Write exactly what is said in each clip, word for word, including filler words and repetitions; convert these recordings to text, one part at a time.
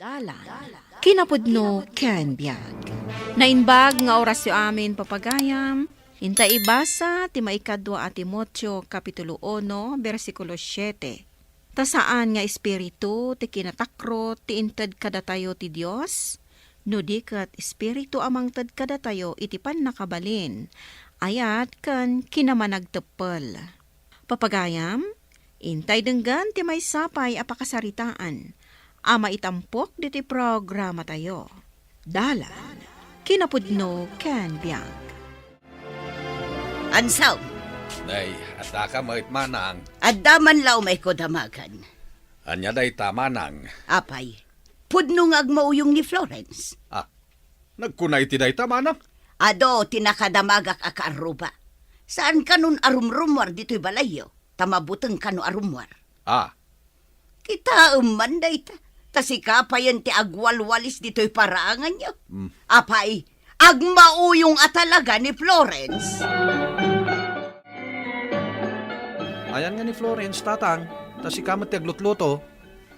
Dalan, kinapudno ken biag. Naimbag nga orasyo amin, papagayam. Inta ibasa ti maikadua a Timoteo, Kapitulo uno, bersikulo siete. Ta saan nga espiritu ti kinatakrot ti inted kadatayo ti Dios, no di ket espiritu a mangted kadatayo iti pannakabalin, ayat ken kinamanagteppel. Papagayam, intay denggen ti maysa pay a pakasaritaan a maitampok ditoy programatayo. Dalan, kinapudno ken biag. Ansaw! Nay, adda ka met, manang. Adda man la umay ko damagan. Ania dayta, manang? Apay, pudno nga agmauyong ni Florence. Ah, nagkuna iti dayta, manang? Adu ti nakadamagak a kaarruba. Saan kanon a rumrumuar ditoy balayyo, ta mabuteng kano a rummuar. Ah. Kitaem man dayta, ta sika payen ti agwalwalis ditoy paraanganyo. Mm. Apay, agmauyong a talaga ni Florence. Ayan nga ni Florence, tatang, ta sika met ti aglutluto.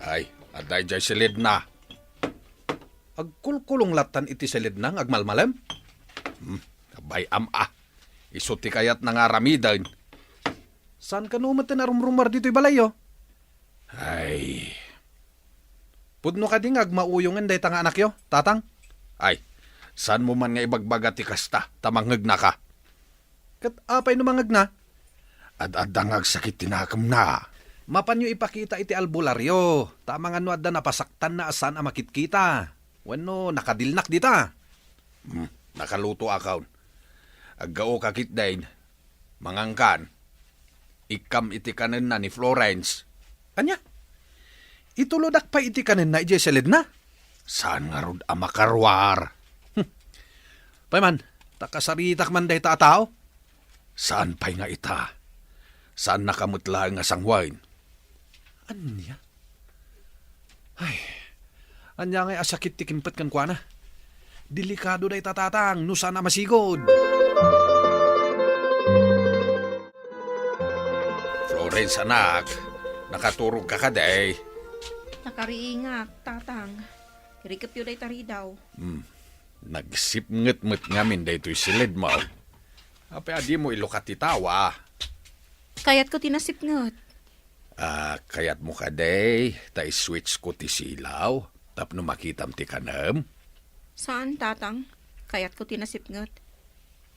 Ay, adda idiay siledna. Agkulkulong lattan iti siledna nga agmalmalem? Hmm, abay, am-a. Isu ti kayatna nga aramiden. Saan kano met a rumrumuar ditoy balayyo? Ay. Pudno kadi nga agmauyongen dayta nga anakyo, tatang? Ay, saanmo man nga ibagbaga ti kasta, ta mangegnaka. Ket apay no mangegna? Ad-adda nga agsakit ti nakemna. Mapanyo ipakita iti albularyo, ta amangan no adda napasaktanna a saan a makitkita. Wenno nakadilnak dita. Hmm, nakalutoakon. Aggaoka ketdin. Mangankan. Ikkam iti kanenna ni Florence. Ania? Itulodak pay iti kanenna idiay siledna? Saan ngarud a makaruar? Hmm. Pay man, ta kasaritak man dayta a tao? Saan pay nga ita? Saannaka met laeng a sanguen? Ania? Ay, ania ngay a sakit ti kimpet kenkuana? Delikado dayta, tatang, no saan a masigud. Florence, anak, nakaturogka kadi? Nakariingak, tatang. Irikepyo dayta ridaw. Hmm. Nagsipnget met ngamin daytoy siledmo. Apay a dimo ilukat ti tawa? Kayatko ti nasipnget. Ah, kayatmo kadi ta i-switch ko ti silaw tapno makitam ti kanem? Saan, tatang. Kayatko ti nasipnget.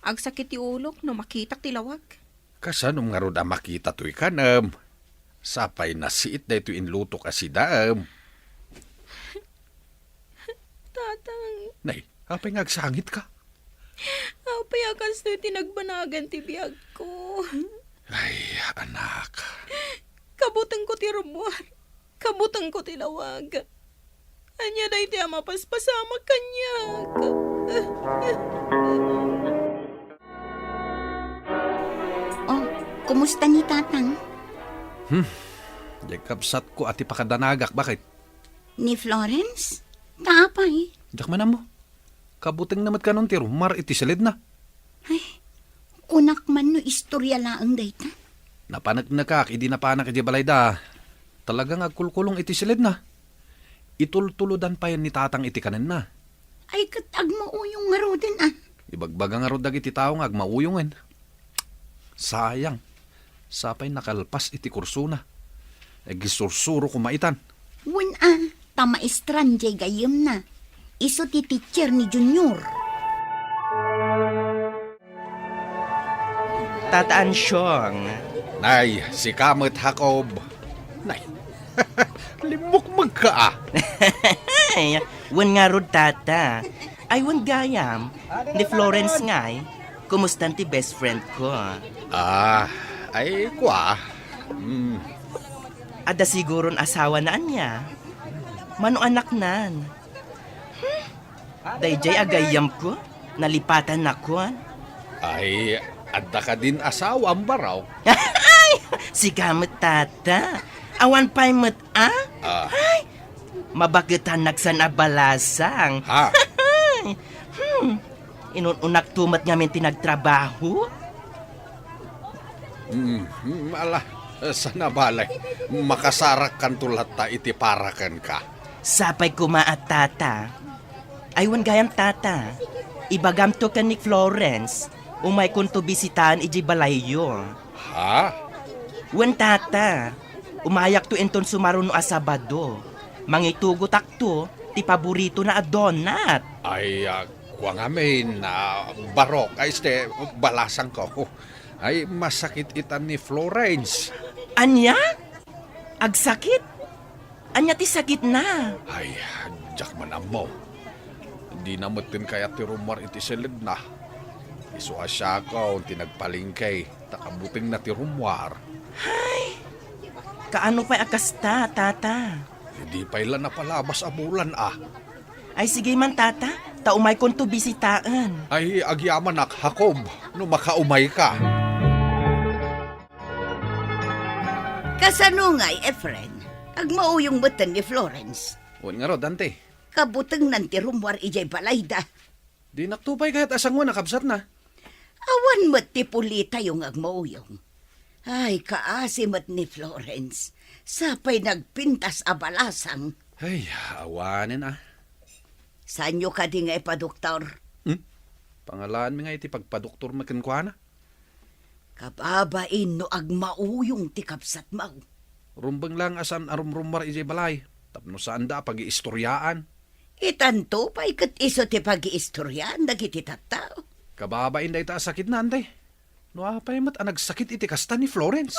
Agsakit ti ulok no makitak ti lawag. Kasanom ngarud a makita toy kanem? Sapay nasiit daytoy inlutok a sidaem. Tatang. Nay, apay nga agsangitka? Apay a kastoy ti nagbanagan ti biagko? Ay, anak. Kabutengko ti rummuar. Kabutengko ti lawag. Ania daytoy a mapaspasamak kaniak? Oh, kumusta ni Tatang? Hmm, diay kabsatko a ti pakadanagak, baket? Ni Florence? Ta apay? Diak man ammo. Kabutengna met kanon ti rummuar iti siledna. Ay, kunak man no istorya laeng dayta. Napaneknekak idi napanak idiay balayda. Talaga nga agkulkulong iti siledna. Itultulodan payen ni Tatang iti kanenna. Ay, ket agmauyong ngaruden, a. Ibagbaga ngarud dagiti tao nga agmauyongen. Sayang. Sapay nakalpas iti kursona. Agisursuro koma itan. Wen a, ta maestran diay gayyemna. Isu ti teacher ni Junior. Tata Ansyong. Nay, sika met, Jacob. Nay, limmukmegka, a. Ay, wen ngarud, Tata. Ay, wen gayam, ni Florence ngay, kumustan ti best friend ko? Ah, ay, kua. Mm. Adda siguron asawana, ania? Mano anaknan? Hmm? Daydiay a gayyemko, nalipatannakon. Ay, adda kadin asawam, barok? Ay, sika met, Tata. Awan pay met, a? Ah. Ay, mabaketannak saan a balasang. Ha? Hmm. Inun-unakto met ngamin ti nagtrabaho? Mm, mm, ala, saan a bale, makasarakkanto latta iti para kenka. Sapay koma a, Tata. Ay, wen gayam, Tata. Ibagamto ken ni Florence, umaykonto bisitaen idiay balayyo. Ha? Wen, Tata. Umayakto inton sumaruno a Sabado. Mangitugotakto ti paboritona a donut. Ay, ah, kua ngamin, ah, barok. Ay, este, balasangko. Ay, masakit itan ni Florence. Ania? Agsakit? Ania ti sakitna? Ay, diak man ammo. Dina metten kayat ti rummuar iti siledna. Isu a siakon ti nagpalengke, ta kabutengna ti rummuar. Ay, kaano pay a kasta, Tata? Di pay la napalabas a bulan, a. Ay, sige man, Tata, ta umaykonto bisitaen. Ay, agyamanak, Jacob, no makaumayka. Kasano ngay, Efren? Agmauyong metten ni Florence. Wen ngarud, Auntie. Kabutengnan ti rummuar idiay balayda. Dinakto pay kayat a sangoan a kabsatna. Awan met ti pulitayo nga agmauyong. Ay, kaasi met ni Florence. Sapay nagpintas a balasang. Ay, awanen, a. Saanyo kadi nga ipadoktor? Hmm? Pangalaanmi nga iti pagpadoktormi kenkuana. Kababain no agmauyong ti kabsatmo. Rumbeng lang a saan a rumrummuar idiay balay, tapno saanda a pagiistoriaan. Itanto pay ket isu ti pagiistoriaan dagiti tattao. Kababain dayta a sakitna, Auntie. No apay met a nagsakit iti kasta ni Florence?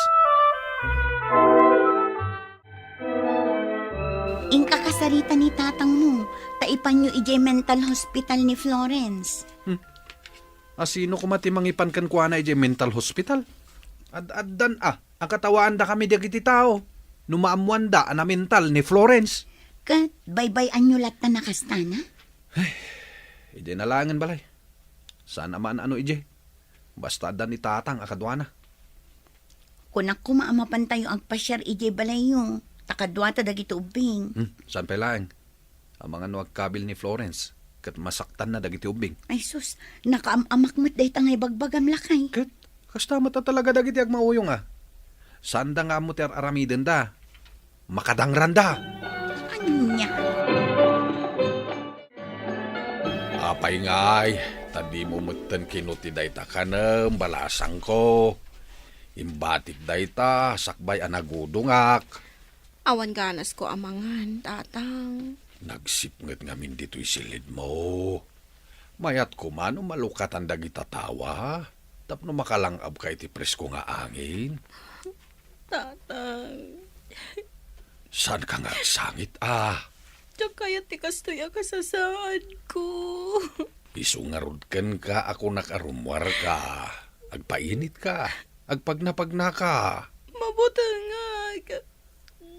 Inka kasarita ni tatangmo, ta ipanyo idiay mental hospital ni Florence. Hmm. A sino koma ti mangipan kenkuana idiay mental hospital? Ad-addan a, akatawaandakami dagiti tao no maammoanda a namental ni Florence. Ket baybay-anyo latta a kastana? Ay, idiay na laengen balay. Saan a maan-ano idiay. Basta adda ni tatang a kaduana. Kunak koma a mapantayo agpasiar idiay balayyo, ta kaduata dagiti ubbing. Hmm, saan pay laeng? Amangan no agkabil ni Florence, ket masaktanna dagiti ubbing. Ay sus, nakaam-amak met dayta nga ibagbagam, lakay. Ket, kasta met a talaga dagiti agmauyong a. Saanda nga ammo ti ar-aramidenda. Makadangranda. Ania? Apay ngay, ta dimo metten kinu ti dayta kanem, balasangko. Imbatik dayta, sakbay a nagudongak. Awan ganasko a mangan, tatang. Nagsipnget ngamin ditoy silidmo. Mayat koma no malukatan dagita tawa, tapno makalang-abka iti presko nga angin. Tatang. Saanka nga agsangit, a? Diak kayat ti kastoy a kasasaadko. Isu ngarud kenka a kunak a rummuarka. Agpainitka. Agpagnapagnaka. Mabutengak.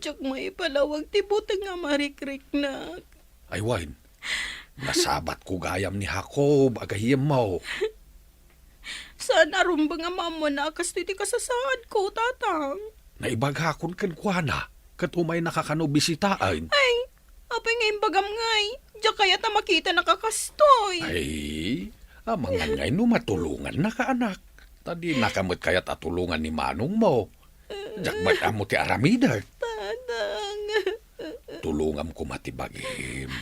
Diak maipalawag ti buteng a marikriknak. Ay wen, nasabatko gayam ni Jacob a gayyemmo. Saan a rumbeng a maammoanna a kastoy ti kasasaadko, tatang. Naibagakon kenkuana, ket umaynaka kano bisitaen. Ay, apay nga imbagam ngay? Diak kayat a makitanak a kastoy. Ay, amangan ngay no matulongannaka, anak. Ta dinaka met kayat a tulongan ni manongmo. Diak met ammo ti aramidek. Tatang. Tulongam koma ti bagim.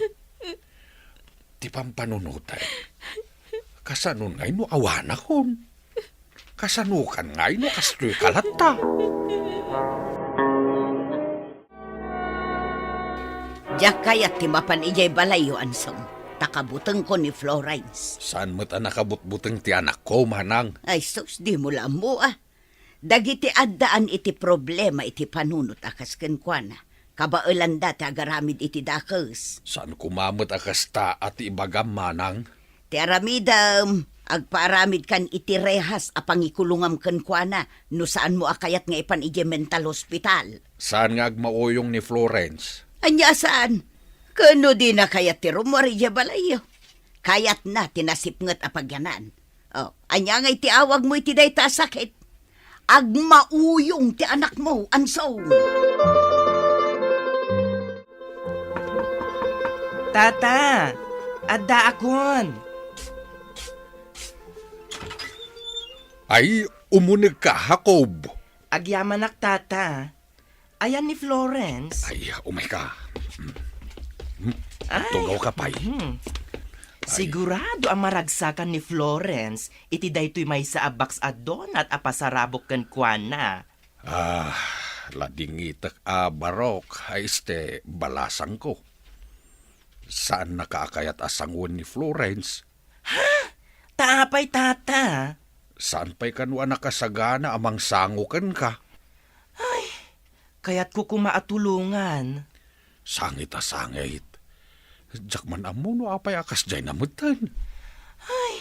Ti pampanunotek. Kasanon ngay no awanakon? Kasanokan ngay no kastoyka latta? Diak kayat ti mapan idiay balayyo, Ansong, ta kabutengko ni Florence. Saan met a nakabutbuteng ti anakko, manang? Ay sus, dimo la ammo, a. Dagiti addaan iti problema iti panunot a kas kenkuana, kabaelanda ti agaramid iti dakes. Saan koma met a kasta a ti ibagam, manang? Ti aramidem, agpaaramidkan iti rehas a pangikulongam kenkuana no saanmo a kayat nga ipan idiay mental hospital. Saan nga agmauyong ni Florence? Ania a saan? Ken no dina kayat ti rummuar idiay balayyo, kayatna ti nasipnget a pagyanan. Oh, ania ngay ti awagmo iti dayta a sakit? Agmauyong ti anakmo, Ansong. Tata, addaakon. Ay, umunegka, Jacob. Agyamanak, Tata. Ayan ni Florence. Ay, umayka. Ay. Tugawka pay. Mhm. Ay. Sigurado a maragsakan ni Florence iti daytoy maysa a box a donut a pasarabok kenkuana. Ah, ladingitek a barok, ay este balasangko. Saannaka a kayat a sangoen ni Florence. Ha? Ta apay, tata? Saan pay kano a nakasagana a mangsango kenka? Ay, kayatko koma a tulongan. Sangit a sangit. Diak man ammo no apay a kasdiay na metten. Ay,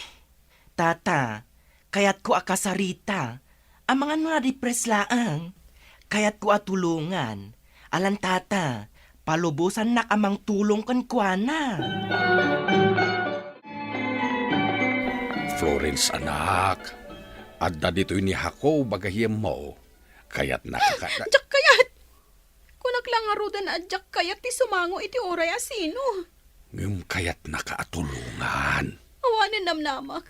tata, kayatko a kasarita. Amangan no na-depress laeng. Kayatko a tulongan. Alan tata, palubosannak a mangtulong kenkuana. Florence, anak, adda ditoy ni Jacob a gayyemmo. Kayatnaka ka- Diak kayat! Kunak la ngaruden a diak kayat ti sumango iti uray a sino. Ngem kayatnaka a tulongan. Awanen namnamak.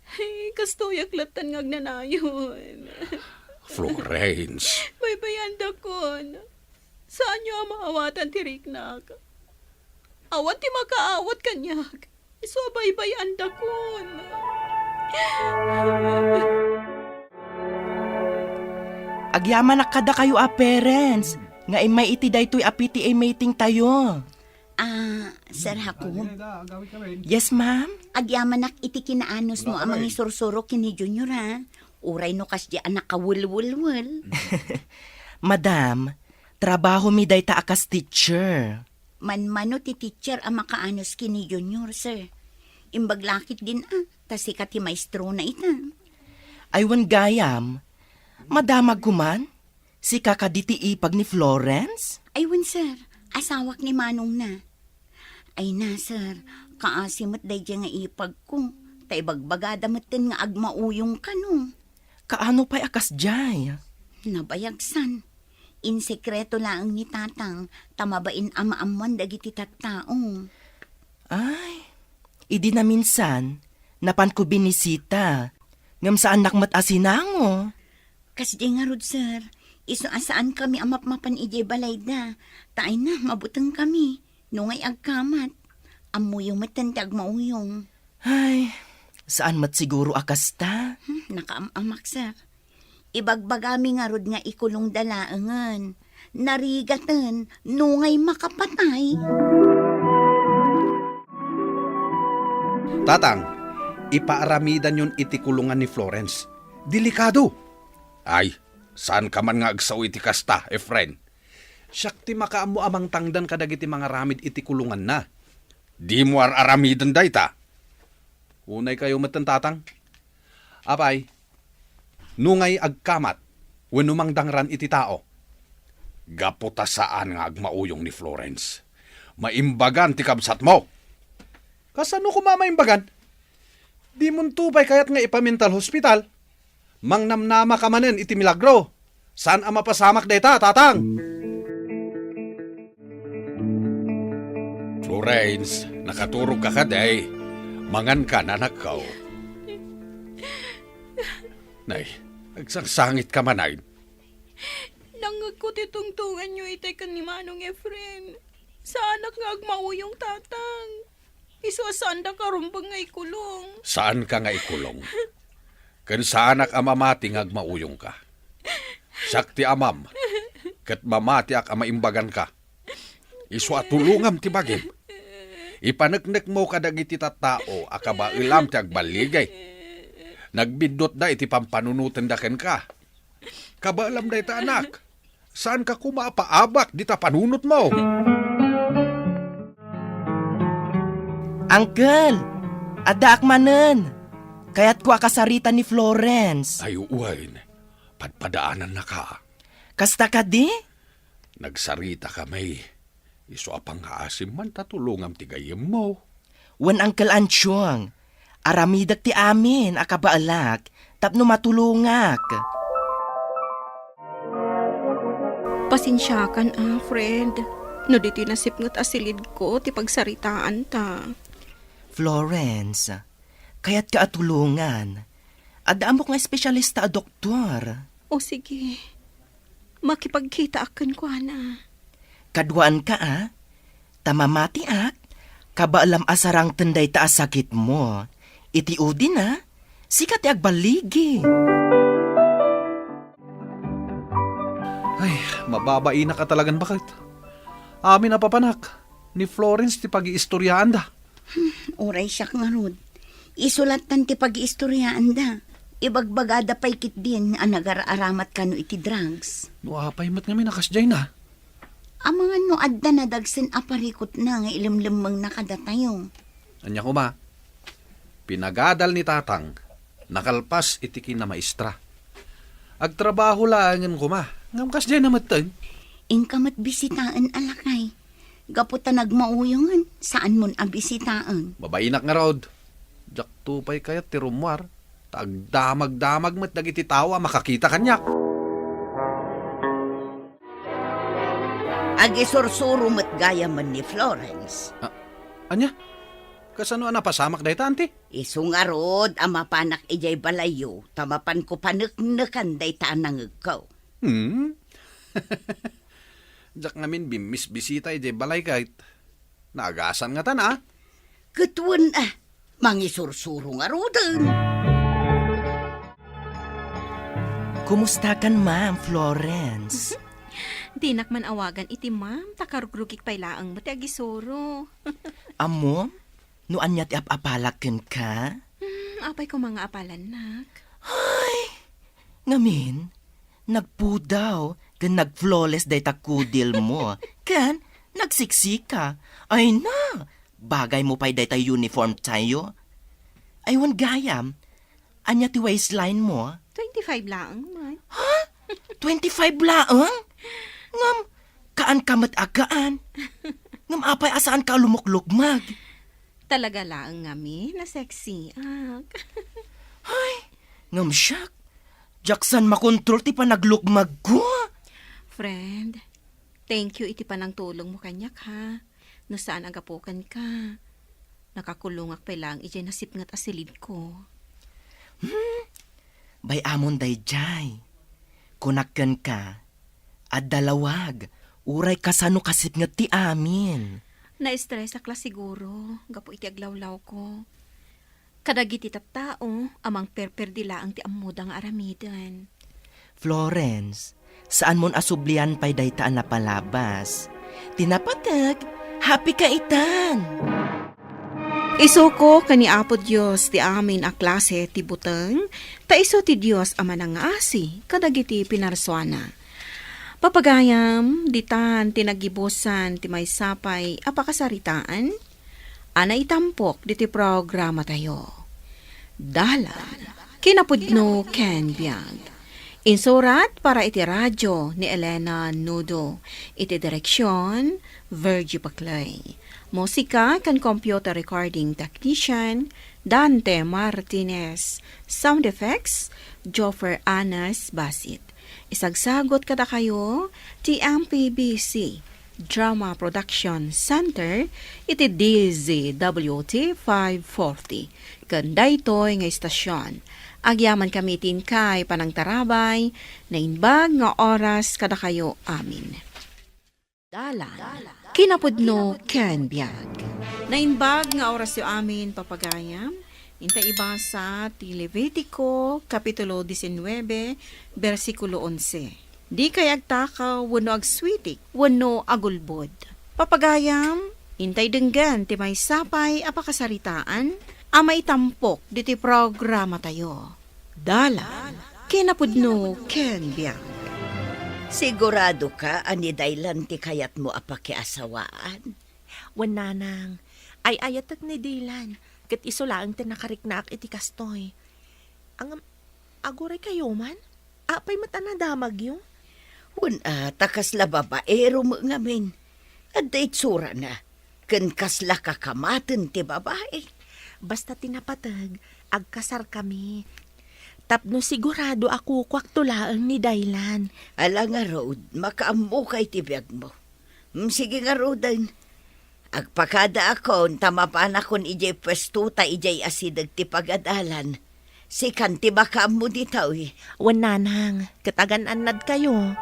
Ay, kastoyak latta nga agnanayon. Florence. Baybayandakon. Saanyo a maawatan ti riknak. Awan ti makaawat kaniak. Isu a baybayandakon. Agyamanak kadakayo a parents nga immay iti daytoy a P T A meeting tayo. Ah, Sir Jacob? Yes, ma'am? Agyamanak iti kinaanusmo a mangisursuro ken ni Junior, ha? Uray no kasdiay a nakawelwelwel. Madam, trabahomi dayta a kas teacher. Manmano ti teacher a makaanus ken ni Junior, sir. Imbag la ketdin a, ta sika ti maestrona ita. Ay wen gayam, madamagko man? Sika kadi ti ipag ni Florence? Ay wen, sir. Asawak ni manongna. Ay na, sir. Kaasi met daydiay nga ipagko. Ta ibagbagada metten nga agmauyong kano. Kaano pay a kasdiay? Nabayagsan. Insekreto laeng ni tatang ta mabain a maammoan dagiti tattao. Ay, idi naminsan, napanko binisita. Ngem saannak met a sinango. Kasdi ngarud, sir. Isu a saankami a mapmapan idiay balayda. Ta ay na, mabutengkami. Nungay agkamat, ammoyo metten ti agmauyong. Ay, saan met siguro a kasta? Hmm, nakaam-amak, sir. Ibagbagami ngarud nga ikulongda laengen. Narigaten, nungay makapatay. Tatang, ipaaramidanyon iti kulongan ni Florence. Delikado! Ay, saanka man nga agsao iti kasta, Efren. Siak ti makaammo a mangtangdan kadagiti mangaramid iti kulonganna. Dimo ar-aramiden dayta. Unaykayo metten, tatang. Apay, nungay agkamat wenno mangdangran iti tao, gapu ta saan nga agmauyong ni Florence, maimbagan ti kabsatmo. Kasano koma maimbagan? Dimonto pay kayat nga ipa-mental hospital? Mangnamnama ka manen iti milagro. Saan a mapasamak dayta, tatang? Florence, nakaturog ka kadi? Mangan ka, anakko. Nay, agsangsangitka man ay. Nangngegko ti tungtonganyo itay ken ni Manong Efren. Saanak nga agmauyong, tatang. Isu a saandaka rumbeng nga ikulong. Saanka nga ikulong. Ken saanak a mamati nga agmauyongka. Siak ti amam, ket mamatiak a maimbaganka. Isu a tulongam ti bagim. Ipaneknekmo kadagiti tattao a kabaelam ti agballigay. Nagbiddutda iti pampanunotenda kenka. Kabaelam dayta, anak. Saanka koma a paabak dita panunotmo. Uncle, addaak manen. Kayatko a kasarita ni Florence. Ay, wen. Padpadaanannaka. Kasta kadi? Nagsarita kami. Isu a pangngaasim man ta tulongam ti gayyemmo. Wen, Uncle Antiong, aramidek ti amin a kabaelak tapno matulongak. Pasensiakan a, friend, no ditoy nasipnget a silidko ti pagsaritaanta. Florence, kayatka a tulongan. Adda ammok nga espesyalista a doktor. O sige. Makipagkitaak kenkuana. Kaduaanka, a? ta mamatiak, kabaelam a sarangten dayta a sakitmo. Iti udina, sika ti agballigi. Ay, mababainak a talagan baket. Amin a papanak, ni Florence ti pagiistoriaanda. Uray siak ngarud. Isu lattan ti pagiistoriaanda. Ibagbagada pay ketdin a nagar-aramat kano iti drugs. No apay met ngamin a kasdiay na? Amangan no adda nadagsen a parikutna nga ilemlemmengna kadatayo. Ania koma, pinagadal ni Tatang, nakalpas iti kinamaestra. Agtrabaho laengen koma, ngem kasdiay na metten. Inka met bisitaen a lakay. Gapu ta nagmauyongen, saanmon a bisitaen. Mabainak ngarud. Diakto pay kayat ti rummuar, ta agdamagdamag met dagiti tao a makakita kaniak. Agisursuro met gayamen ni Florence. Ah, ania? Kasano a napasamak dayta, anti? Isu ngarud a mapanak idiay balayyo, ta mapanko paneknekan dayta a nangegko. Hmm? Diak ngamin bimmisbisita idiay balay ket naagasan ngatan a. Ket wen a, mangisursuro ngaruden. Kumustakan, Ma'am Florence? Dinak man awagan iti ma'am, ta karugrugik pay laeng met ti agisuro. Ammom, no ania ti ap-apalak kenka? Hmm, apay koma nga apalannak? Ay! Ngamin, nagpudaw ken nagflawless dayta kudilmo. Ken nagsiksika. Ay na, bagaymo pay dayta uniform tayo. Ay, wen gayam, ania ti waistline mo? Twenty-five laeng man. Ha? Twenty-five laeng? Ngem, kaanka met a gaan. Ngem apay a saanka a lumuklukmag? Talaga laeng ngamin a sexy, ak. Ay, ngem siak, diak saan makontrol ti panaglukmagko. Friend, thank you iti panangtulongmo kaniak, ha. No saan a gapu kenka, nakakulongak pay laeng idiay nasipnget a silidko. Hmm, bay-amon daydiay. Kunak kenka, adda lawag, uray kasano kasipnget ti amin. Na-estresak la siguro gapu iti aglawlawko. Kadagiti tattao a mangperperdi laeng ti ammoda nga aramiden. Florence, saanmon a sublian pay dayta a napalabas. Ti napateg, happy ka itan! Isuko ken ni Apo Dios ti amin a klase ti buteng, ta isu ti Dios a manangngaasi kadagiti pinarsuana. Papagayam, ditan ti naggibusan ti maysa pay a pakasaritaan a naitampok diti programatayo. Dalan, kinapudno ken biag. Insurat para iti radyo ni Elena Nudo. Iti direksyon, Virgie Paclay. Musika ken computer recording technician, Dante Martinez. Sound effects, Joffer Anas Basit. Isagsagot kadakayo ti M P B C Drama Production Center iti D Z W T five forty. Ken daytoy nga istasyon, agyamankami iti inkay panangtarabay, naimbag nga oras kadakayo amin. Dalan, kinapudno ken biag. Naimbag nga orasyo amin, papagayam. Inta ibasa ti Levitico, Kapitulo diecinueve, bersikulo onse. Dikay agtakaw wenno agsuitik wenno agulbod. Papagayam, intay denggen ti maysa pay a pakasaritaan a maitampok ditoy programatayo. Dalan, kinapudno ken biag. Siguradoka a ni Daylan ti kayatmo a pakiasawaan? Wen, nanang, ay-ayatek ni Daylan, ket isu laeng ti nakariknaak iti kastoy. Ngem, aguray kayo man? Apay met a nadamagyo? Wen a, ta kasla babaero met ngamin. Adda itsurana, ken kasla kakamaten ti babai. Basta ti napateg, agkasarkami. Tapno sigurado a kukuakto laeng ni Daylan. Ala ngarud, makaammokay ti biagmo. Mm, sige ngaruden. Agpakadaakon ta mapanakon idiay puestota idiay asideg ti pagadalan. Sikan ti makaammo ditoy. Wen, nanang, ket agan-annadkayo.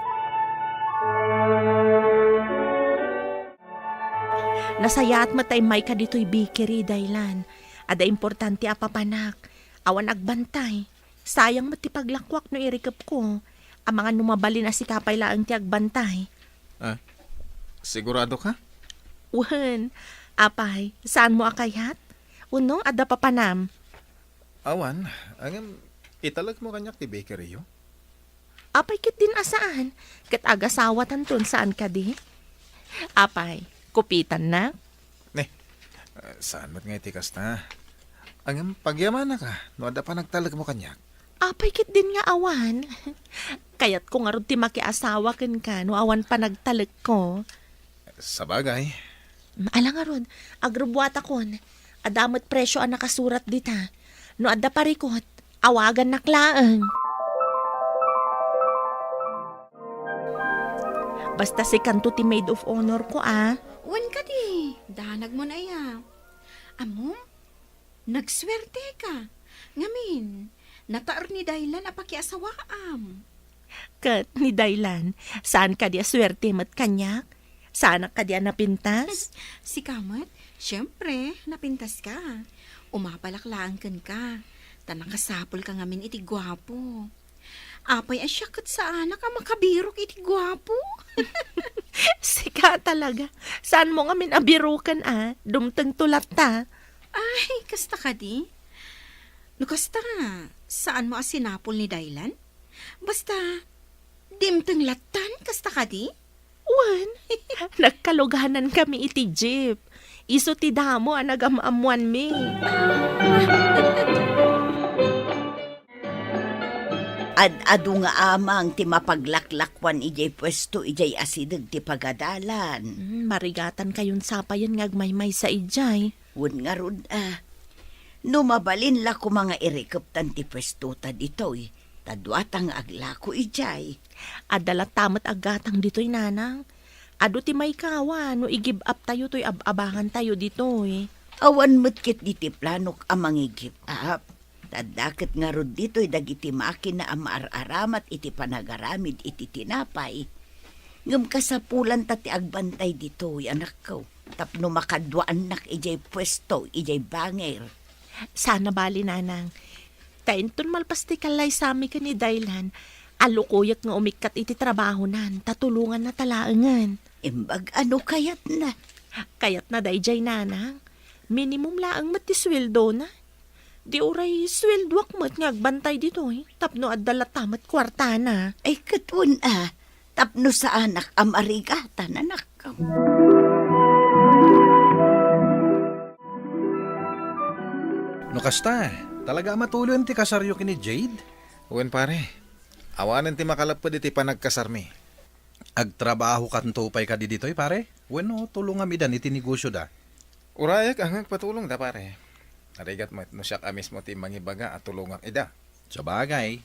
Nasayaat met ta immayka ditoy bakery, Daylan. Adda importante a papanak. Awan agbantay. Sayang met ti paglakuak no irikepko. Amangan no mabalin a sika pay laeng ti agbantay. Ah, sigurado ka? Wen, apay, saanmo a kayat? Wenno, adda papanam? Awan, ngem italekmo kaniak ti bakery-yo? Apay ketdin a saan? Ket agasawatanton, saan kadi? Apay, kupitannak? Ne, ah, saan met nga iti kasta? Ngem pagyamanak no adda panagtalekmo kaniak. Apay ketdin nga awan? Kayatko ngarud ti makiasawa kenka no awan panagtalekko. Sabagay. Ala ngarud, agrubuatakon. Adda met presio a nakasurat dita. No adda parikut, awagannak laeng. Basta sikanto ti maid of honor ko, a. Wen kadi, danagmon aya. Ammom, nagsuerteka. Ngamin, nataer ni Daylan a pakiasawaam. Ket ni Daylan, saan kadi a suerte met kaniak? Saanak kadi a napintas? Sika met, siempre, napintaska. Umapalak laeng kenka, ta nakasapulka ngamin iti guapo. Apay a siak ket saanak a makabirok iti guapo? Sika talaga. Saanmo ngamin a biroken a? Dumtengto latta. Ay, kasta kadi? No kasta, saanmo a sinapul ni Daylan? Basta, dimteng lattan, kasta kadi? Wen, nagkaluganankami iti jeep. Isu ti damo a nagam-ammoanmi. Ad-adu nga amang ti mapaglaklakuan idiay puesto idiay asideg ti pagadalan. Hmm, marigatankayon sapayen nga agmaymaysa idiay. Wen ngarud a, no mabalin la koma nga irikeptan ti puestota ditoy, ta duata nga aglako idiay. Adda latta met aggatang ditoy, nanang. Adu ti maikawa no i-give up tayo toy ab-abangantayo ditoy. Awan met ketdi ti planok a mangi-give up. Ta adda ket ngarud ditoy dagiti makina a maar-aramat iti panagaramid iti tinapay. Ngem kasapulanta ti agbantay ditoy, anakko, tapno makaduaannak idiay puesto, idiay bangir. Saan a bali, nanang. Ta inton malpas ti kallaysami ken ni Daylan, allukoyek nga umikkat iti trabahonan, ta tulonganna ta laengen. Imbag a no kayatna. Kayatna daydiay, nanang. Minimum laeng met ti suweldona. Di uray suweldoak met nga agbantay ditoy, tapno adda latta met kuartana. Ay, ket wen a, tapno saanak a marigatan, anakko. No kasta, talaga a matuloyen ti kasaryo ken ni Jade? Wen, pare. Awanen ti makalapped iti panagkasarmi. Agtrabahokanto pay kadi ditoy, pare? Wenno tulongam idan iti negosyoda? Urayek a nga agpatulongda, pare. Narigat met no siak a mismo ti mangibaga a tulongak ida. Sabagay,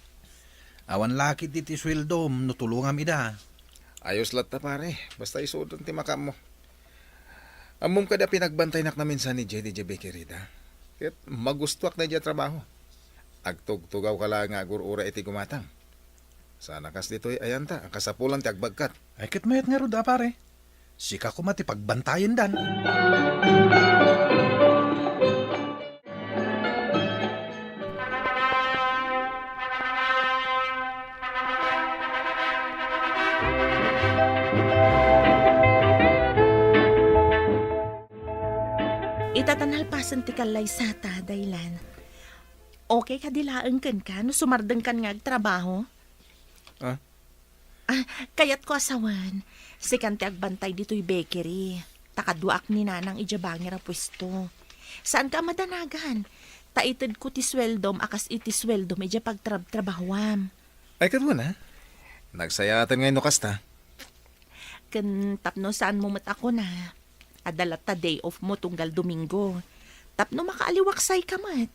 awan la ketdi ti suweldom no tulongam ida. Ayos latta, pare. Basta isudan ti makaammo. Ammom kadi a pinagbantaynak naminsan ni Jade idiay bakery da. Ket magustoak daydiay a trabaho. Agtugtugawka la nga agur-ura iti gumatang. Sana kas ditoy ayanta a kasapulan ti agbagkat. Ay, ket mayat ngarud a, pare. Sika koma ti pagbantayendan. Ita ta nalpasen ti kallaysata, Daylan. Okay kadi laeng kenka no sumardengkan nga agtrabaho? Ah? Ah, kayatko a sawen, sikan ti agbantay ditoy bakery. Ta kaduaak ni Nanang idiay bangir a puesto. Saanka a madanagan, ta itedko ti suweldom a kas iti suweldom idiay pagtrabtrabahoam. Ay, ket wen a. Nagsayaaten ngay no kasta. Ken tapno saanmo met a kuna, adda latta day off mo tunggal Domingo. Tapno makaaliwaksayka met.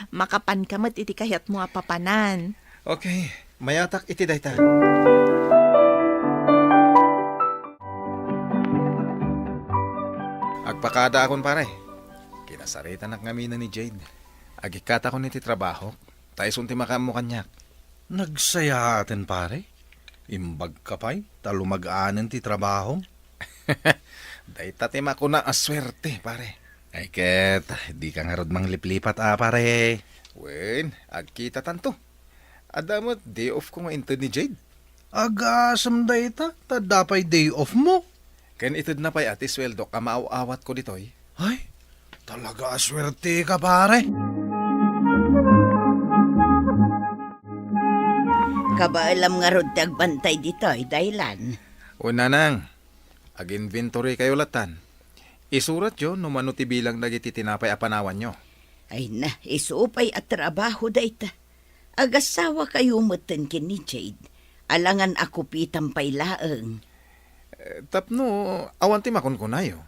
Makapanka met iti kayatmo a papanan. Okay, mayatak iti dayta. Agpakadaakon, pare. Kinasaritanak ngamin ni Jade. Agikkatakon iti trabahok. Ta isun ti makaammo kaniak. Nagsayaaten, pare. Imbagka pay, ta lumag-anen ti trabahom. Dayta ti makuna a suerte, pare. Ay ket, dika ngarud mangliplipat a, pare. Wen, agkitatanto. Adda met day off ko nga inted ni Jade. Agasem dayta, ta adda pay day off mo. Ken itedna pay a ti sueldok a maaw-awatko ditoy. Ay, talaga a suerte ka, pare. Kabaelam ngarud ti agbantay ditoy, Daylan. O, nanang, ag-inventory kayo latan. Isuratyo no mano ti bilang dagiti tinapay a panawanyo. Ay na, isu pay a trabaho dayta. Agasawa kayo metten ken ni Jade. Alangan a kupitan pay laeng. Eh, tapno awan ti makunkunayo.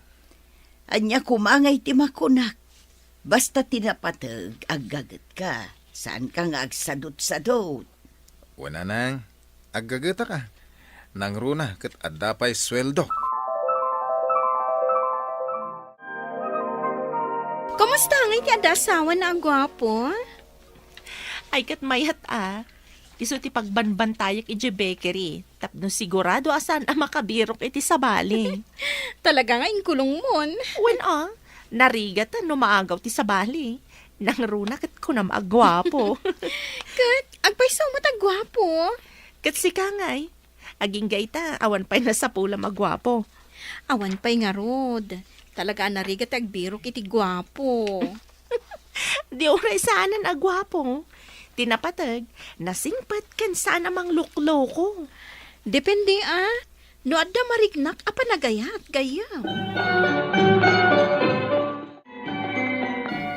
Ania koma ngay ti makunak? Basta ti napateg, aggagetka. Saanka nga agsadutsadut. Wen, nanang, aggagetak a. Nangruna ket adda pay sueldo. Kumusta ngay ti adda asawana a guapo? Ay, ket mayat a. Isu ti pagbanbantayak idiay bakery, tapno sigurado a saan a makabirok iti sabali. Talaga nga inkulongmon. Wen a, narigat no maagaw ti sabali. Nangruna ket kunam a guapo. Ket agpayso met a guapo. Ket sika ngay, agingga ita, awan pay nasapulam a guapo. Awan pay ngarud. Talaga a narigat ti agbirok iti guapo. Di uray saanen a guapo. Ti napateg, nasingpet ken saan a manglukloko. Depende a. No adda mariknak a panagayat, gayyem.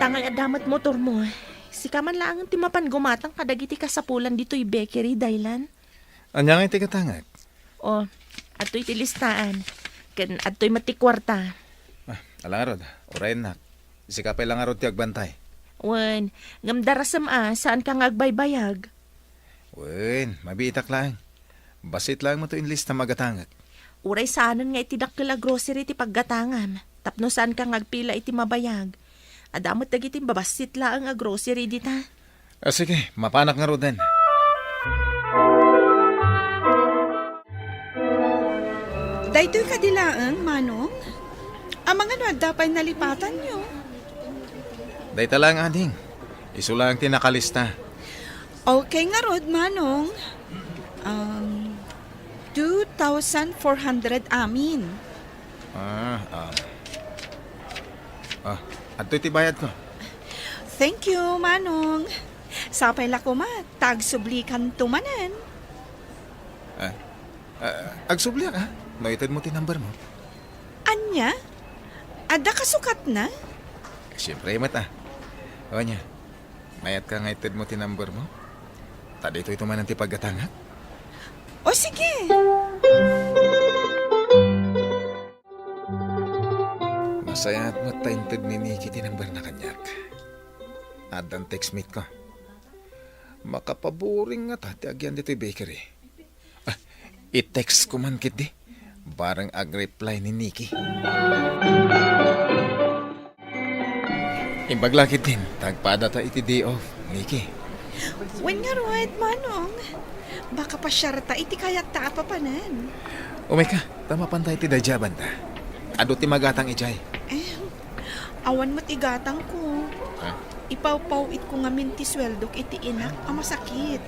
Tangay adda met motormo. Sika man laengen ti mapan gumatang kadagiti kasapulan ditoy bakery, Daylan. Ania ngay ti gatangek? O, adtoy ti listaan. Ken adtoy met ti kuarta. Ah, ala ngarud, urayennak. Sika pay la ngarud ti agbantay. Wen, ngem darasem a, saanka nga agbaybayag. Wen, mabiitak laeng. Bassit laeng met to inlista magatangek. Uray saanen nga iti dakkel a grocery ti paggatangam, tapno saanka nga agpila iti mabayag. Adda met dagiti babassit laeng a grocery dita. Ah, sige, mapanak ngaruden. Daytoy kadi laeng, Manong? Amangan no adda pay nalipatanyo? Dayta laeng, ading. Isu laeng ti nakalista. Okay ngarud, Manong. Um, two thousand four hundred amin. Ah, ah. Ah, adtoy ti bayadko. Thank you, Manong. Sapay la koma, ta agsublikanto manen. Ah, ah, agsubliak, ah. No itedmo ti number mo. Ania? Adda kasukatna? Siyempre met, ah. O ania, mayatka nga itedmo ti number mo? Ta ditoy to manen ti paggatangak. O, sige. Nasayaat met ta inted ni Nikki ti numberna kaniak. Addan text mate ko. Makapaboring ngata ti agyan ditoy bakery. Ah, i-text ko man ketdi. Bareng ag-reply ni Nikki. Imbag la ketdin, ta agpadata iti day off, Nikki. Wen ngarud, Manong. Makapasiarta iti kayatta a papanen. Umay ka, ta mapanta iti daydiay a banda. Adu ti magatang idiay. Eh, awan met igatangko. Ha? Ipawpaw-itko ngamin ti sueldok iti inak a masakit.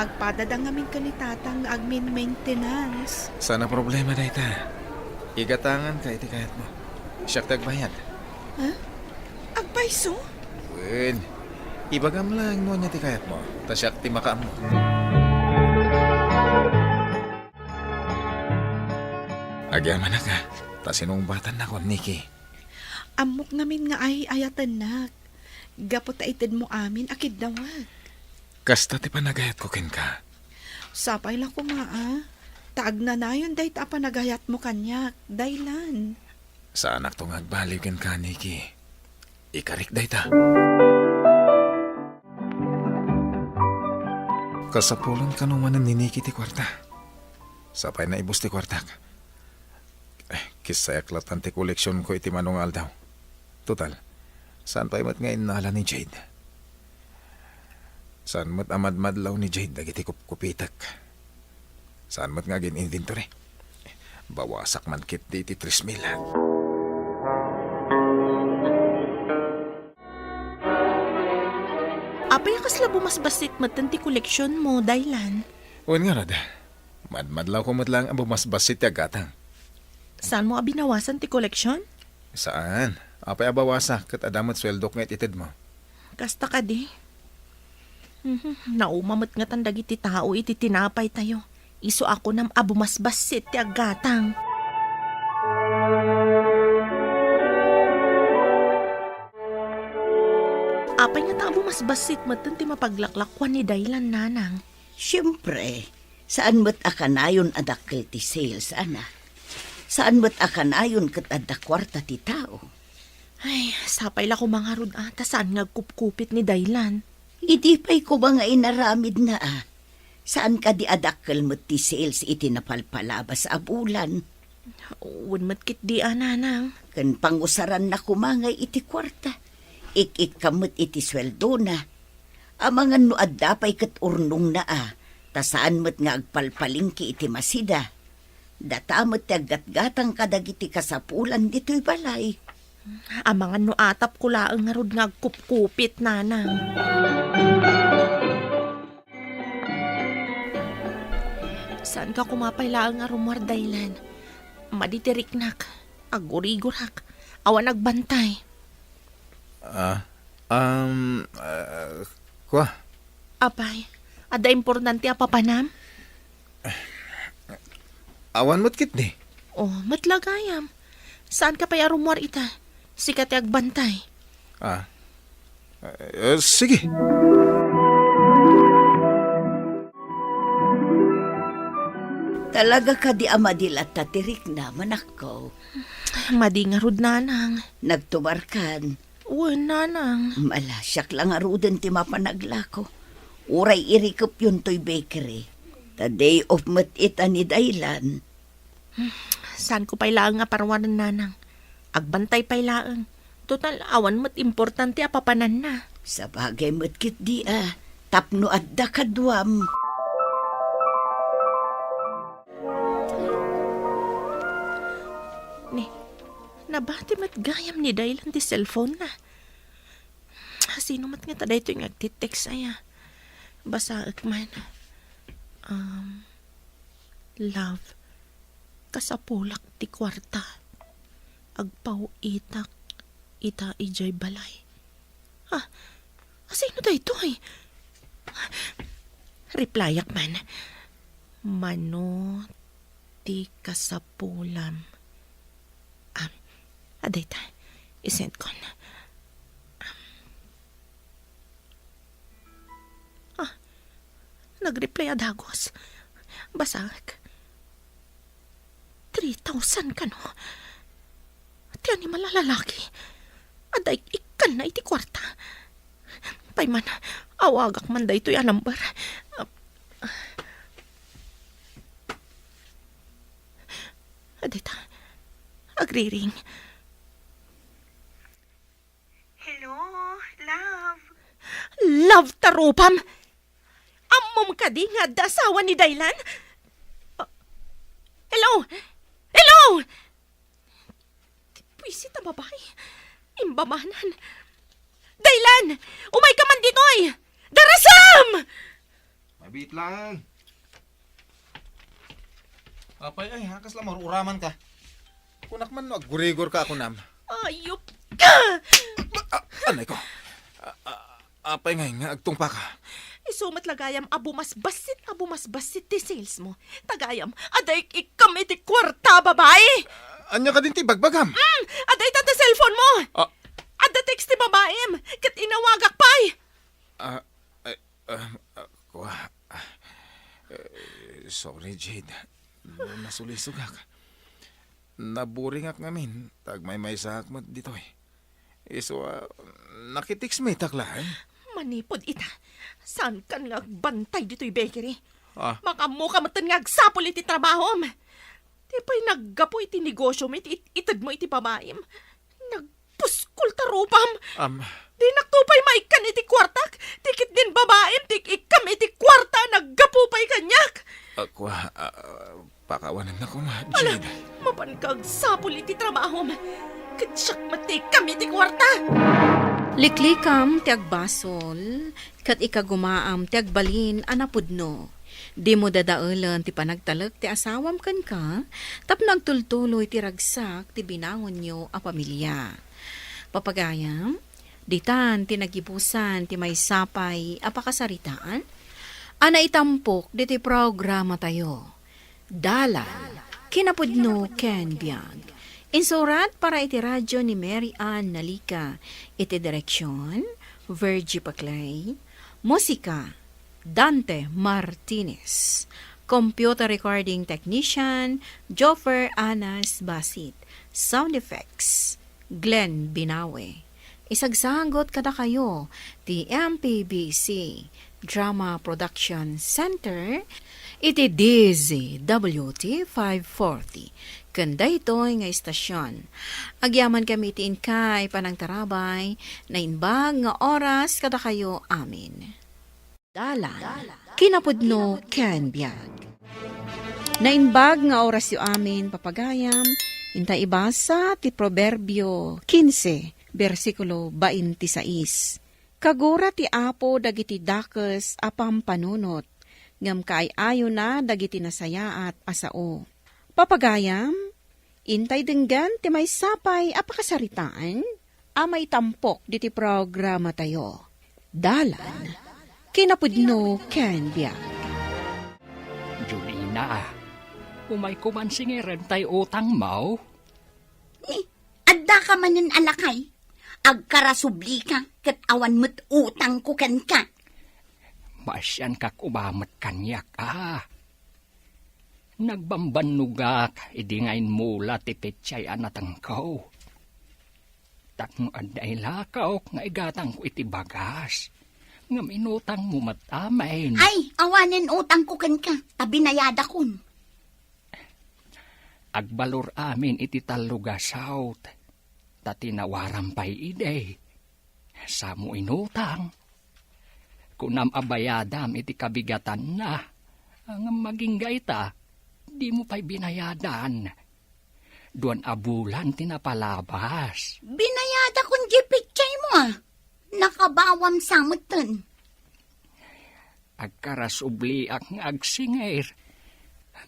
Agpadada ngamin ken ni Tatang nga agmin-maintenance. Saan a problema dayta. Igatanganka iti kayatmo. Siak ti agbayad. Ha? Agpayso? Wen, ibagam laeng no ania ti kayatmo, ta siak ti makaammo. Agyamanak a, ta sinungbatannakon, Nikki. Ammok ngamin nga ay-ayatennak, gapu ta itedmo amin a kiddawek. Kasta ti panagayatko kenka. Sapay la koma a, ta agnanayon dayta a panagayatmo kaniak, Daylan. Saanakto nga agbaliw kenka, Nikki. Ikarik dayta. Kasapulan kano manen ni Nikki ti kuarta. Sapay naibus ti kuartak. Eh, kissayak latan ti koleksionko iti mano nga aldaw. Total, saan pay met nga innala ni Jade. Saan met a madmadlaw ni Jade dagiti kupkupitek. Saan met nga agin-inventory. Bawasak man ketdi iti tres mil. Apay a kasla bumasbassit metten ti koleksionmo, Daylan? Wen ngarud, madmadlawko met laeng a bumasbassit ti aggatang. Saanmo a binawasan ti koleksion? Saan. Apay a bawasak ket adda met sueldok nga it-itedmo? Kasta kadi. Mhm, nauma met ngatan dagiti tao iti tinapaytayo. Isu a kunam a bumasbassit ti aggatang. Apay ngata a bumasbassit metten ti mapaglaklakwan ni Daylan, nanang? Siempre, saan met a kanayon a dakkel ti sales, ana. Saan met a kanayon ket adda kuarta ti tao. Ay, sapay la koma ngarud a ta saan nga agkupkupit ni Daylan. Idi pay koma nga inaramidna a, saan kadi a dakkel met ti sales iti napalpalabas a bulan? Wen met ketdi a, nanang. Ken pangusaranna koma ngay iti kuarta. Ik-ikkam met iti sueldona. Amangan no adda pay ket urnongna a, ta saan met nga agpalpalengke iti masida. Data met ti aggatgatang kadagiti kasapulan ditoy balay. Amangan no atapko laeng ngarud nga agkupkupit, nanang. Saanka koma pay laeng a rummuar, Daylan. Madi ti riknak. Agurigurak. Awan agbantay. Ah, um, ah, kua? Apay, adda importante a papanam? Awan met ketdi. Oh, met la gayam. Saanka pay a rummuar ita? Sika ti agbantay. Ah. Eh, sige. Talaga kadi a madi latta ti riknam, anakko? Madi ngarud, nanang. Nagtubarkan? Wen, nanang. Malasiak la ngaruden ti mapan aglako. Uray irikepyon toy bakery. Ta day off met ita ni Daylan. Saanko pay laeng a parwanen, nanang. Agbantay pay laeng. Total, awan met importante a papananna. Sabagay met ketdi a, tapno adda kaduam. Ni, nabati met gayam ni Daylan ti cellphone-na. Sino met ngata daytoy nga agtitext aya? Basaek man. Um, Love, kasapulak ti kuarta. Agpaw-itak ita idiay balay. Ah, asino daytoy? Replyak man. Mano ti kasapulam? Ah, adayta. I-send kon. Ah, nag-reply a dagus. Basaek. Three thousand kano? Ti animal a lalaki. Adda ik-ikkanna iti kuarta. Pay man, awagak man daytoy a number. Adita, agriring. Hello, love. Love ta rupam! Ammom kadi nga adda asawa ni Daylan? Ah, hello? Hello? Ti buisit a babai. Imbamanan. Daylan! Umayka man ditoy! Darasam! Mabiit laeng. Apay, ay, ha, kasla maruraman ka. Kunak man no aggurigor ka, kunam. Ayop ka! Ah, anay ko. Ah, ah, apay ngay nga agtungpa ka? Isu met la gayam a bumasbassit, a bumasbassit ti sales mo. Ta gayam, adda ik-ikkam iti kuarta, babai! Ania kadin ti bagbagam? Mm, adda ita ti cellphone mo! Ah. Adda text ti babaim, ket inawagak pay! Ah, ay, ah, ah, kua. Eh, sorry, Jade. No nasulisogak. Naburingak ngamin, ta agmaymaysaak met ditoy. Isu a, nakitext met laeng. Manipud ita, saankan nga agbantay ditoy bakery. Ah. Makaammoka metten nga agsapul iti trabahom. Ti pay naggapu iti negosiom iti it-, itedmo iti babaim. Nagpuskol ta rupam. Am. Dinakto pay maikkan iti kuartak. Ti ketdin babaim, ti ikkam iti kuarta, naggapu pay kaniak. Ako, ah, pakawananna koma, Ala, Jade. Mapanka agsapul iti trabahom. Ket siak met ti ikkanmi ti kuarta. Liklikam ti agbasol, ket ikagumaam ti agbalin a napudno. Dimo dadaelen ti panagtalek ti asawam kenka, tapno agtultuloy ti ragsak ti binaonyo a pamilia. Papagayam, ditan ti nagibusan ti maysa pay a pakasaritaan a naitampok ditoy programatayo. Dalan, kinapudno ken biag. Insurat para iti radyo ni Mary Ann Nalica. Iti direksion, Virgie Paclay. Musika, Dante Martinez. Computer recording technician, Joffer Anas Basit. Sound effects, Glenn Binawe. Isagsagot kadakayo ti M P B C Drama Production Center iti D Z W T five forty ken daytoy nga istasyon. Agyamankami iti inkay panangtarabay, naimbag nga oras kadakayo amin. Dalan, kinapudno ken biag. Naimbag nga orasyo amin, papagayam, inta ibasa ti Proverbio quince, bersikulo twenty-six. Kagura ti Apo dagiti dakes a pampanunot, ngem kaay-ayona dagiti nasayaat a sao. Papagayam, intay denggen ti maysa pay a pakasaritaan a maitampok diti programatayo. Dalan, kinapudno ken biag. Julina, umayko man singirem tay utangmo? Ni, addaka manen a lakay. Agkarasublika ket awan met utangko kenka. Maasianka koma met kaniak, a. Nagbambannogak idi nga immula ti petsay a natengko. Tapno adda ilakaok nga igatangko iti bagas, ngem inutangmo met amin. Ay, awanen utangko kenka, ta binayadakon. Agbalor amin iti tallo a saut, ta tinawaram pay idi. Samo inutang. Kunam a bayadam iti kabigatanna, ngem agingga ita, dimo pay binayadan. Duan a bulan ti napalabas. Binayadakon diay petsaymo, a. Nakabawam sa metten. Agkarasubliak nga agsingir,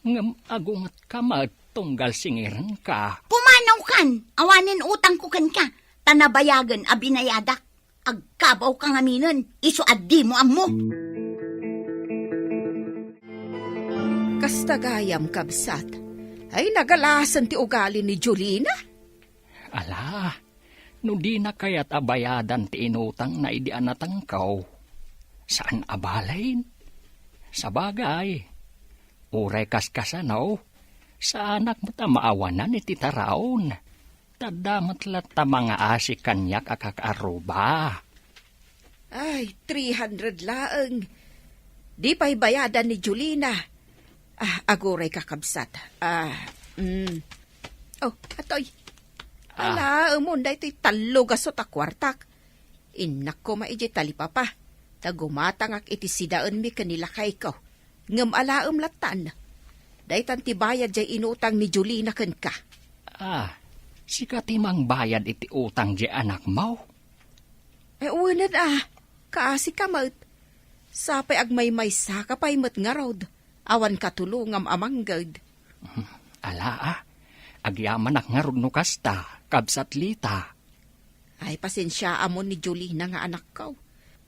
ngem agungetka met tunggal singirenka. Pumanawkan, awanen utangko kenka, ta nabayagen a binayadak. Agkabawka ngaminen, isu a dimo ammo. Kasta gayam, kabsat, ay nagalasen ti ugali ni Julina. Ala, no dina kayat a bayadan ti inutangna idi a natengko, saan a balin. Sabagay, uray kaskasano, saanak met a maawanan iti taraon. Ta adda met latta mangaasi kaniak a kakaarruba. Ay, three hundred laeng. Di pay bayadan ni Julina. Ah, aguray, kakabsat. Ah, mm. Oh, atoy. Ah. Ala, umon daytoy tallo a saut a kuartak. Innak koma idiay talipapa, ta gumatangak iti sidaenmi ken ni lakayko. Ngem alaem lattan. Daytan ti bayad diay inutang ni Julina kenka. Ah, sika ti mangbayad iti utang diay anakmo? Eh, wen a, kaasika met. Sapay agmaymaysaka pay met ngarud. Awan katulongam a mangged. Hmm, ala, a. Agyamanak ngarud no kasta, kabsat Lita. Ay, pasensiaamon ni Julina nga anakko.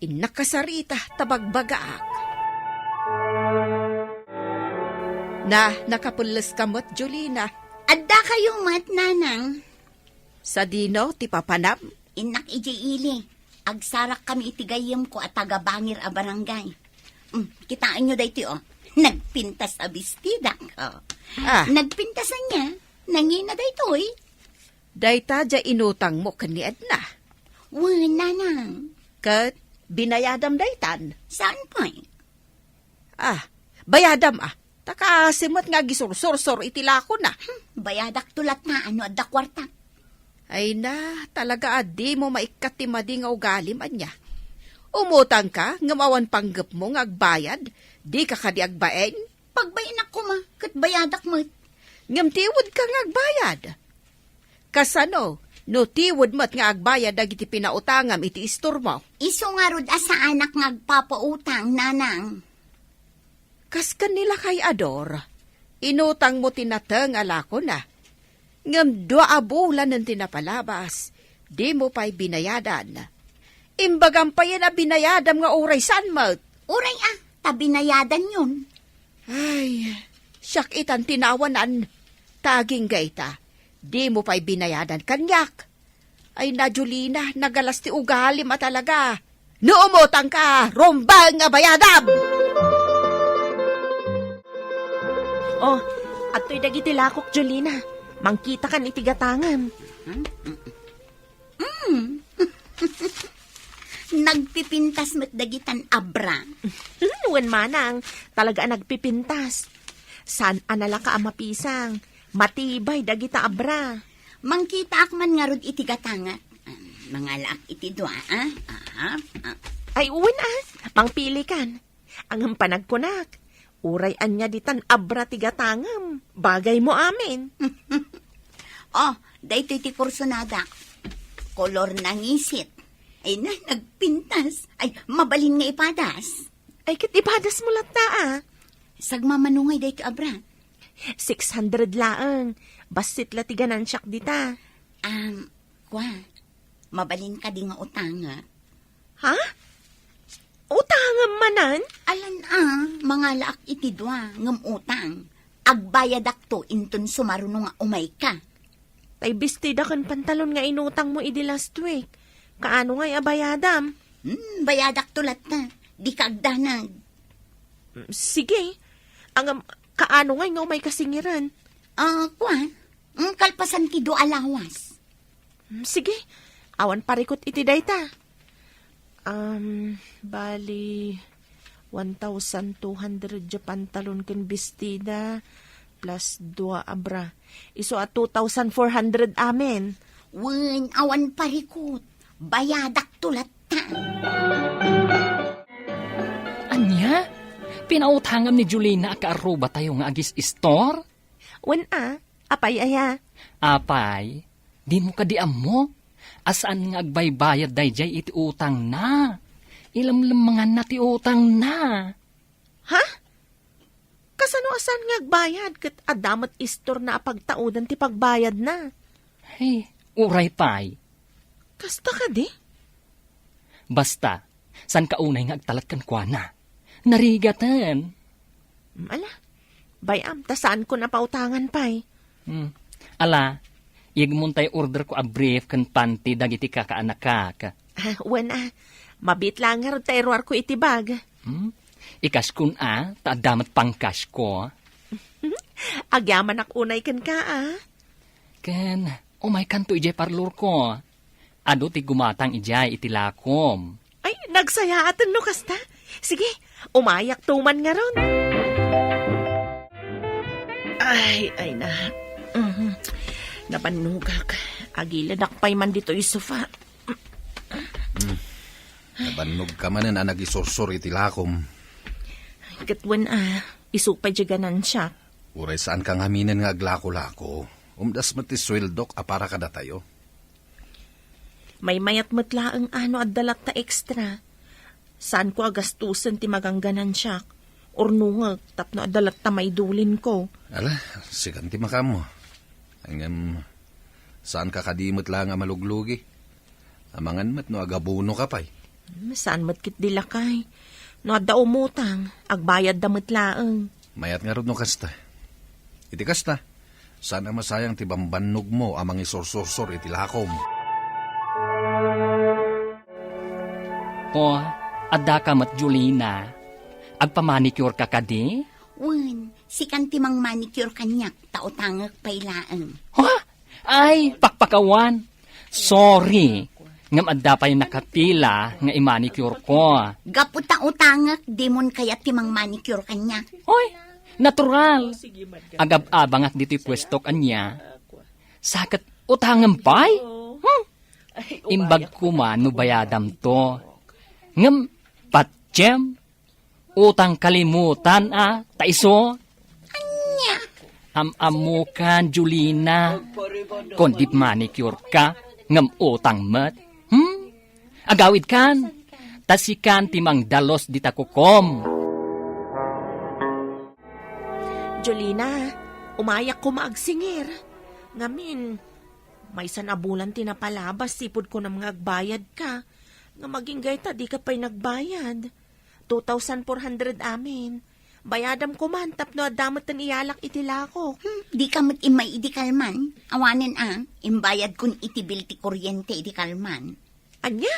Innak kasarita ta bagbagaak. Na, nakapelleska met, Julina. Addakayo met, Nanang. Sadino ti papanam? Innak idiay ili. Agsarakkami iti gayyemko a taga-bangir a barangay. Mm, kitaenyo daytoy, o. Nagpintas a bestidak, o. Ah. Nagpintas ania. Nangina daytoy. Dayta diay inutangmo ken ni Edna. Wen, Nanang. Ket binayadam daytan? Saan pay? Ah, bayadam, a. Ta kaasi met nga agisursursor iti lakona. Hmm, bayadakto latta no adda kuarta. Ay na, talaga a dimo maikkat ti madi nga ugalim, ania. Umutangka, ngem awan panggepmo nga agbayad, dika kadi agbain? Pagbayanak koma, ket bayadak met. Ngem tiwedka nga agbayad. Kasano no tiwed met nga agbayad dagiti pinautangam iti istormo? Isu ngarud a saanak nga agpapautang, nanang. Kas ken ni Lakay Ador, inutangmo ti nateng a lakona. Ngem dua a bulanen ti napalabas, dimo pay binayadan. Imbagam payen a binayadam nga uray saan met. Uray a, ta binayadanyon. Ay, siak itan ti naawanan. Ta agingga ita, dimo pay binayadan kaniak. Ay na, Julina, nagalas ti ugalim a talaga. No umutangka, rumbeng a bayadam! Oh, adtoy dagiti lakok, Julina. Mangkitakan iti gatangem. Hmm? Mm. Nagpipintas met dagitan abra. Wen manang, talaga a nagpipintas. Saan a nalaka a mapisang. Matibay dagita abra. Mangkitaak man ngarud iti gatangak. Ah, mangalaak iti dua, ah. Aha, ah. Ay, wen, ah. Mangpilikan. Ngem panagkunak, uray ania ditan abra ti gatangem. Bagaymo amin. Oh, daytoy ti kursonadak. Kolor nangisit. Ay na, nagpintas. Ay, mabalin nga ipadas. Ay, ket ipadasmo latta, ah. Sagmamano ngay daytoy abra? Six hundred laeng. Bassit la ti ganansiak dita. Am, kwa, mabalin kadi nga utangak? Ha? Utangem manen? Alan a, mangalaak iti dua, ngem utang. Agbayadakto inton sumaruno nga umayka. Tay bestida ken pantalon nga inutangmo idi last week. Kaano ngay a bayadam? Hmm, bayadakto latta. Dika agdanag. Mm, sige. Ngem, kaano ngay nga umayka singiren? Ah, kua. Mm, kalpasan ti dua a lawas. Mm, sige. Awan parikut iti dayta. Um, bali, one thousand two hundred ti pantalon ken bestida, plus dua a bra. Isu a two thousand four hundred amin. Wen, awan parikut. Bayadakto latta. Ania? Pinautangam ni Julina a kaarrubatayo nga agis-istor? Wen a, apay aya? Apay, dimo kadi ammo? A saan nga agbaybayad daydiay iti utangna. Ilemlemmenganna ti utangna. Ha? Kasano a saan nga agbayad ket adda met istorna a pagtauden ti pagbayadna? Ay, uray pay. Kasta kadi? Basta, saan ka unay nga agtalek kenkuana? Narigaten. Mm, ala, bay-am, ta saanko a pautangan pay. Hmm. Ala, iyegmon tay orderko a brief ken panty dagiti kakaanakak. Ah, wen a, mabiit laeng ngarud ta iruarko iti bag. Hmm? I-cashkon a, ta adda met pang-cashko. Agyamanak unay kenka a. Ken, umaykanto idiay parlorko. Adu ti gumatang idiay iti lakom. Ay, nagsayaaten no kasta. Sige, umayakto man ngarud. Ay, ay na. Mhm. Nabannogak. Agilidak pay man ditoy sofa. Hmm. Nabannogka manen a nagisursor iti lakom. Ket wen a, isu pay diay ganansiak. Uray saanka ngaminen nga aglako-lako. Umdas met ti sueldok a para kadatayo. Maymayat met laeng a no adda latta extra. Saanko a gastusen ti magangganansiak. Urnongek tapno adda latta maidulinko. Ala, sikan ti makaammo. Ngem, saanka kadi met laeng a maluglugi. Amangan met no agabonoka pay. Hmm, saan met ketdi, lakay. No adda umutang, agbayadda met laeng. Mayat ngarud no kasta. Iti kasta, saan a masayang ti bambannogmo a mangisursursor iti lakom. O, addaka met, Julina. Agpamanicure ka kadi? Wen, sikan ti mangmanicure kaniak, ta utangek pay laeng. Ha? Ay, pakpakawan. Sorry. Ngem adda pay nakapila nga imanicure ko. Gapu ta utangek, dimon kayat ti mangmanicure kaniak. Hoy, natural. Agab-abangak ditoy puestok ania. Sa ket utangem pay? Hmm? Imbag koma no bayadamto. Ngem, patiem, utang kalimutan a, ta isu, Am-ammokan, Julina. Kon di manicure ka, ngem utang met. Hmm? Agawidkan, ta sikan ti mangdalus dita kukom. Julina, umayak koma agsingir. Ngamin, maysa a bulan ti napalabas, sipud kunam nga agbayad ka. Nga maginggay ta, di ka pay nagbayad. Two thousand four hundred amin. Bayadam koman tapno adda met ti iyalak iti lakok. Hmm, di ka met immay idi kalman. Awanen a, imbayad kon iti bill ti kuryente idi kalman. Ania?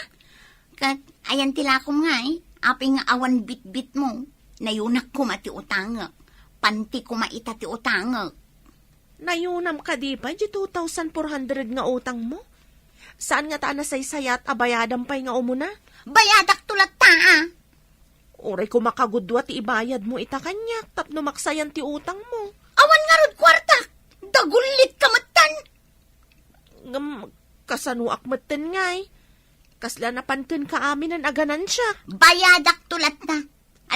Ket, ayan ti lakom ngay, apay nga awan bitbit mo. Nayunak koma ti utangek. Panti koma ita ti utangek. Nayunam kadi pay di two thousand four hundred nga utang mo? Saan nga ta a nasaysayat a bayadam pay nga umuna? Bayadak to latta, a. Uray koma kagudua ti ibayad mo ita kaniak tapno maksayan ti utang mo. Awan ngarud kuartak. Dagullit ka metten. Ngem, kasanoak metten ngay? Kasla napan kenka aminen a ganansiak. Bayadak to latta.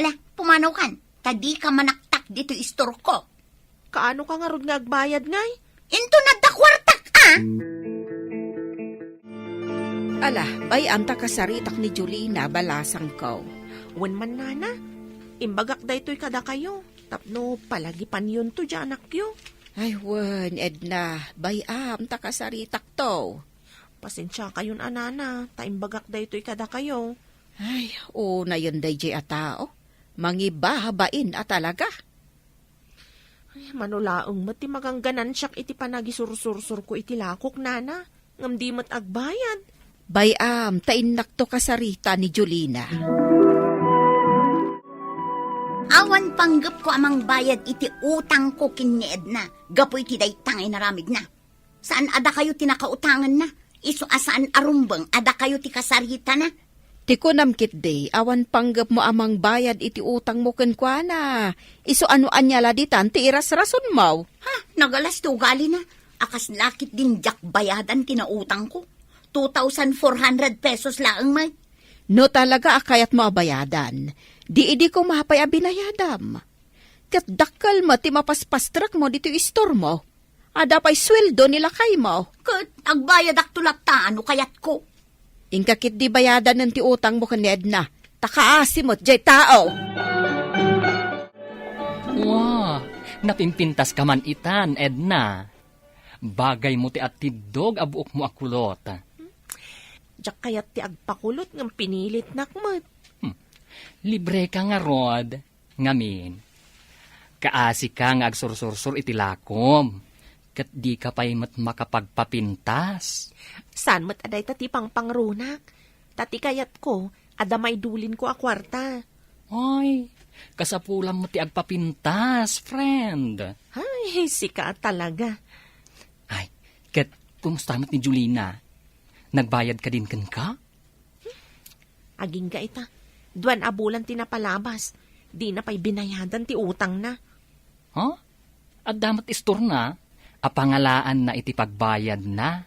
Ala, pumanawkan, ta di ka manaktak ditoy istorko. Kaano ka ngarud nga agbayad ngay? Inton adda kuartak, a! Ala, bay-am ta kasaritak ni Julina, balasangko. Wen man, nana, imbagak daytoy kadakayo, tapno palagipanyonto di anakyo. Ay, wen, Edna, bay-am ta kasaritakto. Pasensiakayon a, nana, ta imbagak daytoy kadakayo. Ay, unayen daydiay a tao. Mangibabain a talaga. Ay, mano laeng met ti magangganansiak iti panagisursursurko iti lakok, nana, ngem di met agbayad. Bay-am, ta innakto kasarita ni Julina. Awan panggepko a mangbayad iti utangko ken ni Edna gapu iti dayta nga inaramidna. Saan a dakayo ti nakautanganna, isu a saan a rumbeng a dakayo ti kasaritana. Ti kunam ketdi, awan panggepmo a mangbayad iti utangmo kenkuana. Isu a no ania la ditan ti irasrasonmo. Ha, nagalas ti ugalina. A kasla ketdin diak bayadan ti nautangko. Two thousand four hundred pesos laeng met. No talaga a kayatmo a bayadan, di idi koma pay a binayadam. Ket dakkel met ti mapaspastrekmo ditoy istormo. Adda pay sueldo ni lakaymo. Ket agbayadakto latta no kayatko. Inka ketdi bayadanen ti utangmo ken ni Edna, ta kaasi met diay tao. Wa, napimpintaska man itan, Edna. Bagaymo ti atiddog a buokmo a kulot. Diak kayat ti agpakulot ngem pinilitnak met. Hmm. Libreka ngarud. Ngamin, kaasika nga agsursursur iti lakom, ket dika pay met makapagpapintas. Saan met a dayta ti pangpangrunak? Ta ti kayatko, adda maidulinko a kuarta. Ay, kasapulam met ti agpapintas, friend. Ay, sika talaga. Ay, ket kumusta met ni Julina? Nagbayad kadin kenka? Agingga ita, duan a bulan ti napalabas, dina pay binayadan ti utangna. Ha? Adda met istorna a pangalaanna iti pagbayadna,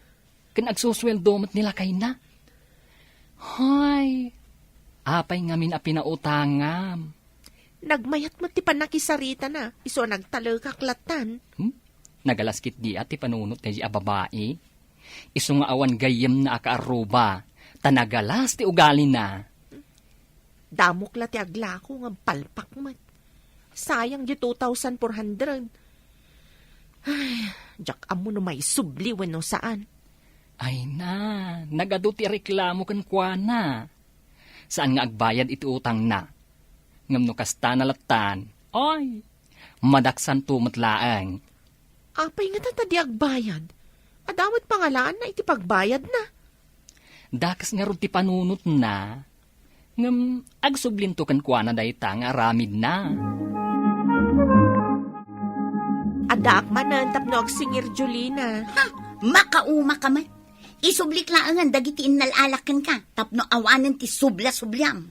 ken agsusueldo met ni lakayna. Hay, apay ngamin a pinautangam? Nagmayat met ti pannakisaritana, isu a nagtalekak lattan. Hmm? Nagalas ketdi a ti panunot daydi a babai. Isu nga awan gayyemna a kaarruba, ta nagalas ti ugalina. Damok la ti aglako nga palpak met. Sayang di two thousand four hundred. Ay, diak ammo no maisubli wenno saan. Ay na, nagadu ti reklamo kenkuana. Saan nga agbayad iti utangna. Ngem no kasta na lattan, ay, madaksanto met laeng. Apay ngata ta di agbayad? Adda met pangalaanna iti pagbayadna. Dakes ngarud ti panunotna. Ngem agsublinto kenkuana dayta nga aramidna. Addaak manen tapno agsingir, Julina. Ha? Makauma ka met. Isublik laengen dagiti innal-alak kenka tapno awanen ti subla-subliam.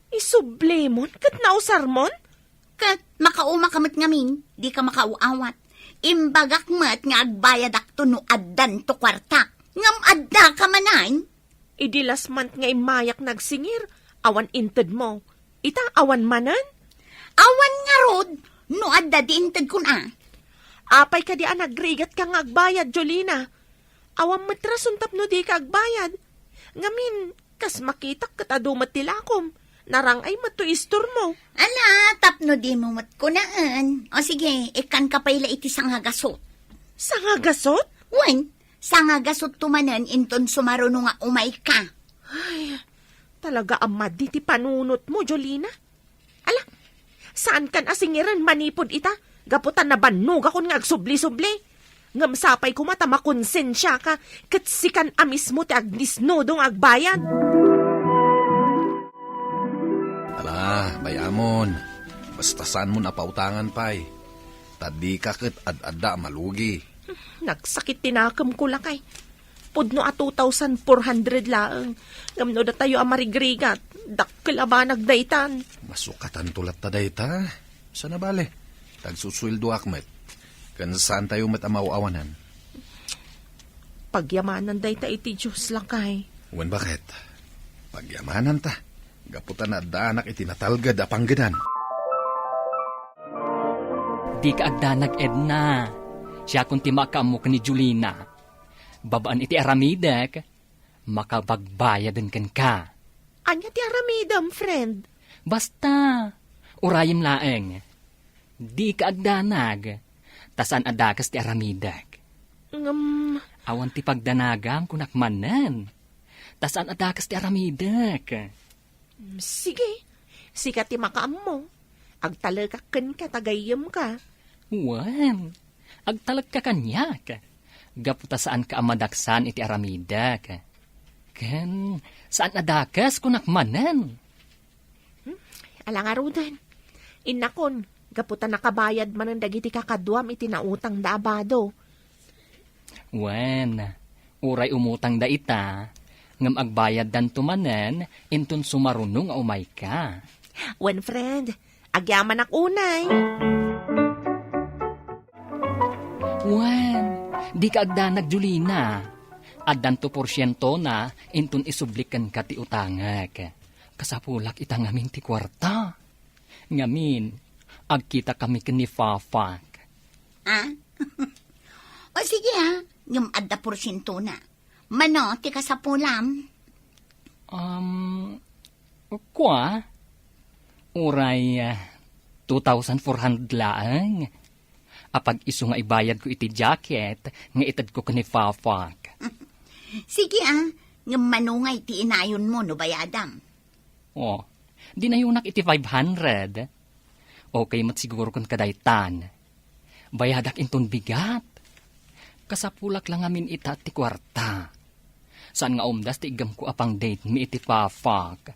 Isublimon ket nausarmon? Ket makauma ka met ngamin, dika makaaw-awat. Imbagak met nga agbayadakto no addanto kuarta. Ngem adda ka manen? Idi last month nga immayak nagsingir, awan intedmo. Ita, awan manen? Awan ngarud, no adda di intedkon a. Apay kadi a nagrigatka nga agbayad, Jolina? Awan met rason tapno dika agbayad. Ngamin, kas makitak ket adu met ti lakom. Narang-ay met toy istormo. Ala, tapno dimo met kunaen. O sige, ikkanka pay la iti sangagasut. Sangagasut? Wen, sangagasutto manen inton sumaruno nga umayka. Ay, talaga a madi ti panunotmo, Jolina. Ala, saankan a singiren manipud ita, gapu ta nabannogakon nga agsubli-subli. Ngem sapay koma ta makonsensiaka ket sikan a mismo ti agnisnudo nga agbayad. Ala, bay-amon. Basta saanmon a pautangan pay. Ta dika ket ad-adda a malugi. Nagsakit ti nakemko, lakay. Pudno a two thousand four hundred laeng. Ngem no datayo a marigrigat, dakkel a banag daytan. Masukatanto latta dayta. Sana bale, tagsusueldoak met. Ken saantayo met a maaw-awanan. Pagyamanan dayta iti Dios, lakay. Wen, baket? Pagyamananta. Gapu ta naaddaanak iti natalged a panggedan. Dika agdanag, Edna. Siakon ti makaammo ken ni Jolina. Babaen iti aramidek, makabagbayaden kenka. Ania ti aramidem, friend? Basta, urayem laeng. Dika agdanag, ta saan a dakes ti aramidek. Ngem, awan ti pagdanagam, kunak manen. Ta saan a dakes ti aramidek. Mm, sige, sika ti makaammo. Agtalekak kenka ta gayyemka. Wen, agtalekka kaniak. Gapu ta saanka a madaksan iti aramidek. Ken saan a dakes, kunak manen. Hmm, ala ngaruden. Innakon, gapu ta nakabayad manen dagiti kakaduam iti nautangda a bado. Wen, uray umutangda ita, ngem agbayaddanto manen inton sumaruno nga umayka. Wen, friend, agyamanak unay. Wen, dika agdanag, Jolina. Addanto porsientona inton isublik kenka ti utangek. Kasapulak ita ngamin ti kuarta. Ngamin, agkitakami ken ni Fafak. Ah? O sige, ah. Ngem adda porsientona. Mano ti kasapulam? Um, kua, uray, ah, two thousand four hundred laeng. Apag isu nga ibayadko iti jacket nga itedko ken ni Fafak. Sige, ah. Ngem mano ngay ti inayonmo no bayadam? Oh, dinayonak iti five hundred. Okay met siguro ken kadaytan. Bayadak inton bigat. Kasapulak la ngamin ita ti kuarta. Saan nga umdas ti iggamko a pang-date mi iti Fafak.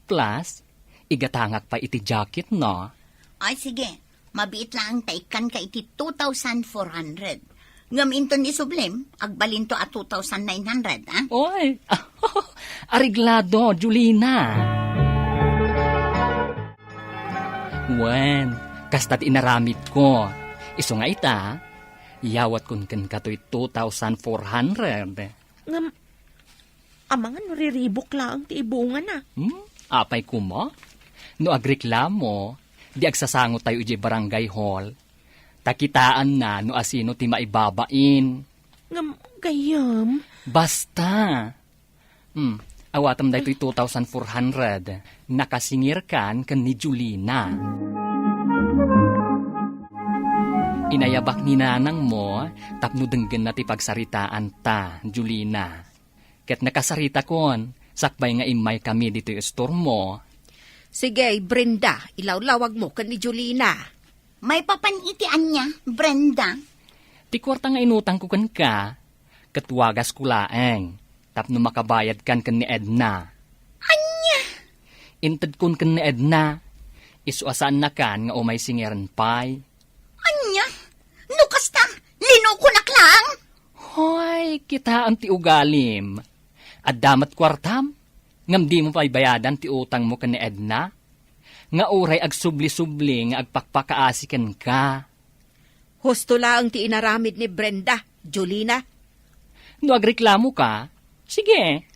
Plus, igatangak pay iti jacket, no? Ay, sige. Mabiit laeng ta ikkanka iti two thousand four hundred. Ngem inton isublim, agbalinto a two thousand nine hundred, ah? Oy! Areglado, Jolina! Wen, kasta ti inaramidko. Isu nga ita, yawatkon kenka toy two thousand four hundred. Ngem, amangan no riribuk laeng ti ibungana. Hmm? Apay koma? No agreklamo, di agsasangotayo idiay barangay hall. Ta kitaanna no asino ti maibabain. Ngem, gayyem? Basta. Hmm, awatem daytoy two thousand four hundred. Nakasingirkan ken ni Jolina. Inayabak ni nanangmo tapno denggenna ti pagsaritaanta, Jolina. Ket nakasaritakon, sakbay nga immaykami ditoy istormo. Sige, Brenda, ilawlawagmo ken ni Jolina. Maipapan iti ania, Brenda? Ti kuarta nga inutangko kenka, ket wagasko laeng, tapno makabayadkan ken ni Edna. Ania? Intedkon ken ni Edna, isu a saannakan nga umay singirkan pay. Ania? No kasta, linukonak laeng? Hoy, kitaem ti ugalim. Adda met kuartam, ngem dimo pay bayadan ti utangmo ken ni Edna? Nga uray agsubli-subli nga agpakpakaasi kenka. Husto laeng ti inaramid ni Brenda, Jolina. No agreklamoka, sige,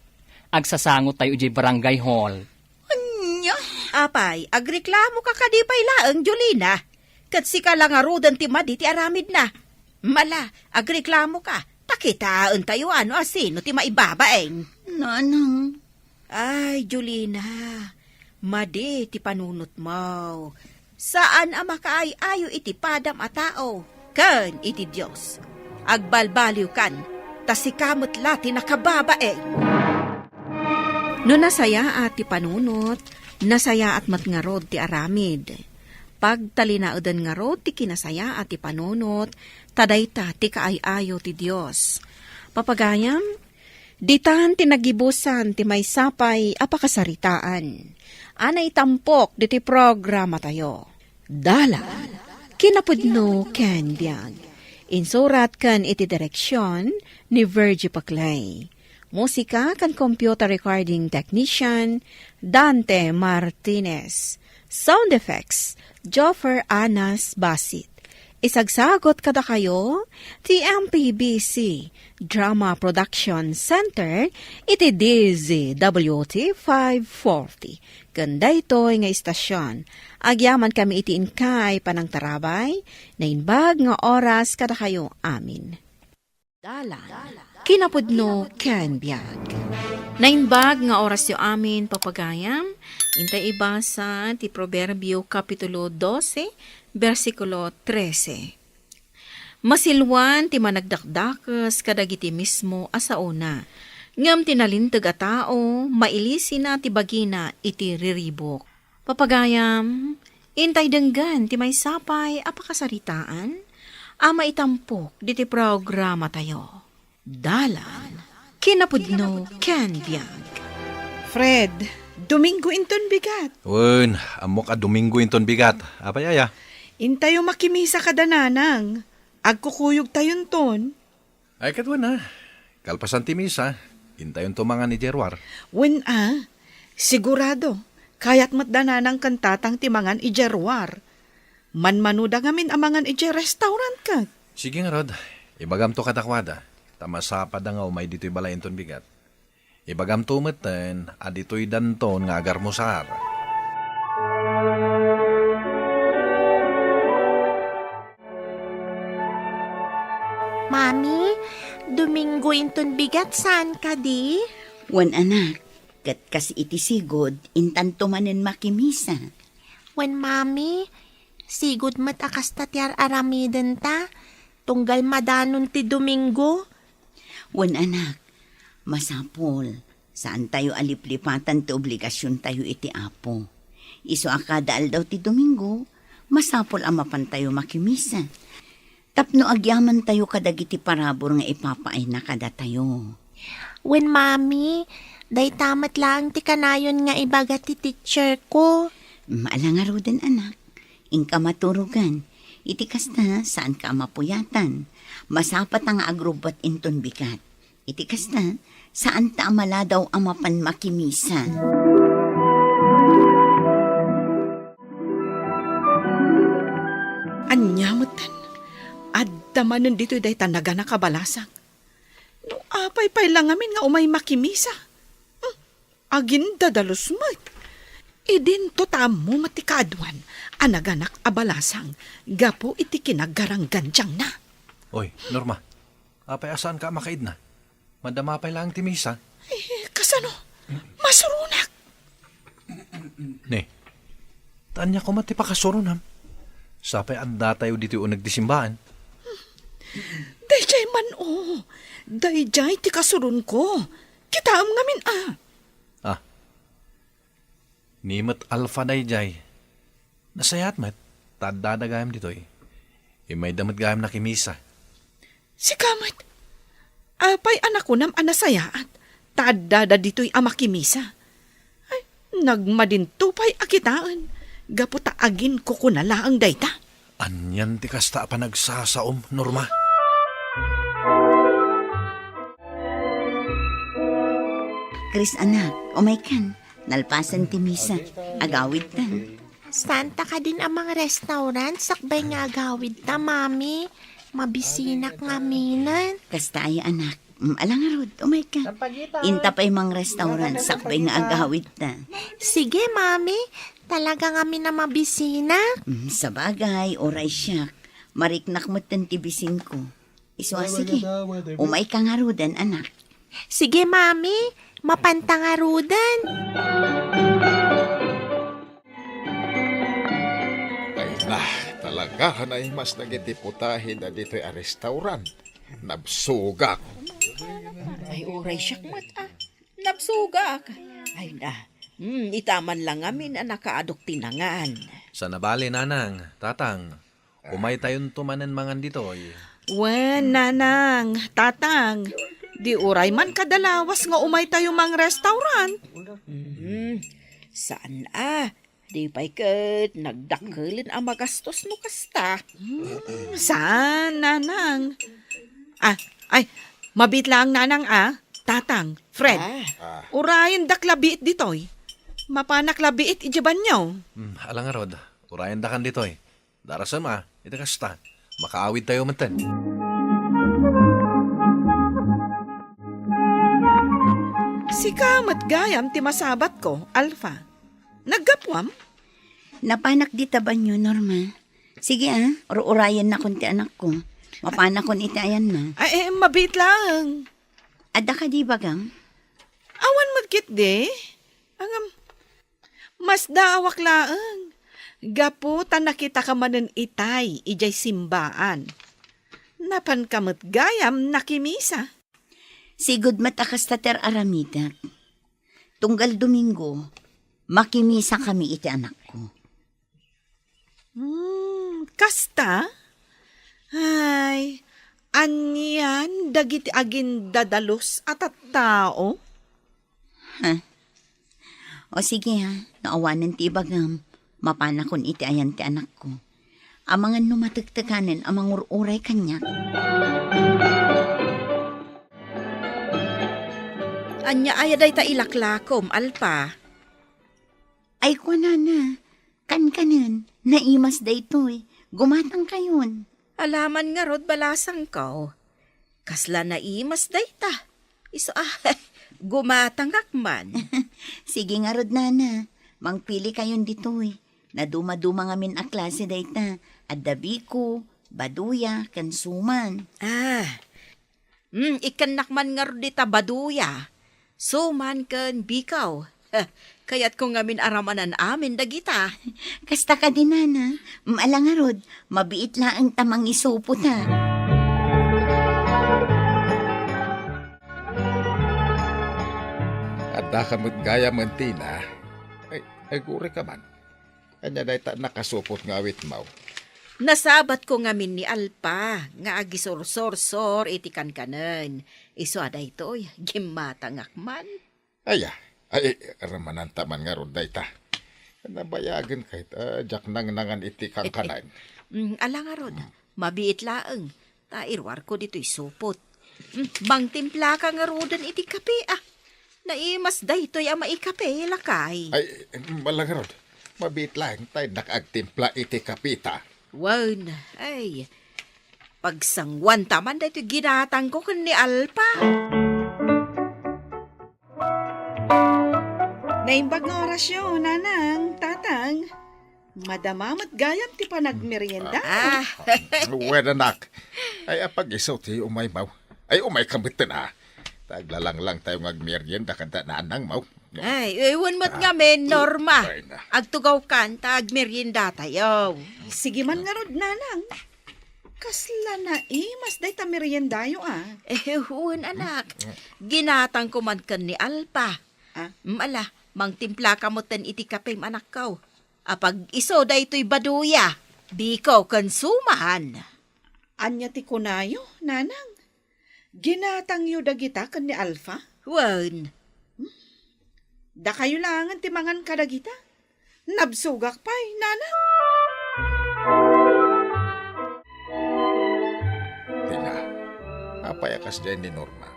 agsasangotayo idiay barangay hall. Ania? Apay, agreklamoka kadi pay laeng, Jolina? Ket sika la ngaruden ti madi ti aramidna. Mala, agreklamoka. Ta kitaentayo no asino ti maibabain. Nanang. Ay, Julina, madi ti panunotmo. Saan a makaay-ayo iti padam a tao ken iti Dios. Agbalbaliwkan, ta sika met la ti nakababain. No nasayaat ti panunot, nasayaat met ngarud ti aramid. Pagtalinaeden ngarud ti kinasayaat ti panunot, ta dayta ti kaay-ayo ti Dios. Papagayam, ditan ti nagibusan ti maysa pay a pakasaritaan a naitampok ditoy programatayo. Dalan, kinapudno ken biag. Insurat ken iti direksion ni Virgie Paclay. Musika ken computer recording technician, Dante Martinez. Sound effects, Joffer Anas Basit. Isagsagot kadakayo ti M P B C Drama Production Center iti D Z W T five forty. Ken daytoy nga istasyon, agyamankami iti inkay panangtarabay, naimbag nga oras kadakayo amin. Dalan, kinapudno ken biag. Naimbag nga orasyo amin, papagayam, intay ibasa ti Proverbio Kapitulo dose, bersikulo trese. Masilwan ti managdakdakes kadagiti mismo a saona, ngem ti nalinteg a tao, mailisina ti bagina iti riribuk. Papagayam, intay denggen ti maysa pay a pakasaritaan a maitampok diti programatayo. Dalan, kinapudno ken biag. Fred, Domingo inton bigat. Wen, ammok a Domingo inton bigat. Apay aya? Intayo makimisa kada nanang. Agkukuyogtayonton. Ay, ket wen a. Kalpasan ti misa, intayonto mangan idiay ruar. Wen a, sigurado, kayat met da nanang ken tatang ti mangan idiay ruar. Manmanoda ngamin a mangan idiay restaurant ket. Sige ngarud, ibagamto kadakuada, ta masapada nga umay ditoy balay inton bigat. Ibagamto metten a ditoy danton nga agarmusar. Mami, Domingo inton bigat, saan kadi? Wen, anak, ket kas iti sigud, intanto manen makimisa. Wen, Mami, sigud met a kasta ti ar-aramidenta, tunggal madanon ti Domingo. Wen, anak, masapul, saantayo a liplipatan ti obligasiontayo iti Apo. Isu a kada aldaw ti Domingo, masapul a mapantayo makimisa. Tapno agyamantayo kadagiti parabur nga ipapaayna kadatayo. Wen, Mami, dayta met laeng ti kanayon nga ibaga ti teacher ko. Mm, ala ngaruden, anak. Inka maturogan. Iti kasta, saanka a mapuyatan. Masapata nga agrubbuat inton bigat. Iti kasta, saanta a maladaw a mapan makimisa. Ania metten, adda manen ditoy dayta naganak a balasang. No apay pay la ngamin nga umay makimisa? Hmm, agindadalus met. Idinto ta ammo met ti kaaduan a naganak a balasang gapu iti kinagarangantiangna. Oy, Norma, apay a saanka a makaidna? Madama pay laeng ti misa? Eh, kasano? Masuronak! Ne, ta ania koma ti pakasuronam? Sapay addatayo ditoy uneg ti simbaan. Daydiay man, o. Daydiay ti kasuronko. Kitaem ngamin, a. Ah. Ni met Alfa daydiay. Nasayaat met, ta addada gayam ditoy. Immayda met gayam nakimisa. Sika met, apay a nakunam a nasayaat, ta addada ditoy a makimisa? Ay, nagmadinto pay a kitaen, gapu ta aginkukuna laeng dayta. Anian ti kasta a panagsasaom, Norma? Chris, anak, umaykan. Nalpasen ti misa, agawidtan. Saanta kadin a mangrestaurant sakbay nga agawidta, Mami? Mabisinak ngaminen. Kasta aya, anak. Mm, ala ngarud, umayka. Inta pay mangrestaurant sakbay nga agawidta. Sige, Mami. Talaga ngamin a mabisinak. Mm, sabagay, uray siak. Mariknak metten ti bisinko. Isu a, sige. Umayka ngaruden, anak. Sige, Mami. Mapanta ngaruden. Ay na, talaga a naimas dagiti putahe ditoy a restaurant. Nabsugak. Ay, uray siak met, ah. Nabsugak. Ay na. Hmm, ita man lang ngamin a nakaadok ti nangan. Saan a bale, Nanang, Tatang. Umaytayonto manen mangan ditoy. Wen, Nanang, Tatang, di uray man kada lawas nga umaytayo mangrestaurant. Mhm. Saan a? Di pay ket nagdakkelen a magastos no kasta. Hmm, saan, Nanang? Ah, ay, mabiit laeng, Nanang, ah. Tatang, Fred, ah, urayendak la biit ditoy. Mapanak la biit idiay banio. Hmm, ala ngarud, urayendakan ditoy. Darasem a, iti kasta, makaawidtayo metten. Sika met gayam ti masabatko, Alpha. Naggapuam? Napanak dita banio, Norma. Sige, ah, ur-urayennakon ti anakko. Mapanakon iti ayanna. Ay, eh, mabiit laeng. Adda kadi ibagam? Awan met ketdi. Ngem, masdaawak laeng. Gapu ta nakitaka manen itay idiay simbaan. Napanka met gayam nakimisa. Sigud met a kasta ti ar-aramidek. Tunggal Domingo, makimisakami iti anakko. Hmm, kasta? Ay, anian dagiti agindadalus a tattao? Ha? O sige ha, no awanen ti ibagam, mapanakon iti ayan ti anakko. Amangan no matektekanen a mangur-uray kaniak. Ania aya dayta ilaklakom, Alpa? Ay, kuanana, kankanen, naimas daytoy, gumatangkayon. Alaman ngarud, balasangko. Kasla naimas dayta. Isu a, gumatangak man. Sige ngarud, nana, mangpilikayon ditoy. Nadumaduma ngamin a klase dayta. Adda biko, baduya, ken suman. Ah, Hmm, ikkannak man ngarud dita baduya, suman ken biko. Kayatko ngamin a ramanan amin dagita. Kasta kadi, nana, ala ngarud, mabiit laeng ta mangisupota. Addaka met gayam, Tina. Ay, agurika man. Ania dayta nakasupot nga awitmo? Nasabatko ngamin ni Alpa nga agisursursor iti kankanen. Isu a daytoy, gimmatangak man. Aya, ay, ramananta man ngarud dayta. Nabayagen kayat, ah, diak nangnangan iti kankanen. Mm, ala ngarud, mabiit laeng. Ta iruarko ditoy supot. Hmm, mangtimplaka ngaruden iti kape, ah. Naimas daytoy a maikape, lakay. Ay, ala ngarud. Mabiit laeng ta innak agtimpla iti kapeta. Wen, ay. Pagsanguanta man daytoy ginatangko ken ni Alpa. Naimbag nga orasyo, nanang, tatang. Madama met gayam ti panagmerienda. Ah. Wen, anak. Ay, apag-isu ti umaymo. Ay, umayka metten, a. Ta aglalanglang tayo nga agmerienda kada nanangmo. Ay, wen met ngamin, Norma. Ay, na. Agtugawkan ta agmerienda tayo. Sige man ngarud, nanang. Kasla naimas dayta meriendayo, a. Eh, wen, anak. Ginatangko man ken ni Alpa. Ah? Mm, ala, mangtimplaka metten iti kapem, anakko. Apag-isu daytoy baduya, biko ken suman. Ania ti kunayo, nanang? Ginatangyo dagita ken ni Alfa? Wen. Hmm? Dakayo laengen ti mangan kadagita? Nabsogak pay, nanang. Tina, apay a kasdiay ni Norma?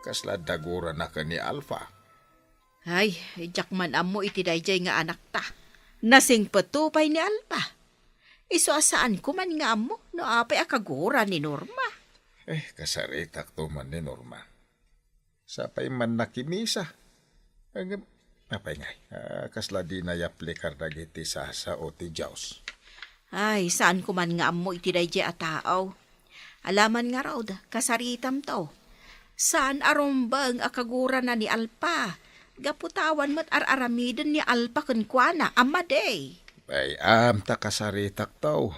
Kasla adda gurana ken ni Alfa? Ay, diak man ammo iti daydiay nga anakta. Nasingpetto pay ni Alfa. Isu a saanko man nga ammo no apay a kagura ni Norma. Eh, kasaritakto man ni Norma. Sapay man nakimisa. Ngem, apay ngay, ah, kasla dina yaplikar dagiti sasao ti Dios. Ay, saanko man nga ammo iti daydiay a tao. Alaman ngarud, kasaritamto. Saan a rumbeng a kagurana ni Alfa. Gapu ta awan met ar-aramiden ni Alfa kenkuana, a madi. Ay, am, ta kasaritakto.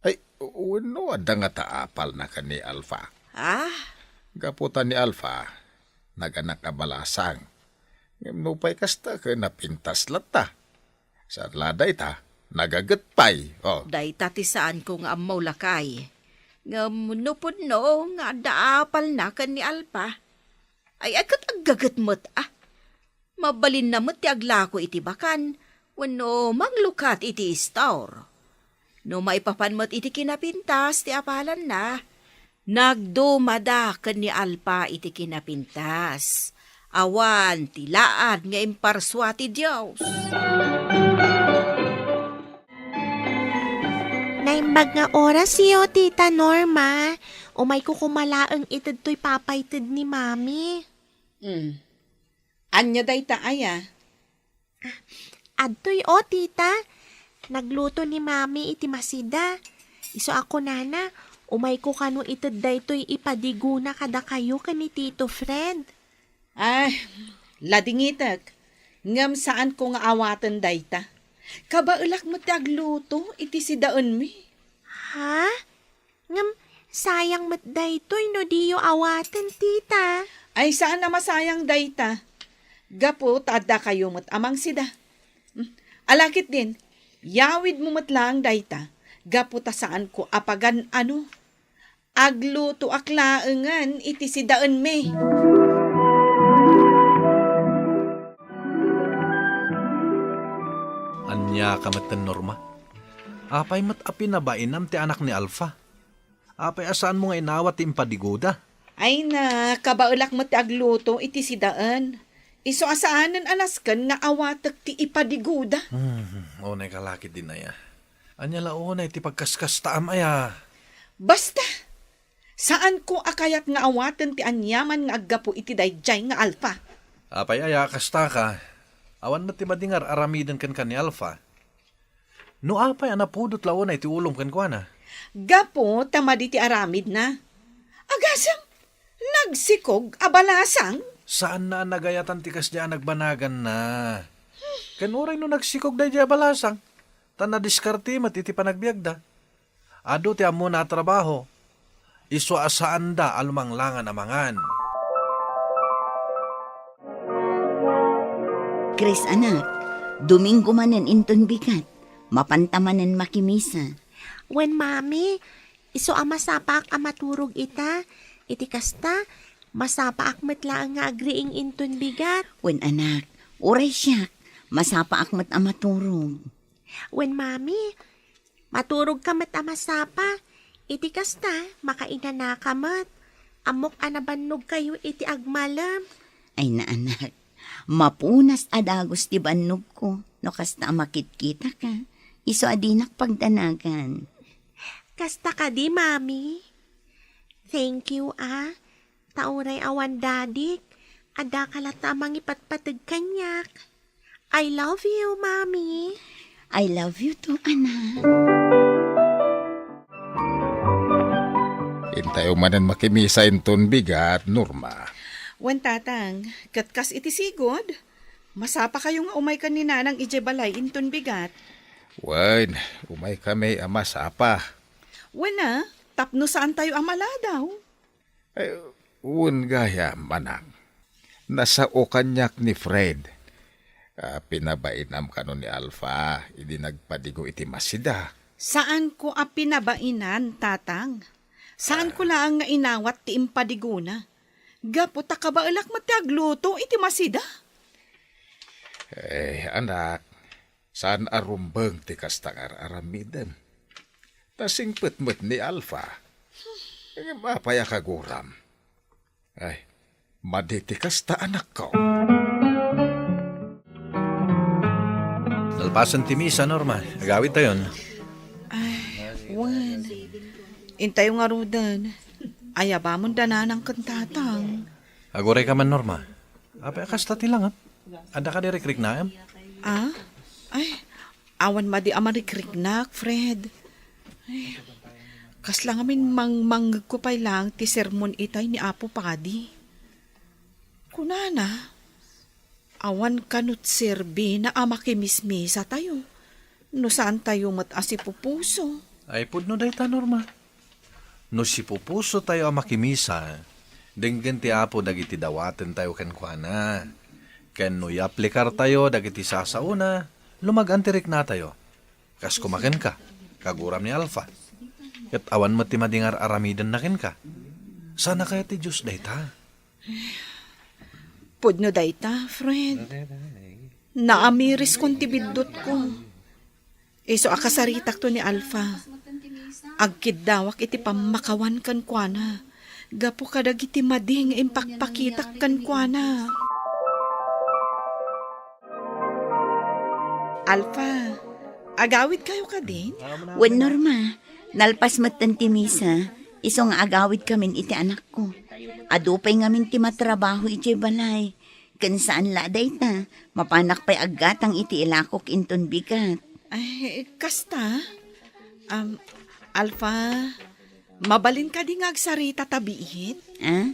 Ay, wenno adda ngata apalna ken ni Alfa? Ah? Gapu ta ni Alfa, naganak a balasang. Ngem nupay kasta ket napintas latta. Saan la dayta, nagaget pay. Oh. Dayta ti saanko nga ammo, lakay. Ngem no pudno nga adda apalna ken ni Alfa, ay, ay, ket aggaget met, ah. Mabalinna met ti aglako iti bakan wenno manglukat iti istor. No maipapan met iti kinapintas ti apalanna, nagdumada ken ni Alfa iti kinapintas. Awan ti laad nga imparsua ti Dios. Naimbag nga orasyo, Tita Norma. Umayko koma laeng ited toy papaited ni Mami. Hmm. Ania dayta aya? Adtoy, o, tita. Nagluto ni Mami iti masida. Isu a kunana, umayko kano ited daytoy ipadigona kadakayo ken ni Tito Fred. Ay, ladingitek. Ngem saanko nga awaten dayta. Kabaelak met ti agluto iti sidaenmi. Ha? Ngem, sayang met daytoy no diyo awaten, tita. Ay, saan a masayang dayta. Gapu ta addakayo met a mangsida. Hmm. Ala ketdin, yawidmo met laeng dayta, gapu ta saanko a pagan-ano. Aglutoak laengen iti sidaenmi. Ania ka met, Norma? Apay met a pinabainam ti anak ni Alfa? Apay a saanmo nga inawat ti impadigoda? Ay na, kabaelak met ti agluto iti sidaen. Isu a saanen a nasken nga awatek ti ipadigoda. Hmm, unay ka la ketdin aya. Ania la unay ti pagkaskastaam aya? Basta, saanko a kayat nga awaten ti aniaman nga aggapu iti daydiay nga Alfa. Apay aya a kasta ka? Awan met ti madi nga ar-aramiden kenka ni Alfa. No apay a napudot la unay ti ulom kenkuana? Gapu ta madi ti aramidna. Agasem, nagsikog a balasang? Saanna a nagayatan ti kasdiay a nagbanaganna. Ken uray no nagsikog daydiay a balasang, ta nadiskarte met iti panagbiagda. Adu ti ammona a trabaho. Isu a saanda a lumanglangan a mangan. Chris, anak, Domingo manen inton bigat. Mapanta manen makimisa. Wen, Mami, isu a masapaak a maturog ita. Iti kasta, masapaak met laeng nga agriing inton bigat. Wen, anak, uray siak, masapaak met a maturog. Wen, Mami, maturogka met a masapa. Iti kasta, makainanaka met. Ammok a nabannogkayo iti agmalem. Ay, naanak, mapunas a dagus ti bannogko no kasta a makitkitaka. Isu a dinak pagdanagan. Kasta kadi, Mami? Thank you, ah. Ta uray awan dadik, addaka latta a mangipatpateg kaniak. I love you, Mommy. I love you too, anak. Intayo manen makimisa inton bigat, Norma. Wen, Tatang, ket kas iti sigud, masapakayo nga umay ken ni Nanang idiay balay inton bigat. Wen, umay kami a masapa. Wen a, tapno saantayo a maladaw. Ay, wen gayam, anak. Nasao kaniak ni Fred. Ah, pinabainam kano ni Alfa, idi nagpadigo iti masida. Saanko a pinabainan, Tatang. Saanko laeng nga inawat ti impadigona. Gapu ta kabaelak met ti agluto iti masida. Eh, anak, saan a rumbeng ti kasta nga ar-aramidem. Ta singpet met ni Alfa. Ngem apay a kaguram? Ay, madi ti kasta, anakko. Nalpasen ti misa, Norma. Agawidtayon. Ay, wen. Intayo ngaruden. Ayabamon da Nanang ken Tatang. Aguray ka man, Norma. Apay a kasta ti langep? Adda kadi rikriknaem? Ah? Ay, Awan madi a marikriknak, Fred. Ay, kasla ngamin mangmangngegko pay laeng ti sermon itay ni Apo Padi. Kunana, awan kano ti serbina a makimismisatayo no saantayo met a sipupuso. Ay, pudno dayta, Norma. No sipupusotayo a makimisa, denggen ti Apo dagiti dawatentayo kenkuana. Ken no yaplikartayo dagiti sasaona, lumagan ti riknatayo. Kas koma kenka, kaguram ni Alfa. Ket awan met ti madi nga ar-aramidenna kenka. Sana kayat ti Dios dayta? Pudno dayta, Fred. Naamiriskon ti biddutko. Isu a kasaritakto ni Alfa, agkiddawak iti pammakawan kenkuana gapu kadagiti madi nga impakpakitak kenkuana. Alfa, agawidkayo kadin? Wen, Norma, nalpas metten ti misa, isu nga agawidkamin iti anakko. Adu pay ngamin ti matrabaho idiay balay. Ken saan la a dayta, mapanak pay aggatang iti ilakok inton bigat. Ay, kasta? Am, Alfa, mabalin kadi nga agsarita ta biit? Ah?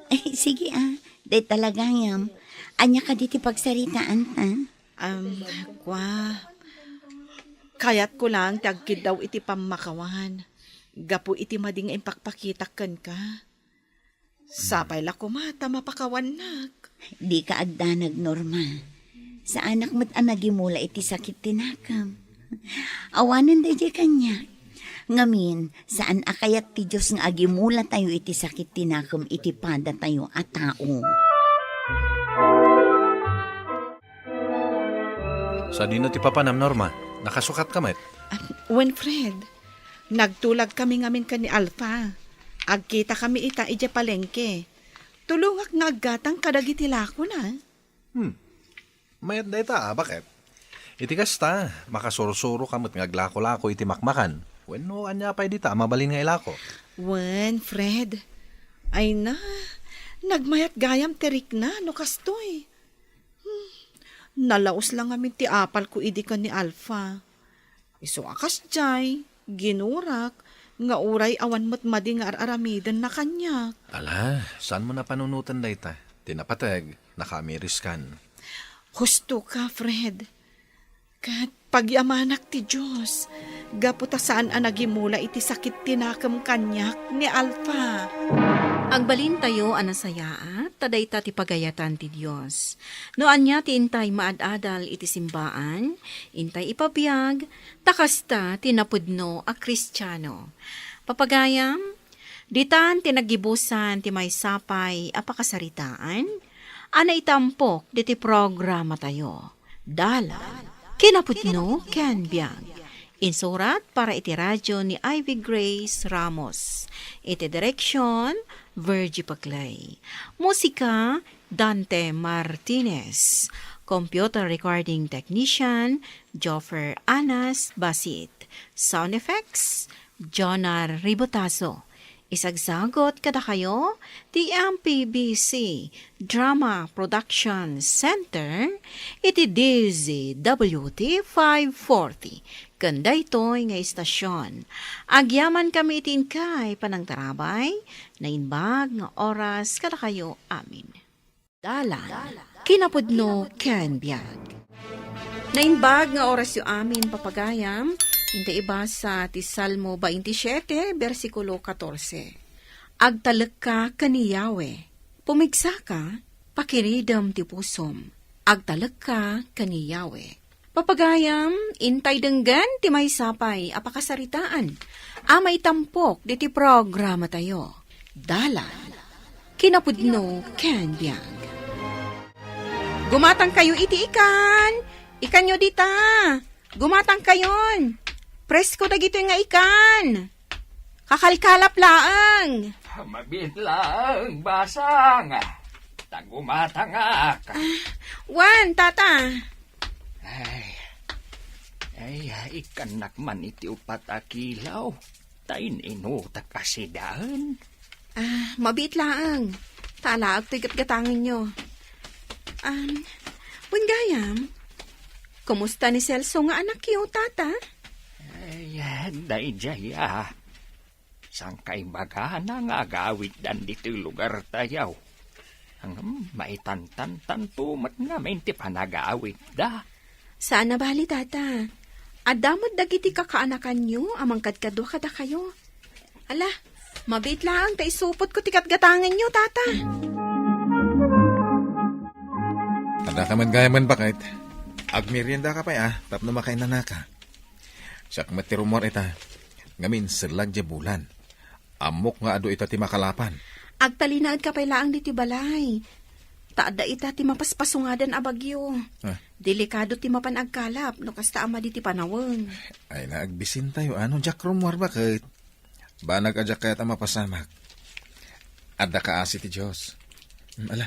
Ay, sige, ah. Dayta la gayam. Ania kadi ti pagsaritaanta? Am, kua, kayatko lang ti agkiddaw iti pammakawan gapu iti madi nga impakpakitak kenka. Sapay la koma ta mapakawannak. Dika agdanag, Norma. Saanak met a nagimula iti sakit ti nakem. Awanen daydiay kaniak. Ngamin, saan a kayat ti Dios nga agimulatayo iti sakit ti nakem iti padatayo a tao. Sadino ti papanam, Norma? Nakasukatka met? Ah, wen, Fred. Nagtulagkami ngamin ken ni Alfa. Agkitakami ita idiay palengke. Tulongak nga aggatang kadagiti lakona. Hmm. Mayat dayta, a, baket? Iti kasta, makasursuroka met nga aglakolako iti makmakan. Wenno, ania pay dita a mabalin nga ilako? Wen, Fred. Ay na, nagmayat gayam ti rikna no kastoy. Hmm, nalaus la ngamin ti apalko idi ken ni Alfa. Isu a kasdiay, ginurak, nga uray awan met madi nga ar-aramidenna kaniak. Ala, saanmo a panunoten dayta? Ti napateg, nakaamiriskan. Husto ka, Fred. Ket pagyamanak ti Dios, gapu ta saan a nagimula iti sakit ti nakem kaniak ni Alfa. Agbalintayo a nasayaat, ta dayta ti pagayatan ti Dios. No ania ti intay maad-adal iti simbaan, intay ipabiag, ta kasta ti napudno a Kristiano. Papagayam, ditan ti naggibusan ti maysa pay a pakasaritaan a naitampok diti programatayo. Dalan, kinapudno ken biag. Insurat para iti radio ni Ivy Grace Ramos. Iti direksyon, Virgie Paclay. Musika, Dante Martinez. Computer recording technician, Joffer Anas Basit. Sound effects, Jonar Ribotazo. Isagsagot kadakayo ti M P B C Drama Production Center iti D Z W T five forty. Ken daytoy nga istasyon, agyamankami iti inkay panangtarabay, naimbag nga oras kadakayo amin. Dalan, kinapudno ken biag. Naimbag nga orasyo amin, papagayam, inta ibasa ti Salmo twenty-seven, bersikulo katorse. Agtalekka ken ni Yahweh. Pumigsaka, pakiridem ti pusom. Agtalekka ken ni Yahweh. Papagayam, intay denggen ti maysa pay a pakasaritaan a maitampok diti programatayo. Dalan, kinapudno ken biag. Gumatangkayo iti ikan! Ikanyo dita! Gumatangkayon! Presko dagitoy nga ikan! Kakalkalap laeng! Mabiit laeng, basang. Ta gumatangak. Ah, wen, tata. Ay, ay, ikkannak man iti upat a kilaw. Ta in-inutak a sidaen. Ah, mabiit laeng. Ta alaek toy gatgatangenyo. Um, wen gayam, Kumusta ni Celso nga anakyo, Tata? Ay, daydiay, a. Saan ka ibagana nga agawiddan ditoy lugartayo? Ngem maitantantanto met ngamin ti panagawidda. Saan a bali, Tata. Adda met dagiti kakaanakanyo a mangkadkadua kadakayo. Ala, mabiit laeng ta isupotko ti gatgatangenyo, Tata. Adda ka man gayam, baket. Agmerienda ka pay, a, tapno makainanaka. Siak met ti rummuar ita, ngamin sellag diay bulan. Ammok nga adu ita ti makalapan. Agtalinaed ka pay laeng ditoy balay. Ta adda ita ti mapaspasungadan a bagyo. Ah. Delikado ti mapan agkalap no kasta a madi ti panawen. Ay, naagbisintayo, a, no diak rummuar, baket. Banag a diak kayat a mapasamak. Adda kaasi ti Dios. Mm, ala,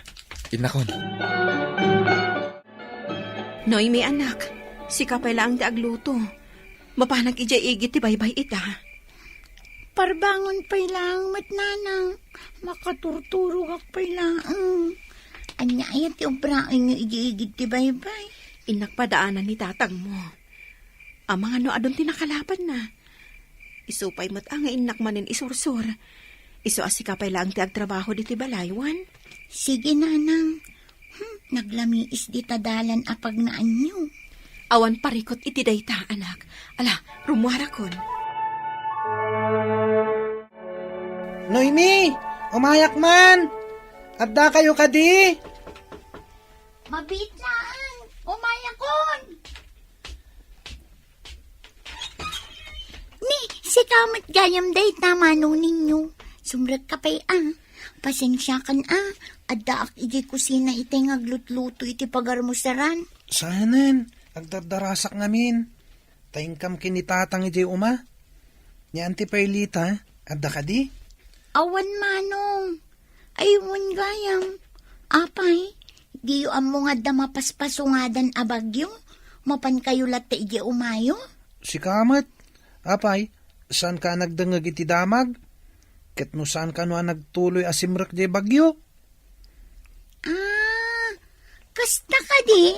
innakon. Noemi, anak, sika pay laeng ti agluto. Mapanak idiay igid ti baybay ita. Parbangon pay laeng met, nanang. Makaturturogak pay laeng. Ania aya ti obraenyo idiay igid ti baybay? Innak padaanan ni tatangmo. Amangan no adun ti nakalapanna. Isu pay met a nga innak manen isursor. Isu a sika pay laeng ti agtrabaho ditoy balay, wen? Sige, nanang. Hmm, naglamiis dita dalan a pagnaanyo. Awan parikut iti dayta, anak. Ala, rummuarakon. Noemi, umayak man! Adda kayo kadi? Mabiit laeng, umayakon! Ni, sika met gayam dayta, manong Ninyo. Sumrekka pay, a. Pasensiakan, a. Addaak idiay kusina itay nga aglutluto iti pagarmusaran. Saanen, agdardarasak ngamin. Ta inkam ken ni tatang idiay uma. Ni Auntie Perlita, adda kadi? Awan, manong. Ay, wen gayam. Apay, diyo ammo nga adda mapaspasungadan a bagyo? Mapankayo latta idiay umayo? Sika met, apay, saanka a nagdengngeg iti damag? Ket no saan kano a nagtuloy a simrek diay bagyo? Ah, kasta kadi?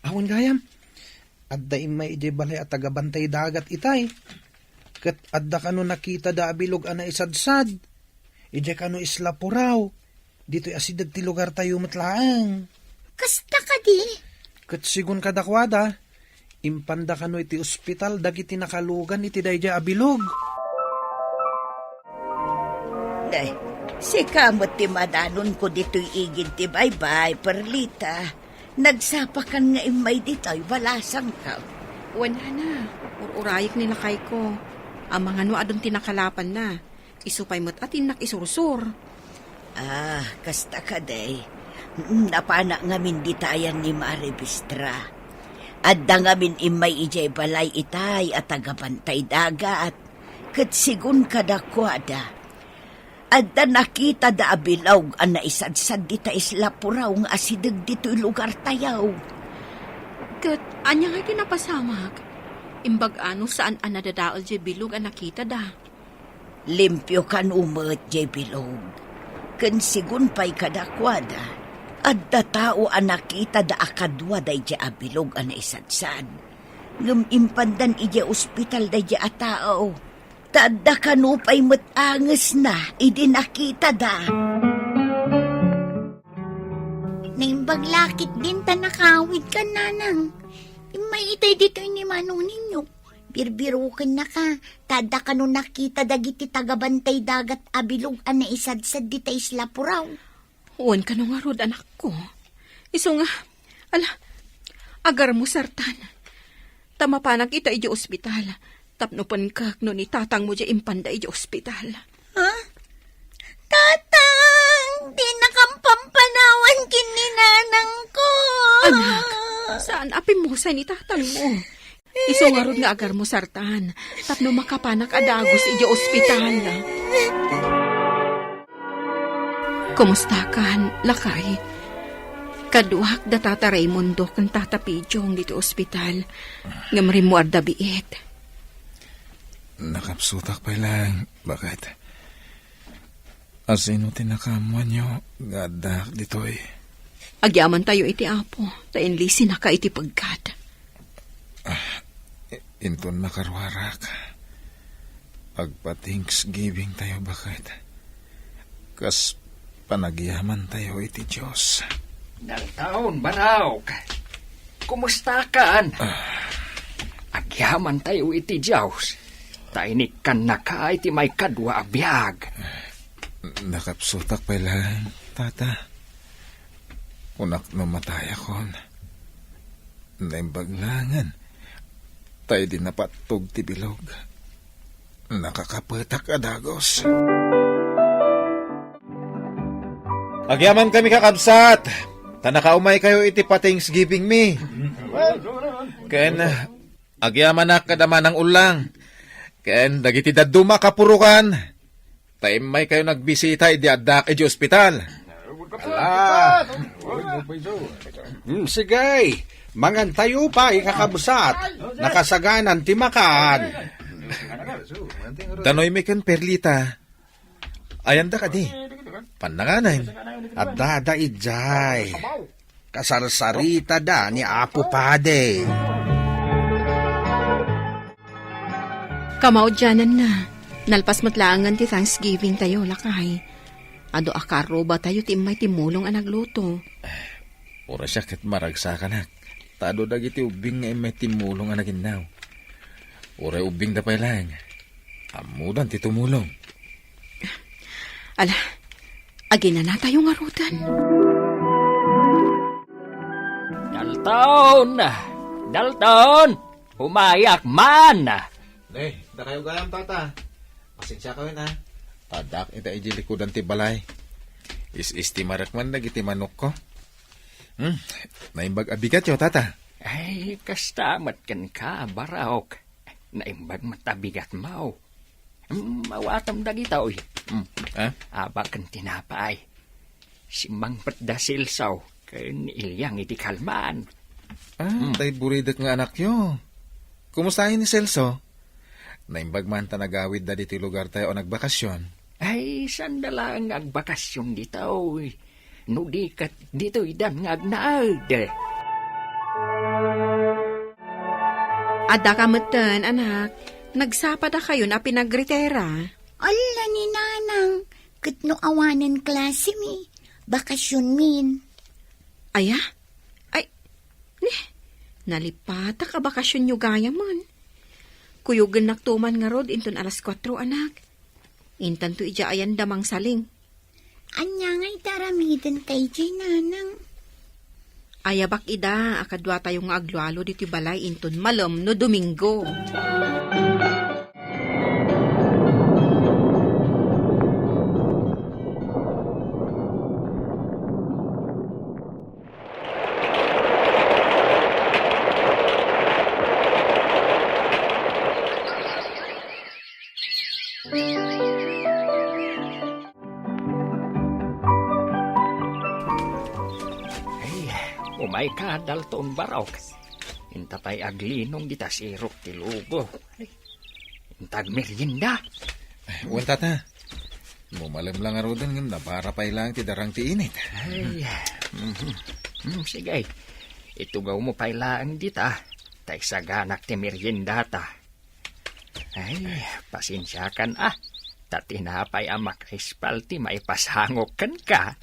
Awan gayam. Adda immay idiay balay a tagabantay dagat itay. Ket adda kano nakitada a bilog a naisadsad. Idiay kano Isla Purao. Ditoy asideg ti lugartayo met laeng. Kasta kadi? Ket sigun kadakuada, impanda kano iti ospital dagiti nakalugan iti daydiay a bilog. Ay, sika met ti madanonko ditoy igid ti baybay, Perlita. Nagsapakan nga immay ditoy, balasangka. Wen, nana, ur-urayek ni lakayko. Amangan no adun ti nakalapanna. Isu pay met a ti innak isursor. Ah, kasta kadi. Napanak ngamin ditayan ni Mare Bistra. Adda ngamin immay idiay balay itay a tagabantay dagat. Ket sigun kadakuada, adda nakitada a bilog a naisadsad dita Isla Purao nga asideg ditoy lugartayo. Ket ania ngay ti napasamak? Imbag-a no saan a nadadael diay bilog a nakitada? Limpio kano met diay bilog. Ken sigun pay kadakuada, adda tao a nakitada a kadua daydiay a bilog a naisadsad. Ngem impandan idiay ospital daydiay a tao. Ta adda kano pay met angesna idi nakitada. Naimbag la ketdin ta nakawidkan, nanang. Immay itay ditoy ni Manong Ninyo. Birbirokennaka, ta adda kano nakita dagiti tagabantay dagat a bilog a naisadsad dita Isla Purao. Wen kano ngarud, anakko. Isu nga, ala, agarmusartan. Ta mapanak ita idiay ospital. Tapno penkek no ni tatangmo diay impanda idiay ospital. Ha? Tatang, dinakam pampanawan ken ni nanangko. Anak, saan a pimmusay ni tatangmo. Isu ngarud nga agarmusartan, tapno makapanak a dagus idiay ospital. Kumustakan, lakay? Kaduak da Tata Raimundo ken Tata Pidjong ditoy ospital, ngem rimmuarda biit. Nakapsutak pay laeng, baket. Asino ti nakaammoanyo nga addaak ditoy? Agyamantayo iti Apo, ta inlisinaka iti pegkat. Inton makaruarak, agpa-Thanksgiving tayo, baket. Kas panagyaman tayo iti Dios. Dalton, Barok. Kumusta kan? Ah. Agyaman tayo iti Dios. Ta inikkannaka iti maikadua a biag. Nakapsutak pay laeng, Tata. Kunak no matayakon. Naimbag laengen. Ta idi napattog ti bilog, nakakapetak a dagus. Agyaman kami, kakabsat, ta nakaumay kayo iti pa-Thanksgiving mi. Ken agyamanak kada manang ullang. Ken dagiti dadduma a kapurokan. Ta immay kayo nagbisita idi addak iti ospital. Ala. Hmm, sige. Mangan tayo pay, kakabsat. Nakasaganan ti makan. Danoy mi ken Perlita. Ayanda kadi? Pannanganen. Adda da idiay. Kasarsaritada ni Apo Padi. Kamaudiananna, nalpas met laengen ti Thanksgiving tayo, lakay. Adu a karruba tayo ti immay timmulong a nagluto. Uray siak ket maragsakanak, ta adu dagiti ubbing nga immay timmulong a naginnaw. Uray ubbingda pay laeng, ammodan ti tumulong. Ala, aginana tayo ngaruden. Dalton! Dalton! Umayak man! Ne, dakayo gayam, Tata. Pasensiakayo, a. Addak ita idiay likudan ti balay. Is-istimarek man dagiti manokko. Hmm, naimbag a bigatyo, Tata. Ay, kasta met kenka, Barok. Naimbag met a bigatmo. Hmm, awatem dagitoy. Hmm. Ah? Abak ken tinapay. Simmangpet da Celso ken ni Iliang iti kalman. Ah, hmm. Tay buridek nga anakyo. Kumustayen ni Celso? Naimbag man ta nagawidda ditoy lugartayo a nagbakasyon. Ay, saanda laeng nga agbakasyon ditoy. No di ket ditoydan nga agnaed. Adda ka metten, anak. Nagsapadakayon a pinagritera. Alla ni Nanang, ket no awanen klase mi, bakasyon min. Aya? Ay, ne, nalipatak a bakasyonyo gayamen. Kuyogennakto man ngarud inton alas kuatro, anak. Intanto idiay ayan da mangsaling. Ania nga iti aramidenta idiay, Nanang? Ayabak ida a kaduatayo nga aglualo ditoy balay inton malem no Domingo. Ay, umayka, Dalton Barok. Inta pay aglinong dita sirok ti lubo. Ay, inta agmerienda. Wen, Tata. Mumalem la ngaruden ngem nabara pay laeng ti darang ti init. Ay. Mhm. Hmm, sige. Itugawmo pay laeng dita. Ta isaganak ti meriendata. Ay, pasensiakan, a. Ta tinapay a makaispal ti maipasangok kenka.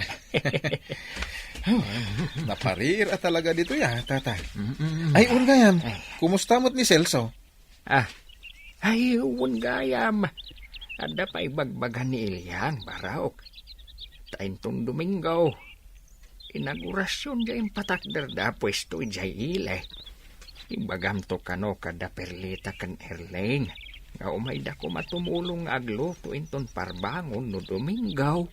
Napariir a talaga ditoy, a, Tata. Mm-mm. Ay, wen gayam, ay, kumusta met ni Celso? Ah, ay, wen gayam. Adda pay ibagbaga ni Iliang, Barok. Ta inton Domingo, inagorasyon diay impatakderda a puesto idiay ili. Ibagamto kano kada Perlita ken Erling nga umayda koma tumulong nga agluto inton parbangon no Domingo.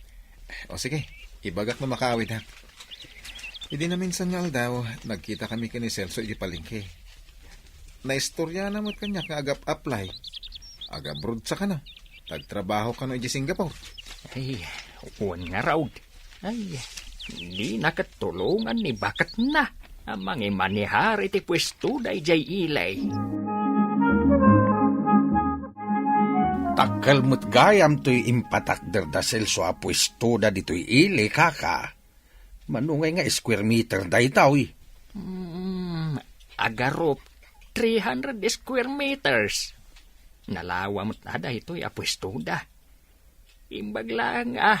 O sige, ibagak no makaawid, ha. Idi naminsan nga aldaw, nagkita kami ken ni Celso iti palengke. Naistoriana met kaniak nga agap-apply. Agabroad sa kano. Tagtrabaho kano iti Singapore. Ay, wen ngarud. Ay, dina ket tulongan ni baketna a mangimanehar iti puestoda idiay ili. Dakkel met gayam toy impatakderda Celso a puestoda ditoy ili, kaka. Mano ngay nga square meter daytoy? Hmm, agarup. three hundred square meters. Nalawa met a daytoy a puestoda. Imbag laeng a,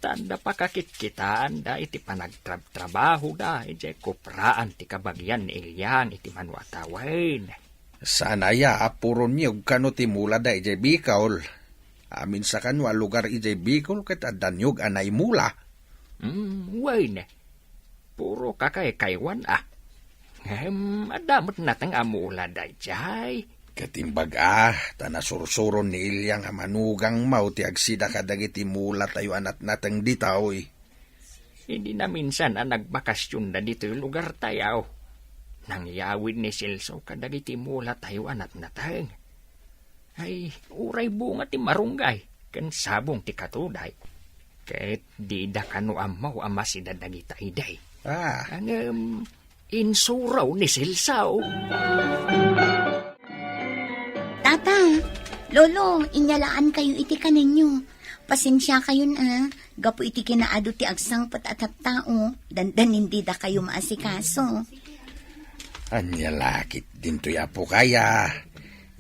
ta adda pakakitkitaan da iti panagtrabtrabahoda idiay kupraan ti kabagian ni Eliang iti mano a tawen. Saan aya a puro niyog kano ti mulada idiay Bicol? Amin sa kano a lugar idiay Bicol ket adda niyog a naimula. Hmm, wen. Puro kakaykaywan a. Ngem adda met nateng a mula daydiay. Ket imbag a, ta nasursuron ni Eliang a manugang maw ti agsida kadagiti mulatayo a natnateng ditoy. Idi naminsan a nagbakasionda ditoy lugartayo, nangyawid ni Celso kadagiti mulatayo a natnateng. Ay, uray bunga ti marunggay ken sabong ti katuday. Ket dida kano ammo a masida dagita idi. Ah. Ngem, insuro ni Celso. Tata, Lolo, inyalaankayo iti kanenyo. Pasensiakayon a, gapu iti kinaadu ti agsangpet a tattao, dandanin didakayo maasikaso. Ania la ketdin toy, apokay a?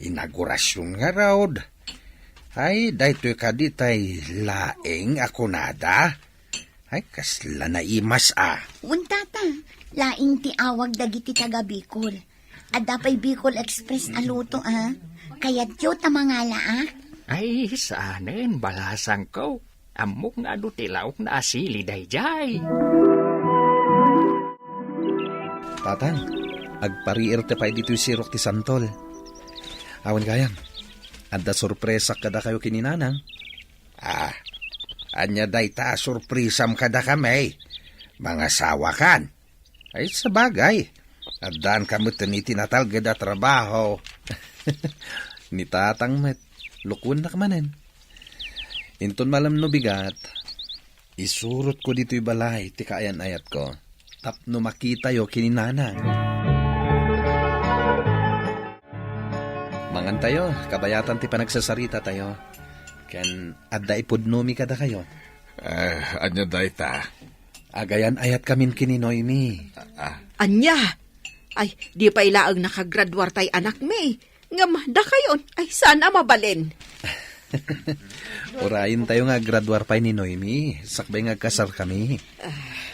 Inaugurasion ngarud. Ay, daytoy kadi tay laeng a kunada? Ay, kasla naimas a. Wen, Tata, laeng ti awag dagiti taga Bicol. Adda pay Bicol Express a luto a. Kayatyo ta mangala a? Ay, saanen, balasangko. Ammok nga adu ti laokna a sili daydiay. Tatang, agpariirta pay ditoy sirok ti santol. Awan gayam, adda sorpresak kadakayo ken ni Nanang. Ah, ania dayta a sorpresam kadakami? Mangasawakan? Ay, sabagay. Addaanka met iti natalged a trabaho. Ni Tatang met, lukuennak manen. Inton malem no bigat, isurotko ditoy balay ti kaayan-ayatko tapno makitayo ken ni Nanang. Mangantayo, kabayatan ti panagsasarita tayo. Ken adda ipudnomi kadakayo. Eh, ania dayta? Agayan-ayatkamin ken ni Noemi. Ah. Ania? Ay, di pay laeng nakagraduar tay anakmi. Ngem dakayon, ay saan a mabalin. Urayentayo nga aggraduar pay ni Noemi, sakbay nga agkasarkami.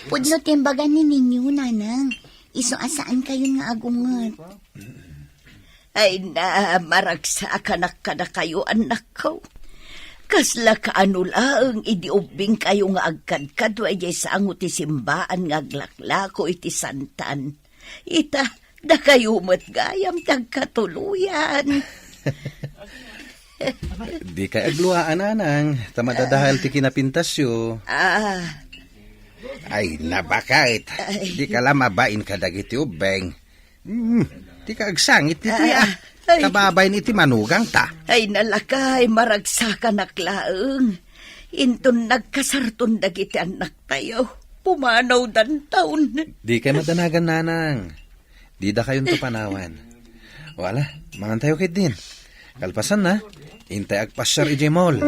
Pudno ti imbaga ni Ninyo, Nanang. Isu a saankayon nga agunget. Ay na, maragsakanak kadakayo, annakko. Kasla kaano laeng idi ubbingkayo nga agkadkadua idiay sango ti simbaan nga aglaklako iti santan. Ita, dakayo met gayam ti agkatuloyan. Dikay agluaan, Nanang, ta madadael ti kinapintasyo. Ah. Ay, nabaket. Ay. Dika la mabain kadagiti ubbing. Hmm, dika agsangit ditoy, ah. Ay. Kababain iti manugangta. Ay, nalakay, maragsakanak laeng. Inton nagkasarton dagiti annaktayo, pumanawdanton. Dikay madanagan, Nanang. Didakayonto panawan. O ala, mangantayo ketdin. Kalpasanna, intay agpasiar idiay mall.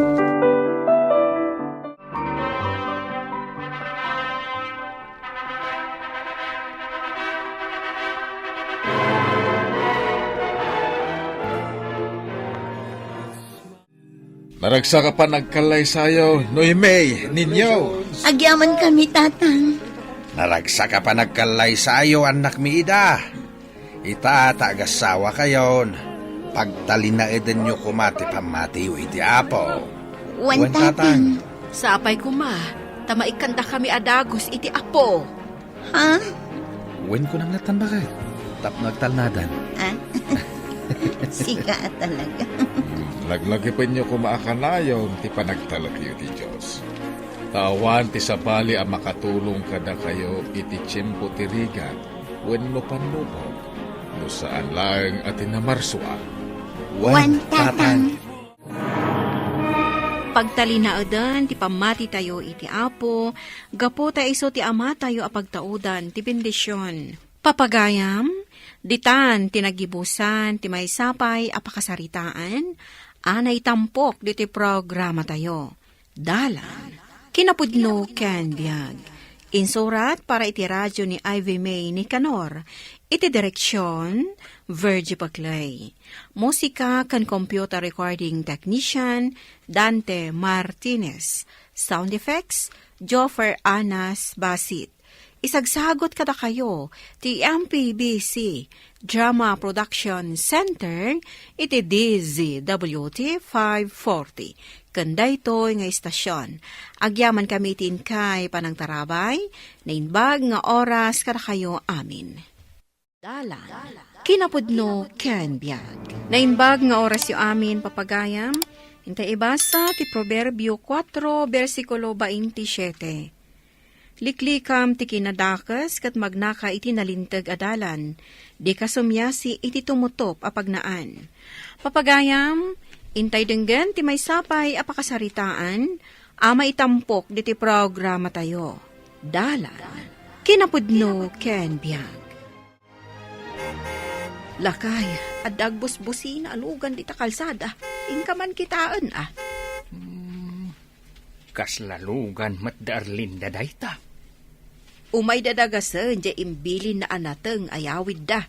Naragsak a panagkallaysayo, Noemi, Ninyo. Agyamankami, Tatang. Naragsak a panagkallaysayo, annakmi Ida. Ita, ta agasawakayon, pagtalinaedenyo koma ti pammatiyo iti Apo. Wen, Tatang. Sapay koma, ta maikkandakami a dagus iti Apo. Ha? Wen, kunam lattan, baket. Tapno agtalnadan. Ah? Sika a talaga. Laglagipenyo koma a kanayon ti panagtalekyo iti Dios. Ta awan ti sabali a makatulong kadakayo iti tiempo ti rigat wenno pannubog, no saan laeng a ti namarsuak. Wen, Tatang. Pagtalinaeden ti pammatitayo iti Apo, gapu ta isu ti Amatayo a pagtaudan ti bendision. Papagayam, ditan ti nagibusan ti maysa pay a pakasaritaan a naitampok ditoy programatayo. Dalan, kinapudno ken biag. Insurat para iti radio ni Ivy May Nicanor. Iti direksyon, Virgie Paclay. Musika ken computer recording technician, Dante Martinez. Sound effects, Joffer Anas Basit. Isagsagut kadakayo ti M P B C Drama Production Center iti D Z W T five forty. Ken daytoy nga istasyon, agyamankami iti inkay panangtarabay, naimbag nga oras kadakayo amin. Dalan, kinapudno ken biag. Naimbag nga orasyo amin, papagayam. Intay ibasa ti Proverbio kuatro, bersikulo baintisiete. Liklikam ti kinadakes ket magnaka iti nalinteg a dalan. Dika sumiasi iti tumutop a pagnaan. Papagayam, intay denggen ti maysa pay a pakasaritaan a maitampok ditoy programatayo. Dalan, kinapudno ken biag. Lakay, adda agbusbusina a lugan dita kalsada. Inka man kitaen, a. Hmm, kasla lugan met da Erlinda dayta. Umay dadagasen diay imbilinna a nateng a yawidda.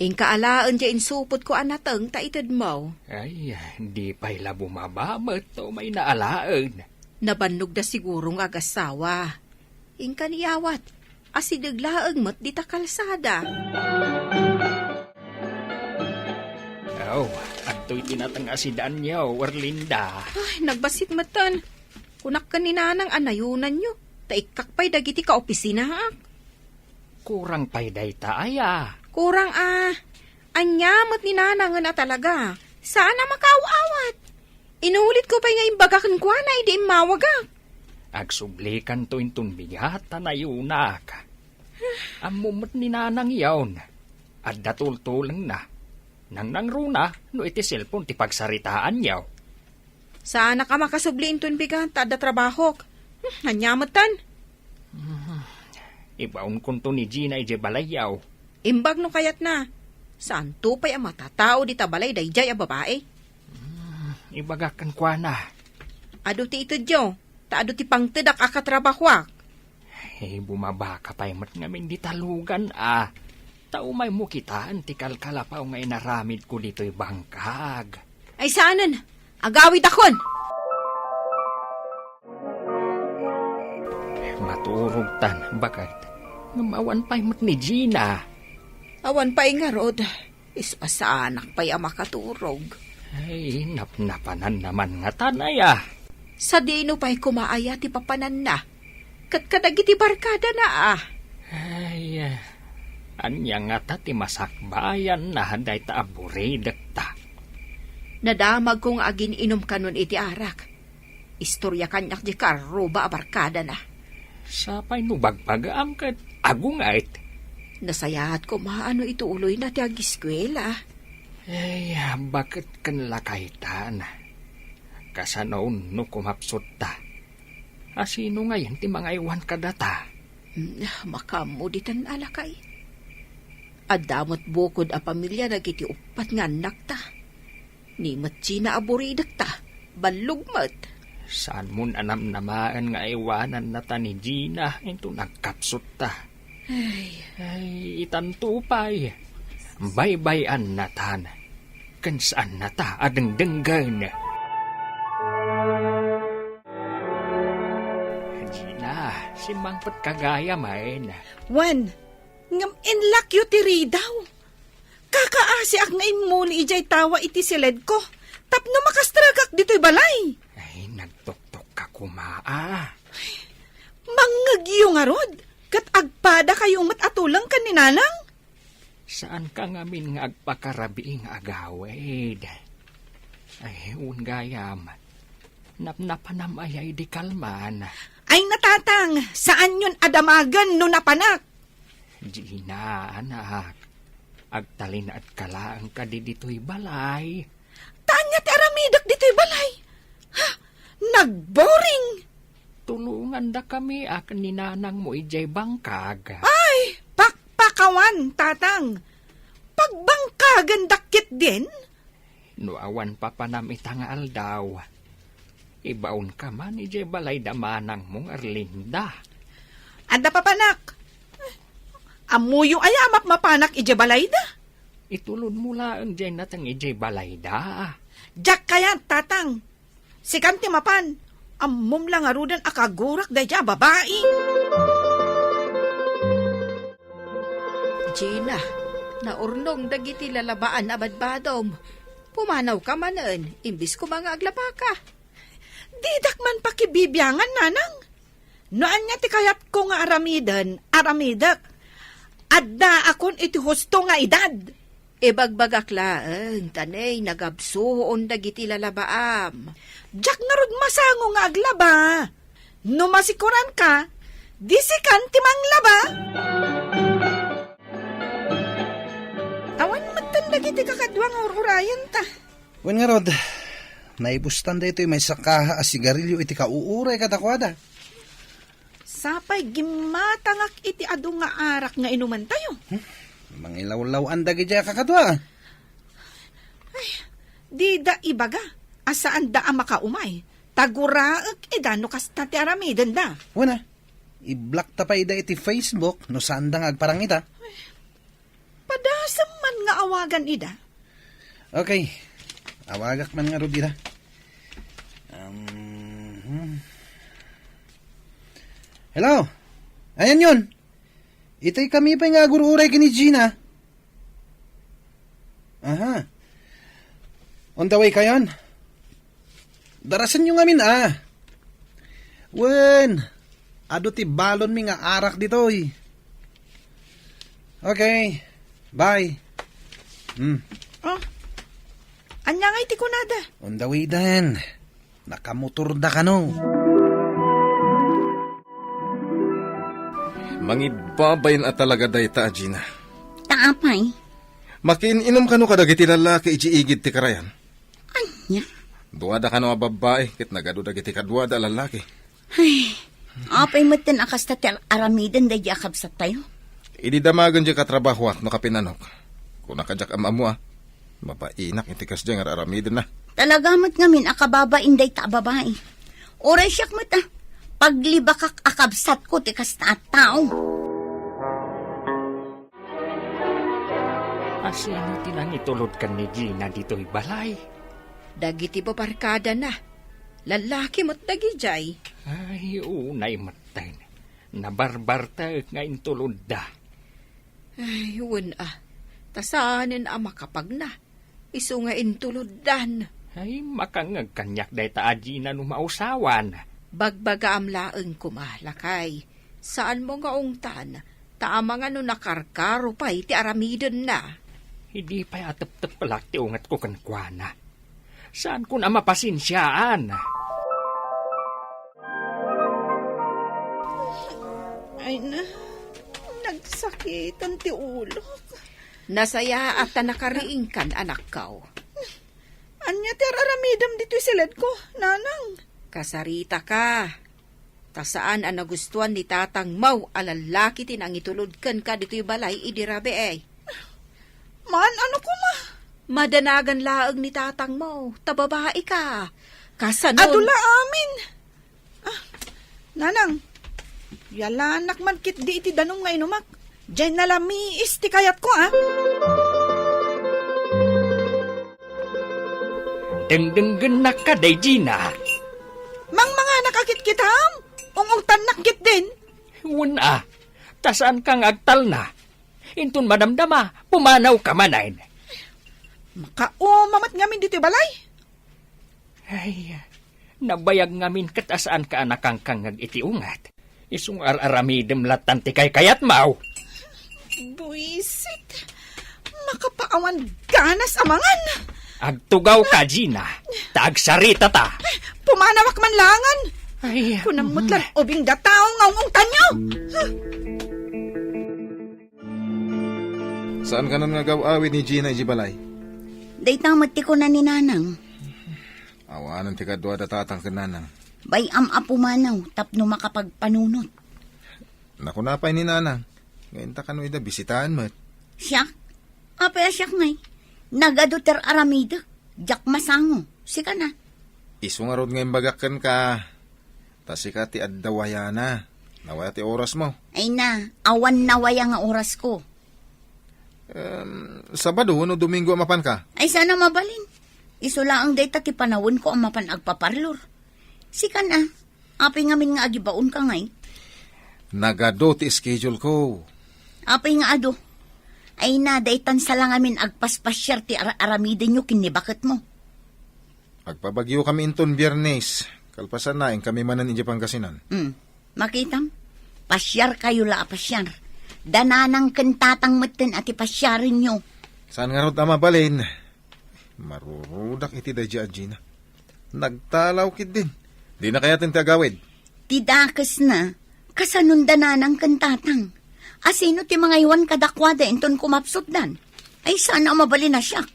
Inka alaen diay insupotko a nateng ta itedmo. Ay, di pay la bumaba met ta umay na alaen. Nabannogda siguro nga agassawa. Inka ni awat, asideg laeng met dita kalsada. Aw, adtoy ti nateng a sidanyo, Erlinda. Ay, nagbassit metten. Kunak ken ni Nanang a nayunanyo, ta ikkak pay dagiti kaopisinaak. Kurang pay dayta aya? Kurang a. Ania met ni Nanangen a talaga? Saan a makaaw-awat. Inulitko pay nga imbaga kenkuana idi immawagak. Agsublikanto inton bigat ta nayunak. Ammo met ni Nanang yaon. Adda tultulengna. Nangnangruna no iti cellphone ti pagsaritaanyo. Saanak a makasubli inton bigat ta adda trabahok. Hmm, ania metten? Hmm, ibaonkonto ni Gina idiay balayyo. Imbag no kayatna. Saanto pay a matatao dita balay daydiay a babai. Hmm, ibagak kenkuana. Adu ti itedyo, ta adu ti pangtedak a katrabahoak. Ay, bumabaka pay met ngamin dita lugan, a. Ta umaymo kitaen ti kalkalapaw nga inaramidko ditoy bangkag. Ay, saanen. Agawidakon. Maturogtan, baket. Ngem awan pay met ni Gina. Awan pay ngarud. Isu a saanak pay a makaturog. Ay, napnapananna man ngatan aya. Sadino pay koma aya ti papananna? Ket kadagiti barkadana, a. Ay, ania ngata ti masakbayanna dayta a buridekta? Nadamagko nga agin-inom kanon iti arak. Istoria kaniak diay karruba a barkadana. Sapay no bagbagaam ket agunget. Nasayaat koma a no ituloyna ti agiskuela. Ay, baket ken lakaytan. Kasano no kumapsutta? A sino ngayen ti mangaywan kadata? Hmm, makaammo ditan a lakay. Adda met bukod a pamilia dagiti uppat nga annakta. Ni met Gina a buridekta, ballog met. Saanmon a namnamaen nga aywanannata ni Gina inton agkapsutta. Ay. Ay, itanto pay. Baybay-annatan. Ken saannata a dengdenggen. Gina, simmangpetka gayamen. Wen, ngem inlakyo ti ridaw. Kakaasiak nga immuli idiay tawa iti siledko tapno makastregak ditoy balay. Ay, nagtoktokka koma, a. Mangngegyo ngarud, ket agpadakayo met a tuleng ken ni Nanang. Saanka ngamin nga agpakarabii nga agawid. Ay, wen gayam. Napnapanam aya idi kalman? Ay, natatang, saanyon a damagen no napanak. Gina, anak, agtalinaedka laeng kadi ditoy balay. Ta ania ti aramidek ditoy balay? Ha? Nagboring! Tulongandakami a ken ni nanangmo idiay bangkag. Ay, pakpakawan, tatang. Pagbangkagendak ketdin? No awan papanam ita nga aldaw, ibaonka man idiay balay da manangmo nga Erlinda. Adda papanak. Ammoyo aya a mapmapanak idiay balayda? Itulodmo laeng diay nateng idiay balayda. Diak kayat, Tatang. Sikan ti mapan. Ammom la ngaruden a kagurak daydiay a babai. Gina, naurnong dagiti lalabaan a badbadom. Pumanawka manen, imbes koma nga aglabaka. Didak man pakibibiangan, Nanang. No ania ti kayatko nga aramiden, aramidek. Addaakon iti husto nga edad. Ibagbagak laeng, ta nay nagabsuon dagiti lalabaam. Diak ngarud masango nga aglaba. No masikoranka, di sikan ti manglaba. Awan metten dagiti kakadua nga ur-urayenta. Wen ngarud, naibustan daytoy maysa kaha a sigarilyo iti kauuray kadakuada. Sapay gimmatangak iti adu nga arak nga inumentayo. Hmm? Mangilawlaw-an dagidiay a kakadua. Ay, dida ibaga a saanda a makaumay. Ta guraek ida no kasta ti aramidenda. Wen a, iblakta pay ida iti Facebook no saanda nga agparang ita. Padasem man nga awagan ida. Okay. Awagak man ngarud ida. Um, hmm. Hello? Ayanyon? Itay kami pay nga agur-uray ken ni Gina. Aha. On the way kayon? Darasenyo ngamin a. Wen, adu ti balonmi nga arak ditoy. Okay. Bye. Hmm. Oh. Ania ngay ti kunada? On the way then. Nakamotorda kano. Mangibbabain a talaga dayta a Gina. Ta apay? Makiin-inom kano kadagiti lallaki iti igid ti karayan. Ania? Duada kano a babbai ket nagadu dagiti kaduada a lallaki. Ay, apay metten a kasta ti ar-, aramiden daydi a kabsattayo? Idi damagen diay katrabahoak no kapinanok. Kuna kadiak am-ammo a, mabainak iti kasdiay nga ar-aramidenna. Talaga met ngamin a kababain dayta a babai. Uray siak met a, paglibakak a kabsatko ti kasta a tao. Asino ti nangitulod ken ni Gina ditoy balay? Dagiti babarkadana. Lallaki met dagidiay. Ay, unay metten. Nabarbartek nga intulodda. Ay, wen a. Ta saanen a makapagna. Isu nga intuloddan. Ay, makangngeg kaniak dayta a Gina no mausawan. Bagbagaam laeng koma, lakay. Saanmo nga ungtan, ta amangan no nakarkaro pay ti aramidenna. Idi pay a teptepelak ti ungetko kenkuana. Saanko a mapasensiaan. Ay na, nagsakiten ti ulok. Nasayaat ta nakariingkan, anakko. Ania ti ar-aramidem ditoy siledko, Nanang? Kasaritaka. Ta saan a nagustuan ni tatangmo a lallaki ti nangitulod kenka ditoy balay idi rabii. Maan, ano koma? Madanagan laeng ni tatangmo, ta babaika. Kasano? Adu la amin. Ah, Nanang, yalanak man ketdi iti danum nga inumak. Diay nalamiis ti kayatko, ah. Dengdenggennak kadi, Gina. Mangmanganak a kitkitam? Ung-ungtannak ketdin? Wen a, ta saanka nga agtalna. Inton madamdama, pumanawka manen. Makauma met ngamin ditoy balay. Ay, nabayag ngamin ket a saanka a nakangkangngeg iti unget. Isu nga ar-aramidem lattan ti kaykayatmo. Buisit. Makapaawan ganas a mangan. Agtugawka, Gina. Ta agsaritata. Pumanawak man laengen. Ay, kunam met la ubing dataw nga ung-ungtanyo. Saan kanon nga agaw-awid ni Gina iti balay? Dayta met ti kuna ni Nanang. Awanen ti kaduada tatang ken nanang. Bay-am a pumanaw tapno makapagpanunot. Nakuna pay ni nanang, nga inta kano ida bisitaen met. Siak? Apay a siak ngay? Nagadu ti ar-aramidek, diak masango. Sika na. Isu ngarud nga imbagak kenka, ta sika ti adda wayana. Nawaya ti orasmo. Ay na, awan nawaya nga orasko. Em, Sabado wenno Domingo a mapanka? Ay, saan a mabalin. Isu laeng dayta ti panawenko a mapan agpaparlor. Sikan a, apay ngamin nga agibaonka ngay? Nagadu ti schedule ko. Apay nga adu? Ay na, daytan sa la ngamin agpaspasiar ti ar-, aramidenyo ken ni baketmo. Agpabagiokami inton Biernes. Kalpasanna, inkami manen idiay Pangasinan. Hmm. Makitam? Pasiarkayo la a pasiar. Da Nanang ken Tatang metten a ti pasiarenyo. Saan ngarud a mabalin? Marurudak iti daydiay a Gina. Nagtalaw ketdin. Dina kayaten ti agawid. Ti dakesna, kasanon da Nanang ken Tatang? Asino ti mangaywan kadakuada inton kumapsutdan? Ay, saan a mabalin a siak.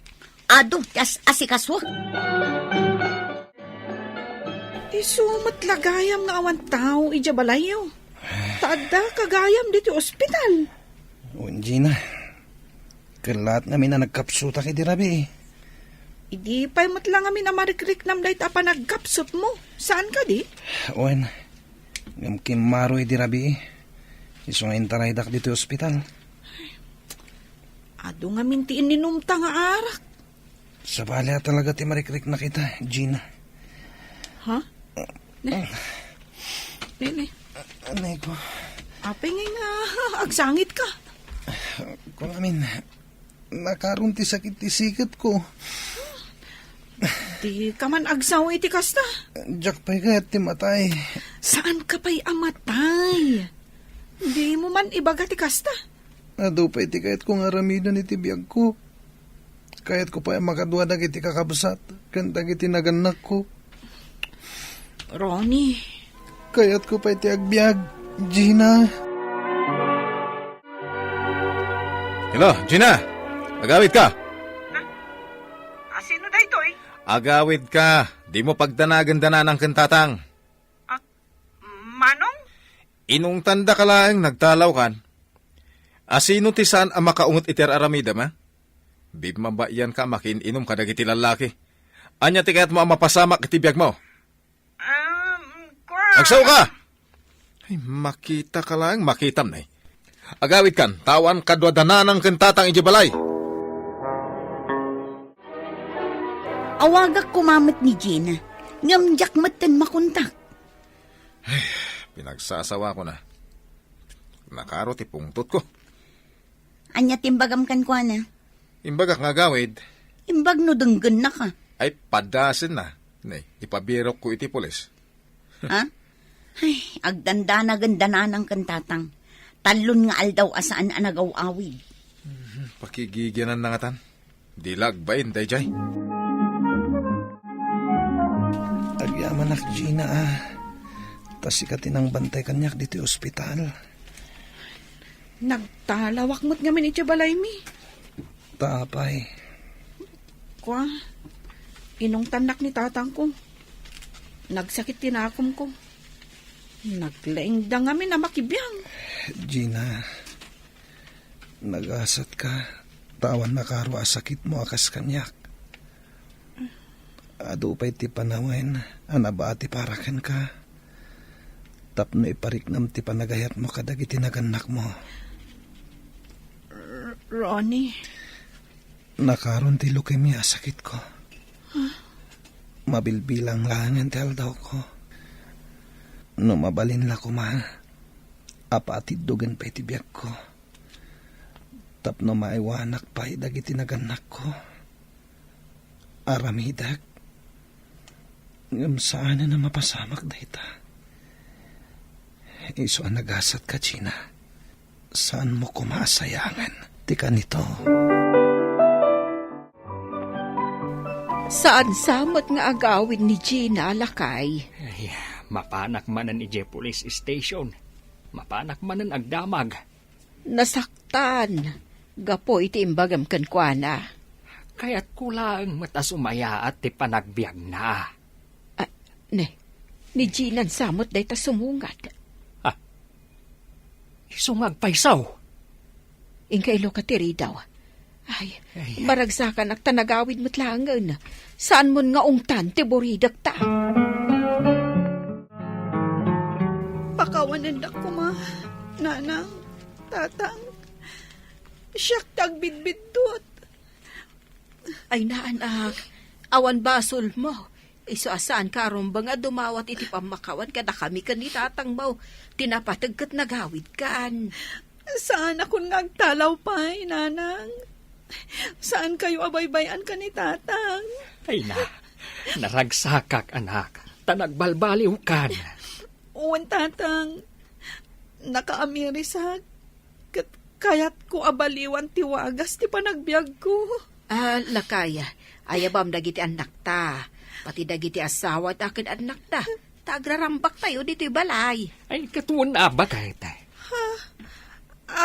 Adu ti as-, asikasuak. Isu met la gayam nga awan tao idiay balayyo. Ta adda ka gayam ditoy ospital. Wen, Gina. Ket laat ngamin a nagkapsutak idi rabii. Idi pay met la ngamin a marikriknam dayta a panagkapsutmo. Saan kadi? Wen, ngem kimmaro idi rabii. Isu nga intaraydak ditoy ospital. Adu ngamin ti ininumta nga arak. Sabali a talaga ti marikriknak ita, Gina. Ha? Ne? Ne, ne? Anay ko. Apay ngay nga agsangitka? Kung amin, nakaron ti sakit ti siketko. Di ka man agsaw iti kasta? Diak pay kayat ti matay. Saan ka pay a matay? Di mo man ibaga ti kasta? Adu pay ti kayatko nga aramiden iti biagko. Kayatko pay a makadua dagiti kakabsat ken dagiti nagannakko. Ronnie. Kayatko pay ti agbiag, Gina. Hello, Gina. Agawid ka? Asino daytoy? Agawid ka. Di mo pagdanagen da Nanang ken Tatang. Ah, Manong? Inungtanda ka laeng nagtalawkan. Asino ti saan a makaunget iti ar-aramidem, a? Bimmabayan ka a makiin-inom kadagiti lallaki. Ania ti kayatmo a mapasamak iti biagmo? Um, kua- Agsaw ka! Ay, makita ka laeng, makitam na eh. Agawid kan, tawan kadua da Nanang ken Tatang idiay balay. Awagak koma met ni Gina, ngem diak metten makontak. Ay, pinagsasawa ko na. Nakaro ti pungtot ko. Ania ti imbagam kenkuana? Imbagak nga agawid. Imbag no denggennaka. Ay, padasen na. Ne, ipabirok ko iti pulis. Ha? Ay, agdandanagen da Nanang ken Tatang. Tallon nga aldaw a saan a nagaw-awid. Mhm, pakigigianan na ngatan. Di la agbain daydiay. Agyamanak, Gina, a. Ta sika ti nangbantay kaniak ditoy ospital. Nagtalawak met ngamin iti balaymi. Ta apay? Kua, inungtannak ni tatangko. Nagsakit ti nakomko. Naglaingda ngamin a makibiang. Gina, nagasatka, ta awan nakaro a sakitmo a kas kaniak. Adu pay ti panawen a nabati para kenka, tapno ipariknam ti panagayatmo kadagiti nagannakmo. R-, Ronnie. Nakaron ti leukemia a sakitko. Mabilbilang laengen ti aldawko. No mabalin la koma, apatiddogen pay ti biagko. Tapno maiwanak pay dagiti nagannakko. Aramidek. Ngem saanen a mapasamak dayta. Isu a nagasatka, Gina. Saanmo koma a sayangen ti kanito. Saan sa met nga agawid ni Gina, lakay? Ay, mapanak manen idiay police station. Mapanak manen agdamag. Nasaktan gapu iti imbagam kenkuana. Kayatko laeng met a sumayaat ti panagbiagna. Ah, ne, ni Gina sa met dayta sumungad. Ah, isu nga agpayso. Inka iluka ti ridaw. Ay, ay, ay. Maragsakanak ta nagawid met laengen. Saanmon nga ungtan ti buridekta. Pakaw Awan endak koma, Nanang, Tatang. Siak ti agbidbiddut. Ay, naanak, awan basolmo. Isu a saanka a rumbeng a dumawat iti pammakawan kadakami ken ni tatangmo. Ti napateg ket nagawidkan. Saanakon nga agtalaw pay, Nanang. Saankayo a baybay-an ken ni Tatang. Ay na, naragsakak, anak, ta nagbalbaliwkan. Wen, Tatang. Nakaamirisak. Ket kayatko a baliwan ti wagas ti panagbiagko. Ah, lakay, ayabam dagiti annakta, pati dagiti asawada ken annakta, ta agrarambaktayo ditoy balay. Ay, ket wen a, baket. Ha?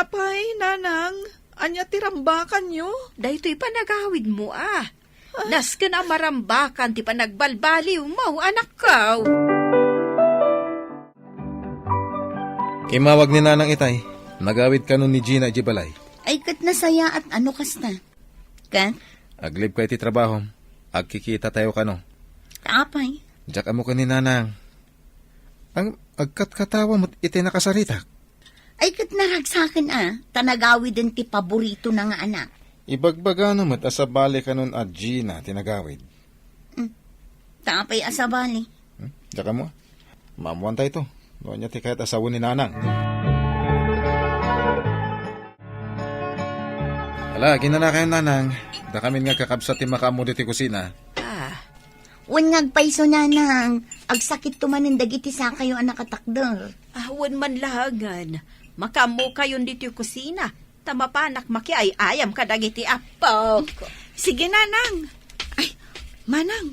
Apay, Nanang, ania ti rambakanyo? Daytoy panagawidmo, a. Nasken a marambakan ti panagbalbaliwmo, anakko. Immawag ni Nanang itay. Nagawid kano ni Gina idiay balay. Ay, ket nasayaat a no kasta. Ket? Aglibka iti trabahom. Agkikitatayo kano. Apay? Diak ammo ken ni Nanang. Ang agkatkatawa met iti nakasaritak. Ay, ket naragsaken a, ta nagawiden ti paboritona nga anak. Ibagbagana met a sabali kanon a Gina ti nagawid. Hmm. Ta apay a sabali? Hmm? Diak ammo. Maammoantayto. No ania ti kayat a sawen ni Nanang. Ala, aginana kayon, Nanang. Dakamin nga kakabsat ti makaammo ditoy kusina. Ah. Wen nga agpayso, Nanang. Agsakitto manen dagiti sakayo a nakatakder. Ah, wen man laengen. Makaammokayon ditoy kusina. Ta mapanak makiay-ayam kadagiti appok. Sige, Nanang. Ay, Manang,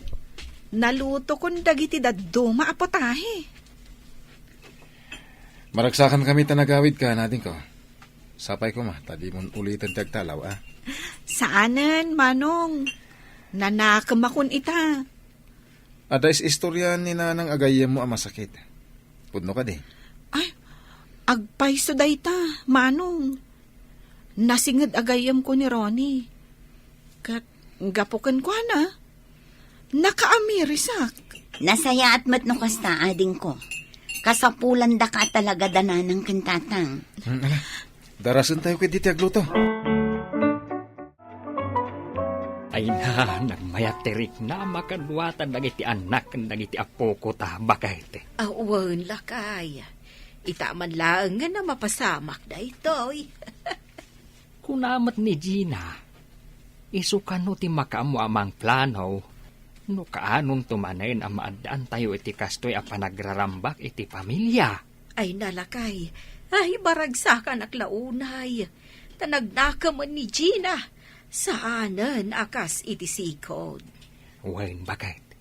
nalutokon dagiti dadduma a potahe. Maragsakankami ta nagawidka, adingko. Sapay koma, ta dimon uliten ti agtalaw, a? Saanen, Manong. Nanakemakon ita. Adda is-istoriaan ni Nanang a gayyemmo a masakit. Pudno kadi? Ay, agpayso dayta, Manong. Nasinged a gayyemko ni Ronnie. Ket gapu kenkuana, nakaamirisak. Nasayaat met no kasta, adingko. Kasapulandaka a talaga da Nanang ken Tatang. Hmm, ala, darasentayo ketdi ti agluto. Ay na, nagmayat ti riknama kaduatan dagiti annak ken dagiti appoko ta, baket. Awan, lakay. Ita man laengen a mapasamak daytoy. Kuna met ni Gina, isu kano ti makaammo a mangplano no kaanonto manen a maaddaantayo iti kastoy a panagrarambak iti pamilia. Ay, nalakay. Ay, maragsakanak la unay. Ta nagnakemen ni Gina. Saanen a kas iti sikod. Wen, baket.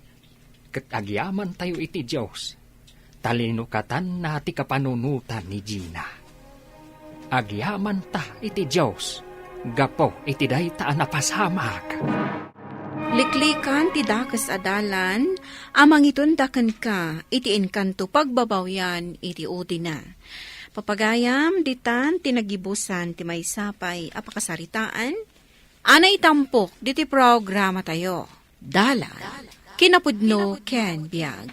Ket agyamantayo iti Dios, ta linukatanna ti kapanunotan ni Gina. Agyamanta iti Dios gapu iti dayta a napasamak. Liklikan ti dakes a dalan a mangitunda kenka iti enkanto pagbabawian iti udina. Papagayam, ditan ti nagibusan ti maysa pay a pakasaritaan a naitampok diti programatayo. Dalan, kinapudno ken biag.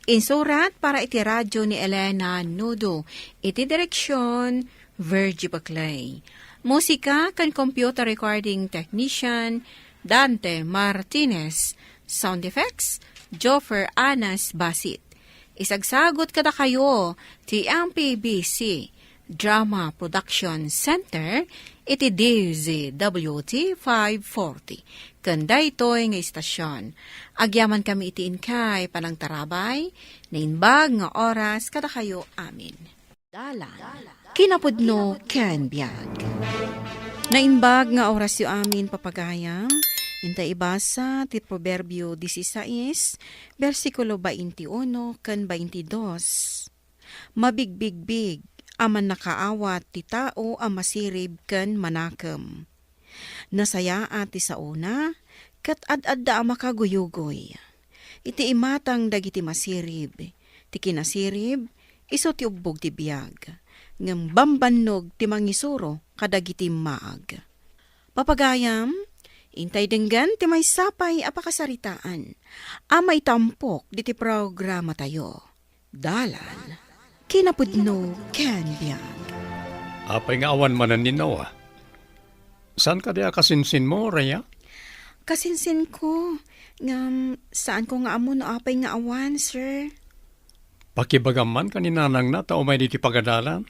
Insurat para iti radio ni Elena Nudo, iti direksion, Virgie Baclay. Musika ken computer recording technician, Dante Martinez. Sound effects, Joffer Anas Basit. Isagsagut kadakayo ti M P B C Drama Production Center iti D Z W T five forty. Ken daytoy nga istasion, agyamankami iti inkay panangtarabay, naimbag nga oras kadakayo amin. Dalan, kinapudno ken biag. Naimbag nga orasyo amin, papagayam. Inta ibasa ti Proverbio dieciséis, bersikulo veintiuno ken veintidos. Mabigbigbig a mannakaawat ti tao a masirib ken manakem. Nasayaat ti saona, ket ad-adda a makaguyugoy. Iti imatang dagiti masirib, ti kinasirib, isu ti ubbog ti biag, ngem bambannog ti mangisuro kadagiti maag. Papagayam, intay denggen ti maysa pay a pakasaritaan a maitampok diti programatayo. Dalan, Kinapudno ken biag. Apay nga awan manen ni Noah? Saan kadi a kasinsinmo, Rhea? Kasinsinko, ngem saanko nga ammo no apay nga awan, sir. Pakibagam man ken ni nanangna ta umay ditoy pagadalan.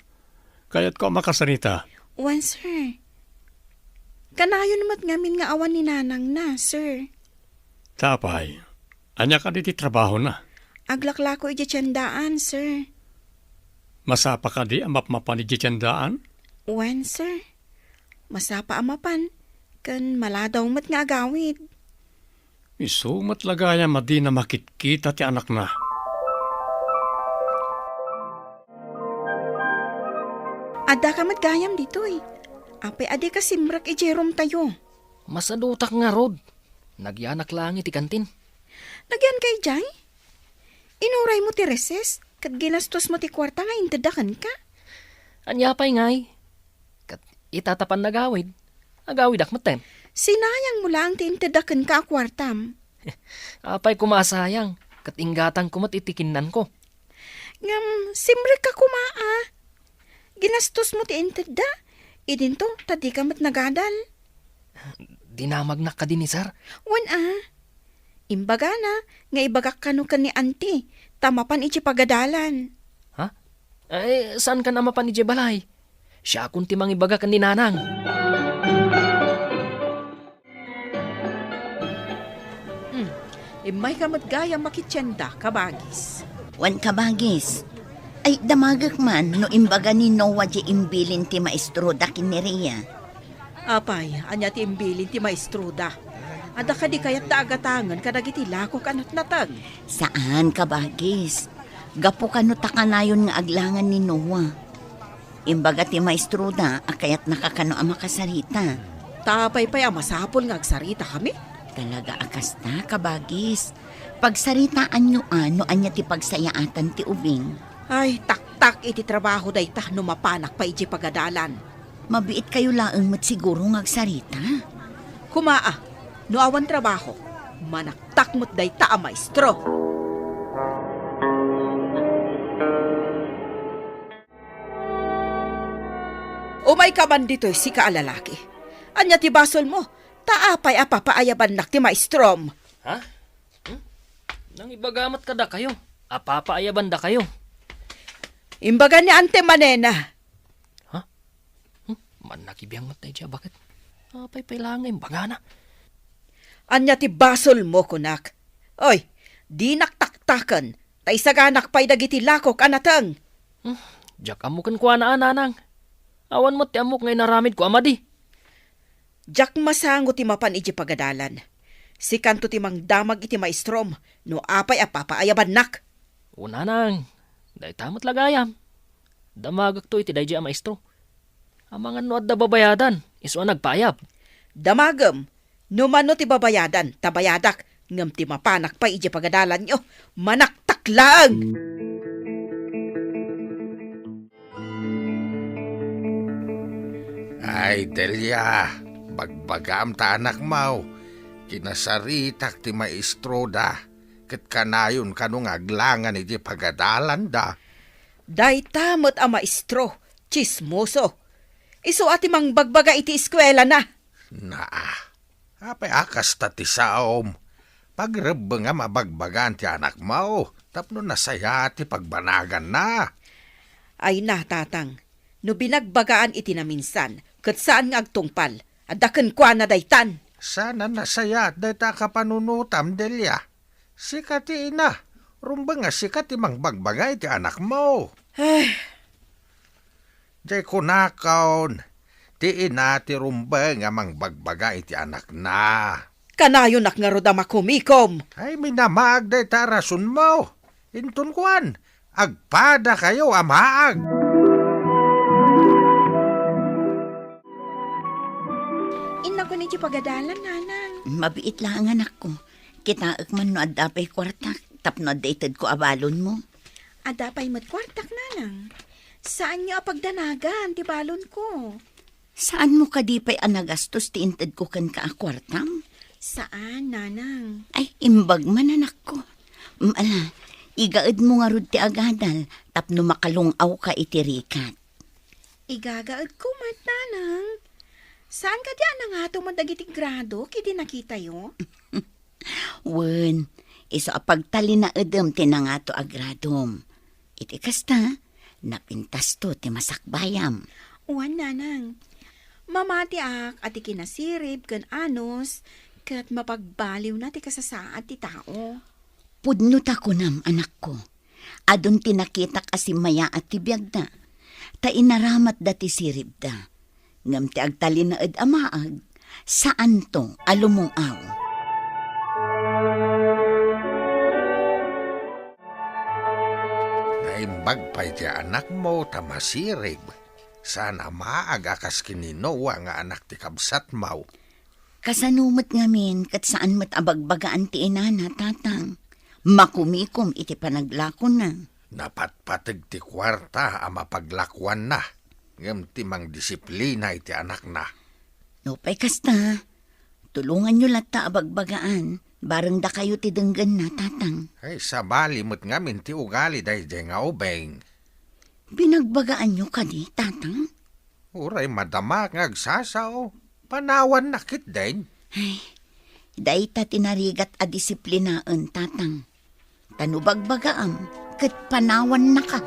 Kayatko a makasarita. Wen, sir. Kanayon met ngamin nga awan ni nanangna, sir. Ta apay, ania kadi ti trabahona? Aglaklako idiay tiendaan, sir. Masapa kadi a mapmapan idiay tiendaan? Wen, sir. Masapa a mapan, ken maladaw met nga agawid. Isu met la gayam a dina makitkita ti anakna. Addaka met gayam ditoy. Apay a dika simrek idiay roomtayo? Masadutak ngarud. Nagyanak laeng iti kantin. Nagyanka idiay? Inuraymo ti recess, ket ginastosmo ti kuarta nga intedda kenka. Ania pay ngay? Ket ita ta pannagawid, agawidak metten. Sinayangmo laeng ti intedda kenka a kuartam. Apay koma a sayang, ket inggatangko met iti kinnanko. Ngem, simrekka koma a. Ginastosmo ti intedda. Idinto, ta dika met nagadal. Dinamagnak kadi ni Sir? Wen a. Imbagana nga ibagak kano ken ni Auntie, ta mapan idiay pagadalan. Ha? Eh, saankan a mapan idiay balay? Siakon ti mangibaga ken ni Nanang. Hmm. Immayka met gayam makitienda, kabagis. Wen, kabagis. Ay, damagek man no imbaga ni Noah diay imbilin ti maestroda ken ni Rhea. Apay, ania ti imbilin ti maestroda? Adda kadi kayatda a gatangen kadagiti lakok a natnateng? Saan, kabagis. Gapu kano ta kanayon nga aglangan ni Noah. Imbaga ti maestroda a kayatnaka kano a makasarita. Ta apay pay a masapul nga agsaritakami? Talaga a kasta, kabagis. Pagsaritaanyo a no ania ti pagsayaatan ti ubing. Ay, taktak iti trabaho dayta no mapanak pay idiay pagadalan. Mabiitkayo laeng met siguro nga agsarita. Koma a, no awan trabaho, manaktak met dayta a maestro. Umayka man ditoy, sika a lalaki. Ania ti basolmo? Ta apay a papaayabannak ti maestrom? Ha? Hmm? Nangibaga met kadakayo a papaayabandakayo. Imbaga ni Auntie manen a. Ha? Hmm? Mannakibiang met daydiay a baket. Apay pay laeng nga imbagana? Ania ti basolmo, kunak? Oy, dinak taktaken, ta isaganak pay dagiti lakok a nateng. Hmm, diak ammo kenkuana a, Nanang. Awan met ti ammok nga inaramidko a madi. Diak masango ti mapan idiay pagadalan. Sikanto ti mangdamag iti maestrom no apay a papaayabannak. O, Nanang, dayta met la gayam. Damagekto iti daydiay a maestro. Amangan no adda babayadan, isu a nagpaayab. Damagem, no mano ti babayadan, ta bayadak, ngem ti mapanak pay idiay pagadalanyo, manaktak laeng. Ay, Delia, bagbagam ta anakmo, kinasaritak ti maestroda, ket kanayon kano nga aglangan iti pagadalanda. Dayta met a maestro, tsismoso. Isu a ti mangbagbaga iti eskuelana. Naa, apay a kasta ti saom? Pagrebbengam a bagbagaan ti anakmo tapno nasayaat ti pagbanaganna. Ay na, Tatang, no binagbagaan iti naminsan, ket saan nga agtungpal, adda kenkuana daytan. Saan a nasayaat dayta a kapanunotam, Delia. Sika ti ina, rumbeng a sika ti mangbagbaga iti anakmo. Ay. Jay kunakon, ti ina ti rumbeng a mangbagbaga iti anakna. Kanayonak ngarud a makumikom. Ay, minamaag dayta a rasonmo. Inton kuan, agpadakayo a maag. Innakon iti pagadalan, Nanang. Mabiit laeng, anakko. Kitaek man no adda pay kuartak tapno adda itedko a balonmo. Adda pay met kuartak, Nanang. Saanyo a pagdanagan ti balonko. Saanmo kadi pay a nagastos ti intedko kenka a kuartam? Saan, Nanang. Ay, imbag man, anakko. Mm, ala, Igaedmo ngarud ti agadal tapno makalung-awka iti rigat. Igagaedko met, nanang. Saan kadi a nangato met dagiti gradok idi nakitayo? Wen, isu a pagtalinaedem ti nangato a gradom. Iti kasta, napintasto ti masakbayam. Wen, nanang. Mamatiak a ti kinasirib ken anus ket mapagbaliwna ti kasasaad ti tao. Pudno ta kunam, anakko. Adun ti nakitak a simmayaat ti biagda, ta inaramatda ti siribda. Ngem ti agtalinaed a maag, saanto a lumung-aw. Naimbag pay ti anakmo ta masirib. Saan a maag a kas ken ni Noah nga anak ti kabsatmo. Kasano met ngamin ket saan met a bagbagaan ti inana, tatang? Makumikom iti panaglakona. Napatpateg ti kuarta a mapaglakuanna, ngem ti mangdisiplina iti anakna. Nupay kasta, tulonganyo latta a bagbagaan, bareng dakayo ti denggenna, tatang. Ay, sabali met ngamin ti ugali daydiay nga ubing. Binagbagaanyo kadi, tatang? Uray madama nga agsasao, panawanna ketdin. Ay, dayta ti narigat a disiplinaen, tatang. Ta no bagbagaam, ket panawannaka.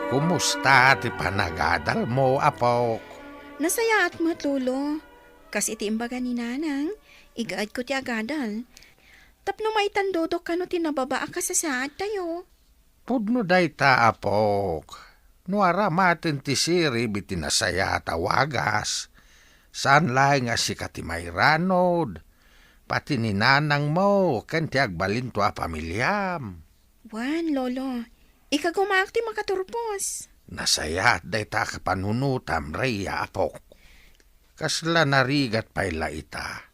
Kumusta ti panagadalmo, apok? Nasayaat met, Lolo. Kas iti imbaga ni Nanang, igaedko ti agadal. Tapno maitandodok kano ti nababa a kasasaadtayo. Pudno dayta, apok. No aramaten ti sirib iti nasayaat a wagas, saan laeng a sika ti mairanod, pati ni nanangmo ken ti agbalinto a familiam. Wen, Lolo, ikagumaak ti makaturpos. Nasayaat dayta a kapanunotam, Rhea, apok. Kasla narigat pay la ita.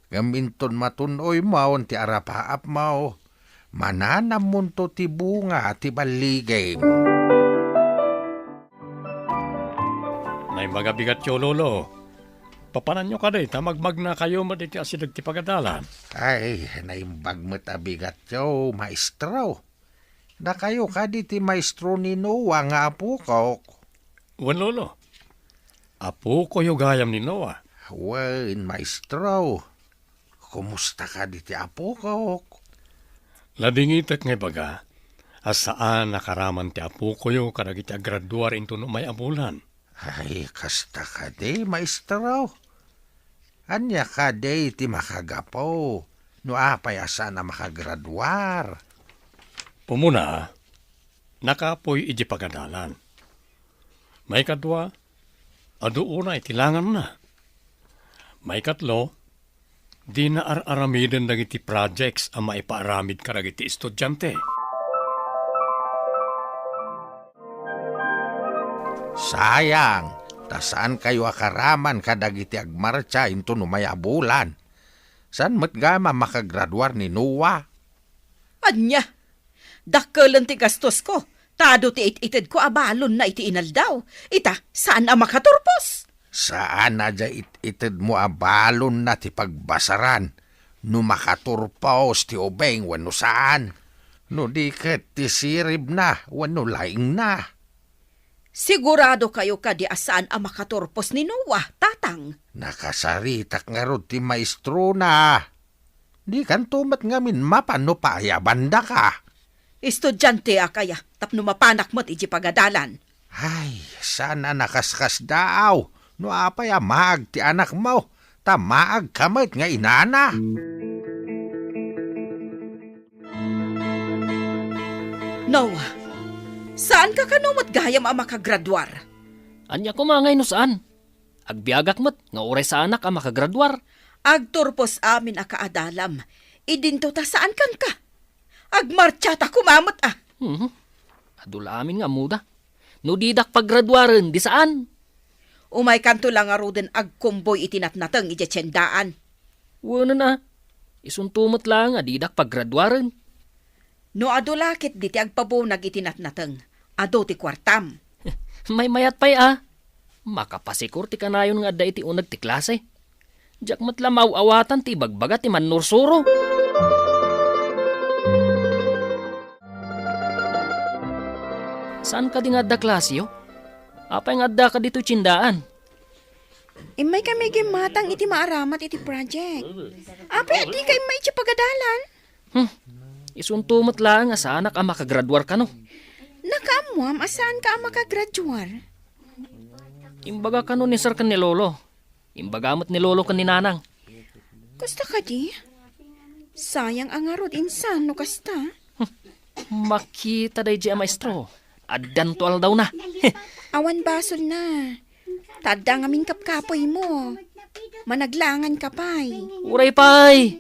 Ngem inton matun-oymo ti arapaapmo, mananammonto ti bunga ti balligim. Naimbag a bigatyo, Lolo. Papananyo kadi ta magmagnakayo met iti asideg ti pagadalan? Ay, naimbag met a bigatyo, maestro. Dakayo kadi ti maestro ni Noah nga apokok? Wen, Lolo. Apokoyo gayam ni Noah. Wen, maestro. Kumusta kadi ti apokok? Nadingitek nga ibaga a saan a karaman ti apokoyo kadagiti agraduar inton umay a bulan. Ay, kasta kadi, maestro. Ania kadi ti makagapu no apay a saan a makagraduar? Umuna, nakapuy idiay pagadalan. Maikadua, adu unay ti langanna. Maikatlo, dina ar-aramiden dagiti projects a maipaaramid kadagiti estudiante. Sayang, ta saankayo a karaman kadagiti agmartsa inton umay a bulan. Saan met gayam a makagraduar ni Noah? Ania? Dakkelen ti gastosko, ta adu ti it-itedko a balonna iti inaldaw. Ita, saan a makaturpos. Saan a diay it-itedmo a balonna ti pagbasaran no makaturpos ti ubing wenno saan? No di ket ti siribna wenno laingna? Siguradokayo kadi a saan a makaturpos ni Noah, Tatang? Nakasaritak ngarud ti maestrona. Dikanto met ngamin mapan no paayabandaka. Estudianteak aya tapno mapanak met idiay pagadalan. Ay, saan a nakaskasdaaw no apay a maag ti anakmo, ta maagka met nga inana. Noah, saanka kano met gayam a makagraduar? Ania koma ngay no saan? Agbiagak met nga uray saanak a makagraduar. Agturpos amin a kaadalam. Idinto ta saan kanka. Agmartsa ta koma met a. Mhm. Adu la amin nga ammoda. No didak paggraduaren, di saan. Umaykanto la ngaruden agkumboy iti natnateng idiay tiendaan. Wenen a, isunto met laeng a didak paggraduaren. No adu la ketdi ti agpabunag iti natnateng, adu ti kuartam. Maymayat pay a. Makapasikor ti kanayon nga adda iti uneg ti klase. Diak met la maaw-awatan ti ibagbaga ti mannursuro. Saan kadi nga adda klasiyo? Apay nga addaka ditoy tiendaan? Immaykami gimmatang iti maaramat iti project. Apay a dika immay iti pagadalan? Hmm. Isunto met laeng a saanak a makagraduar kano. Nakaammoam a saanka a makagraduar? Imbaga kano ni Sir ken ni Lolo. Imbaga met ni Lolo ken ni Nanang. Kasta kadi? Sayang a ngarud insan no kasta. Hmm. Makita daydiay a maestro. Addanto aldawna. Awan basolna. Ta adda ngamin kapkapuymo. Managlanganka pay. Uray pay.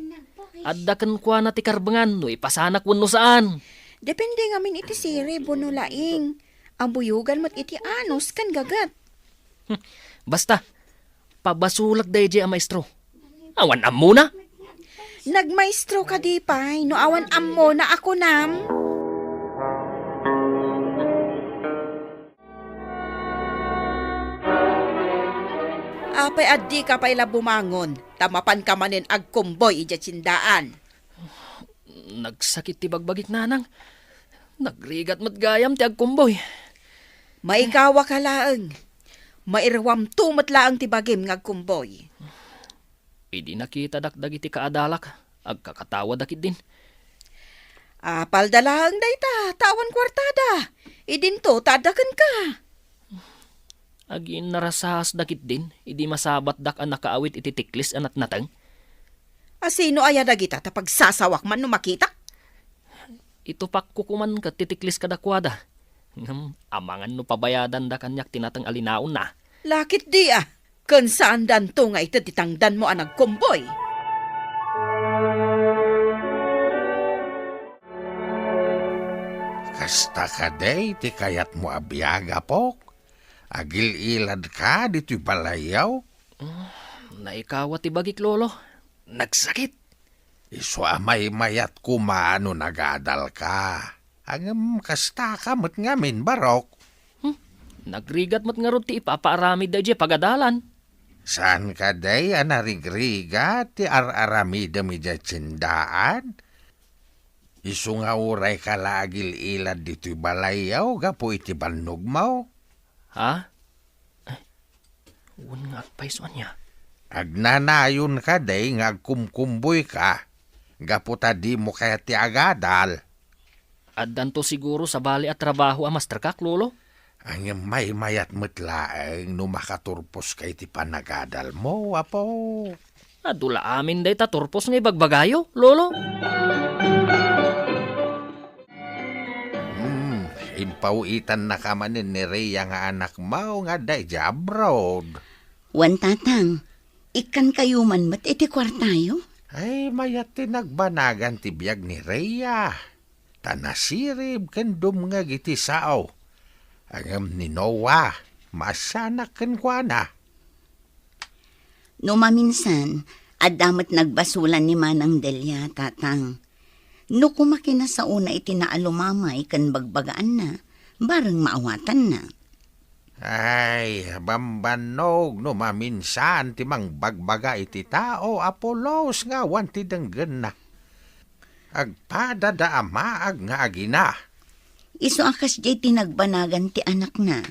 Adda kenkuana ti karbengan no ipasanak wenno saan. Depende ngamin iti sirib wenno laing. Abuyogan met iti anus ken gaget. Hmm. Basta, pabasolak daydiay a maestro. Awan ammona. Nagmaestro kadi pay no awan ammona a kunam? Apay a dika pay la bumangon, ta mapanka manen agkumboy idiay tiendaan? Nagsakit ti bagbagik, Nanang. Nagrigat met gayam ti agkumboy. Maikawaka laeng. Mairuamto met laeng ti bagim nga agkumboy. Idi nakitadak dagiti kaadalak, agkakatawadak idin. Apalda laeng dayta, ta awan kuartada. Idinto ta adda kenka. Aginnarasaasdak idin, idi masabatdak a nakaawit iti tiklis a natnateng. A sino aya dagita ta pagsasawak man no makitak? Itupakko koman ket ti tiklis kadakuada. Ngem amangan no pabayadanda kaniak ti nateng a linaonna. Lakit di a, ken saandanto nga ited ti tangdanmo a nagkumboy. Kasta kadi ti kayatmo a biag, apok? Agil-iladka ditoy balayyo? Ah, naikawa ti bagik, Lolo. Nagsakit. Isu a maymayat koma no nagadalka. Ngem kastaka met ngamin, barok. Hmm, nagrigat met ngarud ti ipapaaramid daydiay pagadalan. Saan kadi a narigrigat ti ar-aramidem idiay tiendaan? Isu nga urayka la agil-ilad ditoy balayyo gapu iti bannogmo? Ha? Eh, wen nga agpayso ania? Agnanayon kadi nga agkumkumboyka gapu ta dimo kayat ti agadal? Addanto siguro sabali a trabaho a masterkak, Lolo. Ngem maymayat met laeng no makaturposka iti panagadalmo, apo. Adu la amin dayta turpos nga ibagbagayo, Lolo. Hmm, impaw-itannaka manen ni Rhea nga anakmo nga adda idiay abroad. Wen, Tatang, ikkankayo man met iti kuartayo? Ay, mayat ti nagbanagan ti biag ni Rhea. Ta nasirib ken dumngeg iti sao. Ngem ni Noah, maasianak kenkuana. No maminsan, adda met nagbasolan ni Manang Delia, Tatang. No koma kinasaona iti naalumamay ken bagbagaanna, bareng maawatanna. Ay, bambannog no maminsan ti mangbagbaga iti tao a pulos nga awan ti denggenna. Agpadada a maag nga agina. Isu a kasdiay ti nagbanagan ti anakna,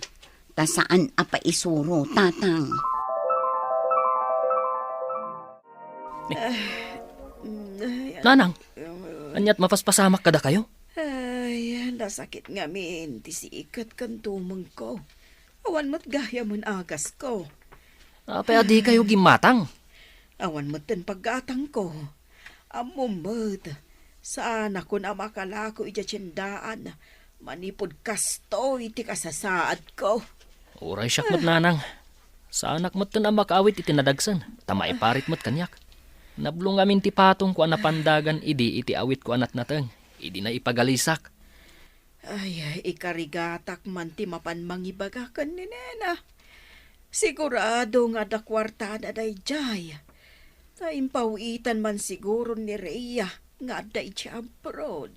ta saan a paisuro, Tatang. Nanang, aniat mapaspasamak kadakayo? Ay, nasakit ngamin ti siket ken tumengko. Awan met gayamen agasko. Apay a dikayo gimmatang? Awan metten paggatangko. Ammom met, saanakon a makalako idiay tiendaan manipud kastoy ti kasasaadko. Uray siak met, Nanang. Saanak metten a makaawit iti nadagsen, ta maiparit met kaniak. Nablo ngamin ti patongko a napandagan idi iti awitko a natnateng, idi naipagalisak. Ay, ikarigatak man ti mapan mangibaga ken ni Nena. Sigurado nga adda kuartada daydiay. Ta impaw-itan man siguro ni Rhea nga adda idiay abroad.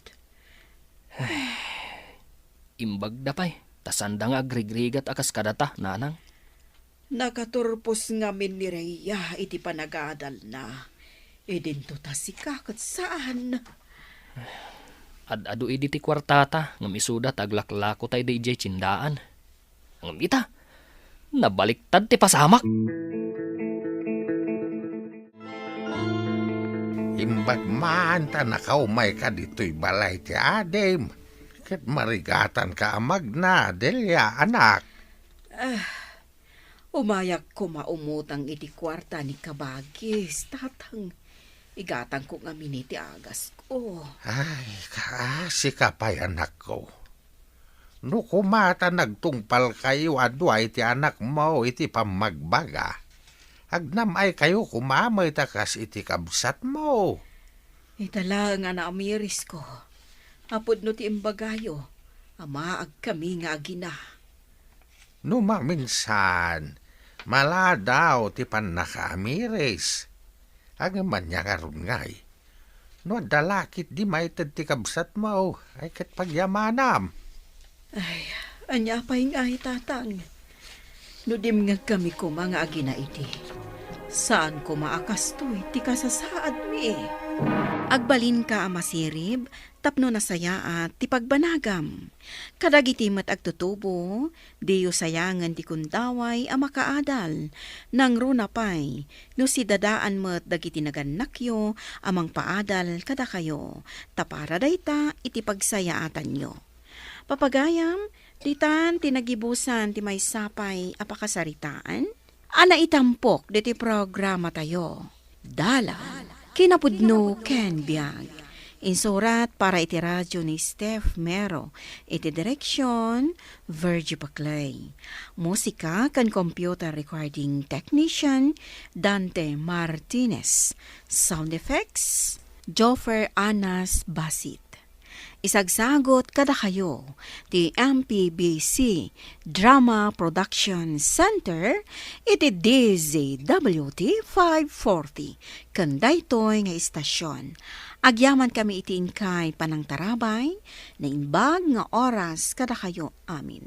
Imbagda pay, ta sanda nga agrigrigat a kas kadata, Nanang. Nakaturpos ngamin ni Rhea iti panagadalna. Idinto ta sika ket saan. Ad-adu idi ti kuartata ngem isuda ta aglaklako ta idi idiay tiendaan. Ngem ita, nabaliktad ti pasamak. Imbag man ta nakaumayka ditoy balay ti adim, ket marigatanka a magna, Delia, anak. Ah, umayak koma umutang iti kuarta ni Kabagis, tatang. Igatangko ngamin iti agasko. Ay, kaasika pay, anakko. No koma ta nagtungpalkayo a dua iti anakmo iti pammagbaga, agnam-aykayo koma met a kas iti kabsatmo. Ita laeng a naamirisko, a pudno ti imbagayo, a maagkami nga agina. No maminsan, maladaw ti pannakaamiris. Ngem ania ngarud ngay? No adda la ketdi maited ti kabsatmo, ay ket pagyamanam. Ay, ania pay ngay, tatang? No dimngegkami koma nga agina iti, saan koma a kastoy ti kasasaadmi. Agbalinka a masirib tapno nasayaat ti pagbanagam. Kadagiti met agtutubo, diyo sayangen ti gundaway a makaadal. Nangruna pay, no sidadaan met dagiti nagannakyo a mangpaadal kadakayo, ta para dayta iti pagsayaatanyo. Papagayam, ditan ti nagibusan ti maysa pay a pakasaritaan a naitampok ditoy programatayo. Dalan, kinapudno ken biag. Insurat para iti radyo ni Steph Mero. Iti direksyon, Virgie Paclay. Musika ken computer recording technician, Dante Martinez. Sound effects, Joffer Anas Basit. Isagsagut kadakayo ti M P B C Drama Production Center iti D Z W T five forty ken daytoy nga istasyon. Agyamankami iti inkay panangtarabay, naimbag nga oras kadakayo amin.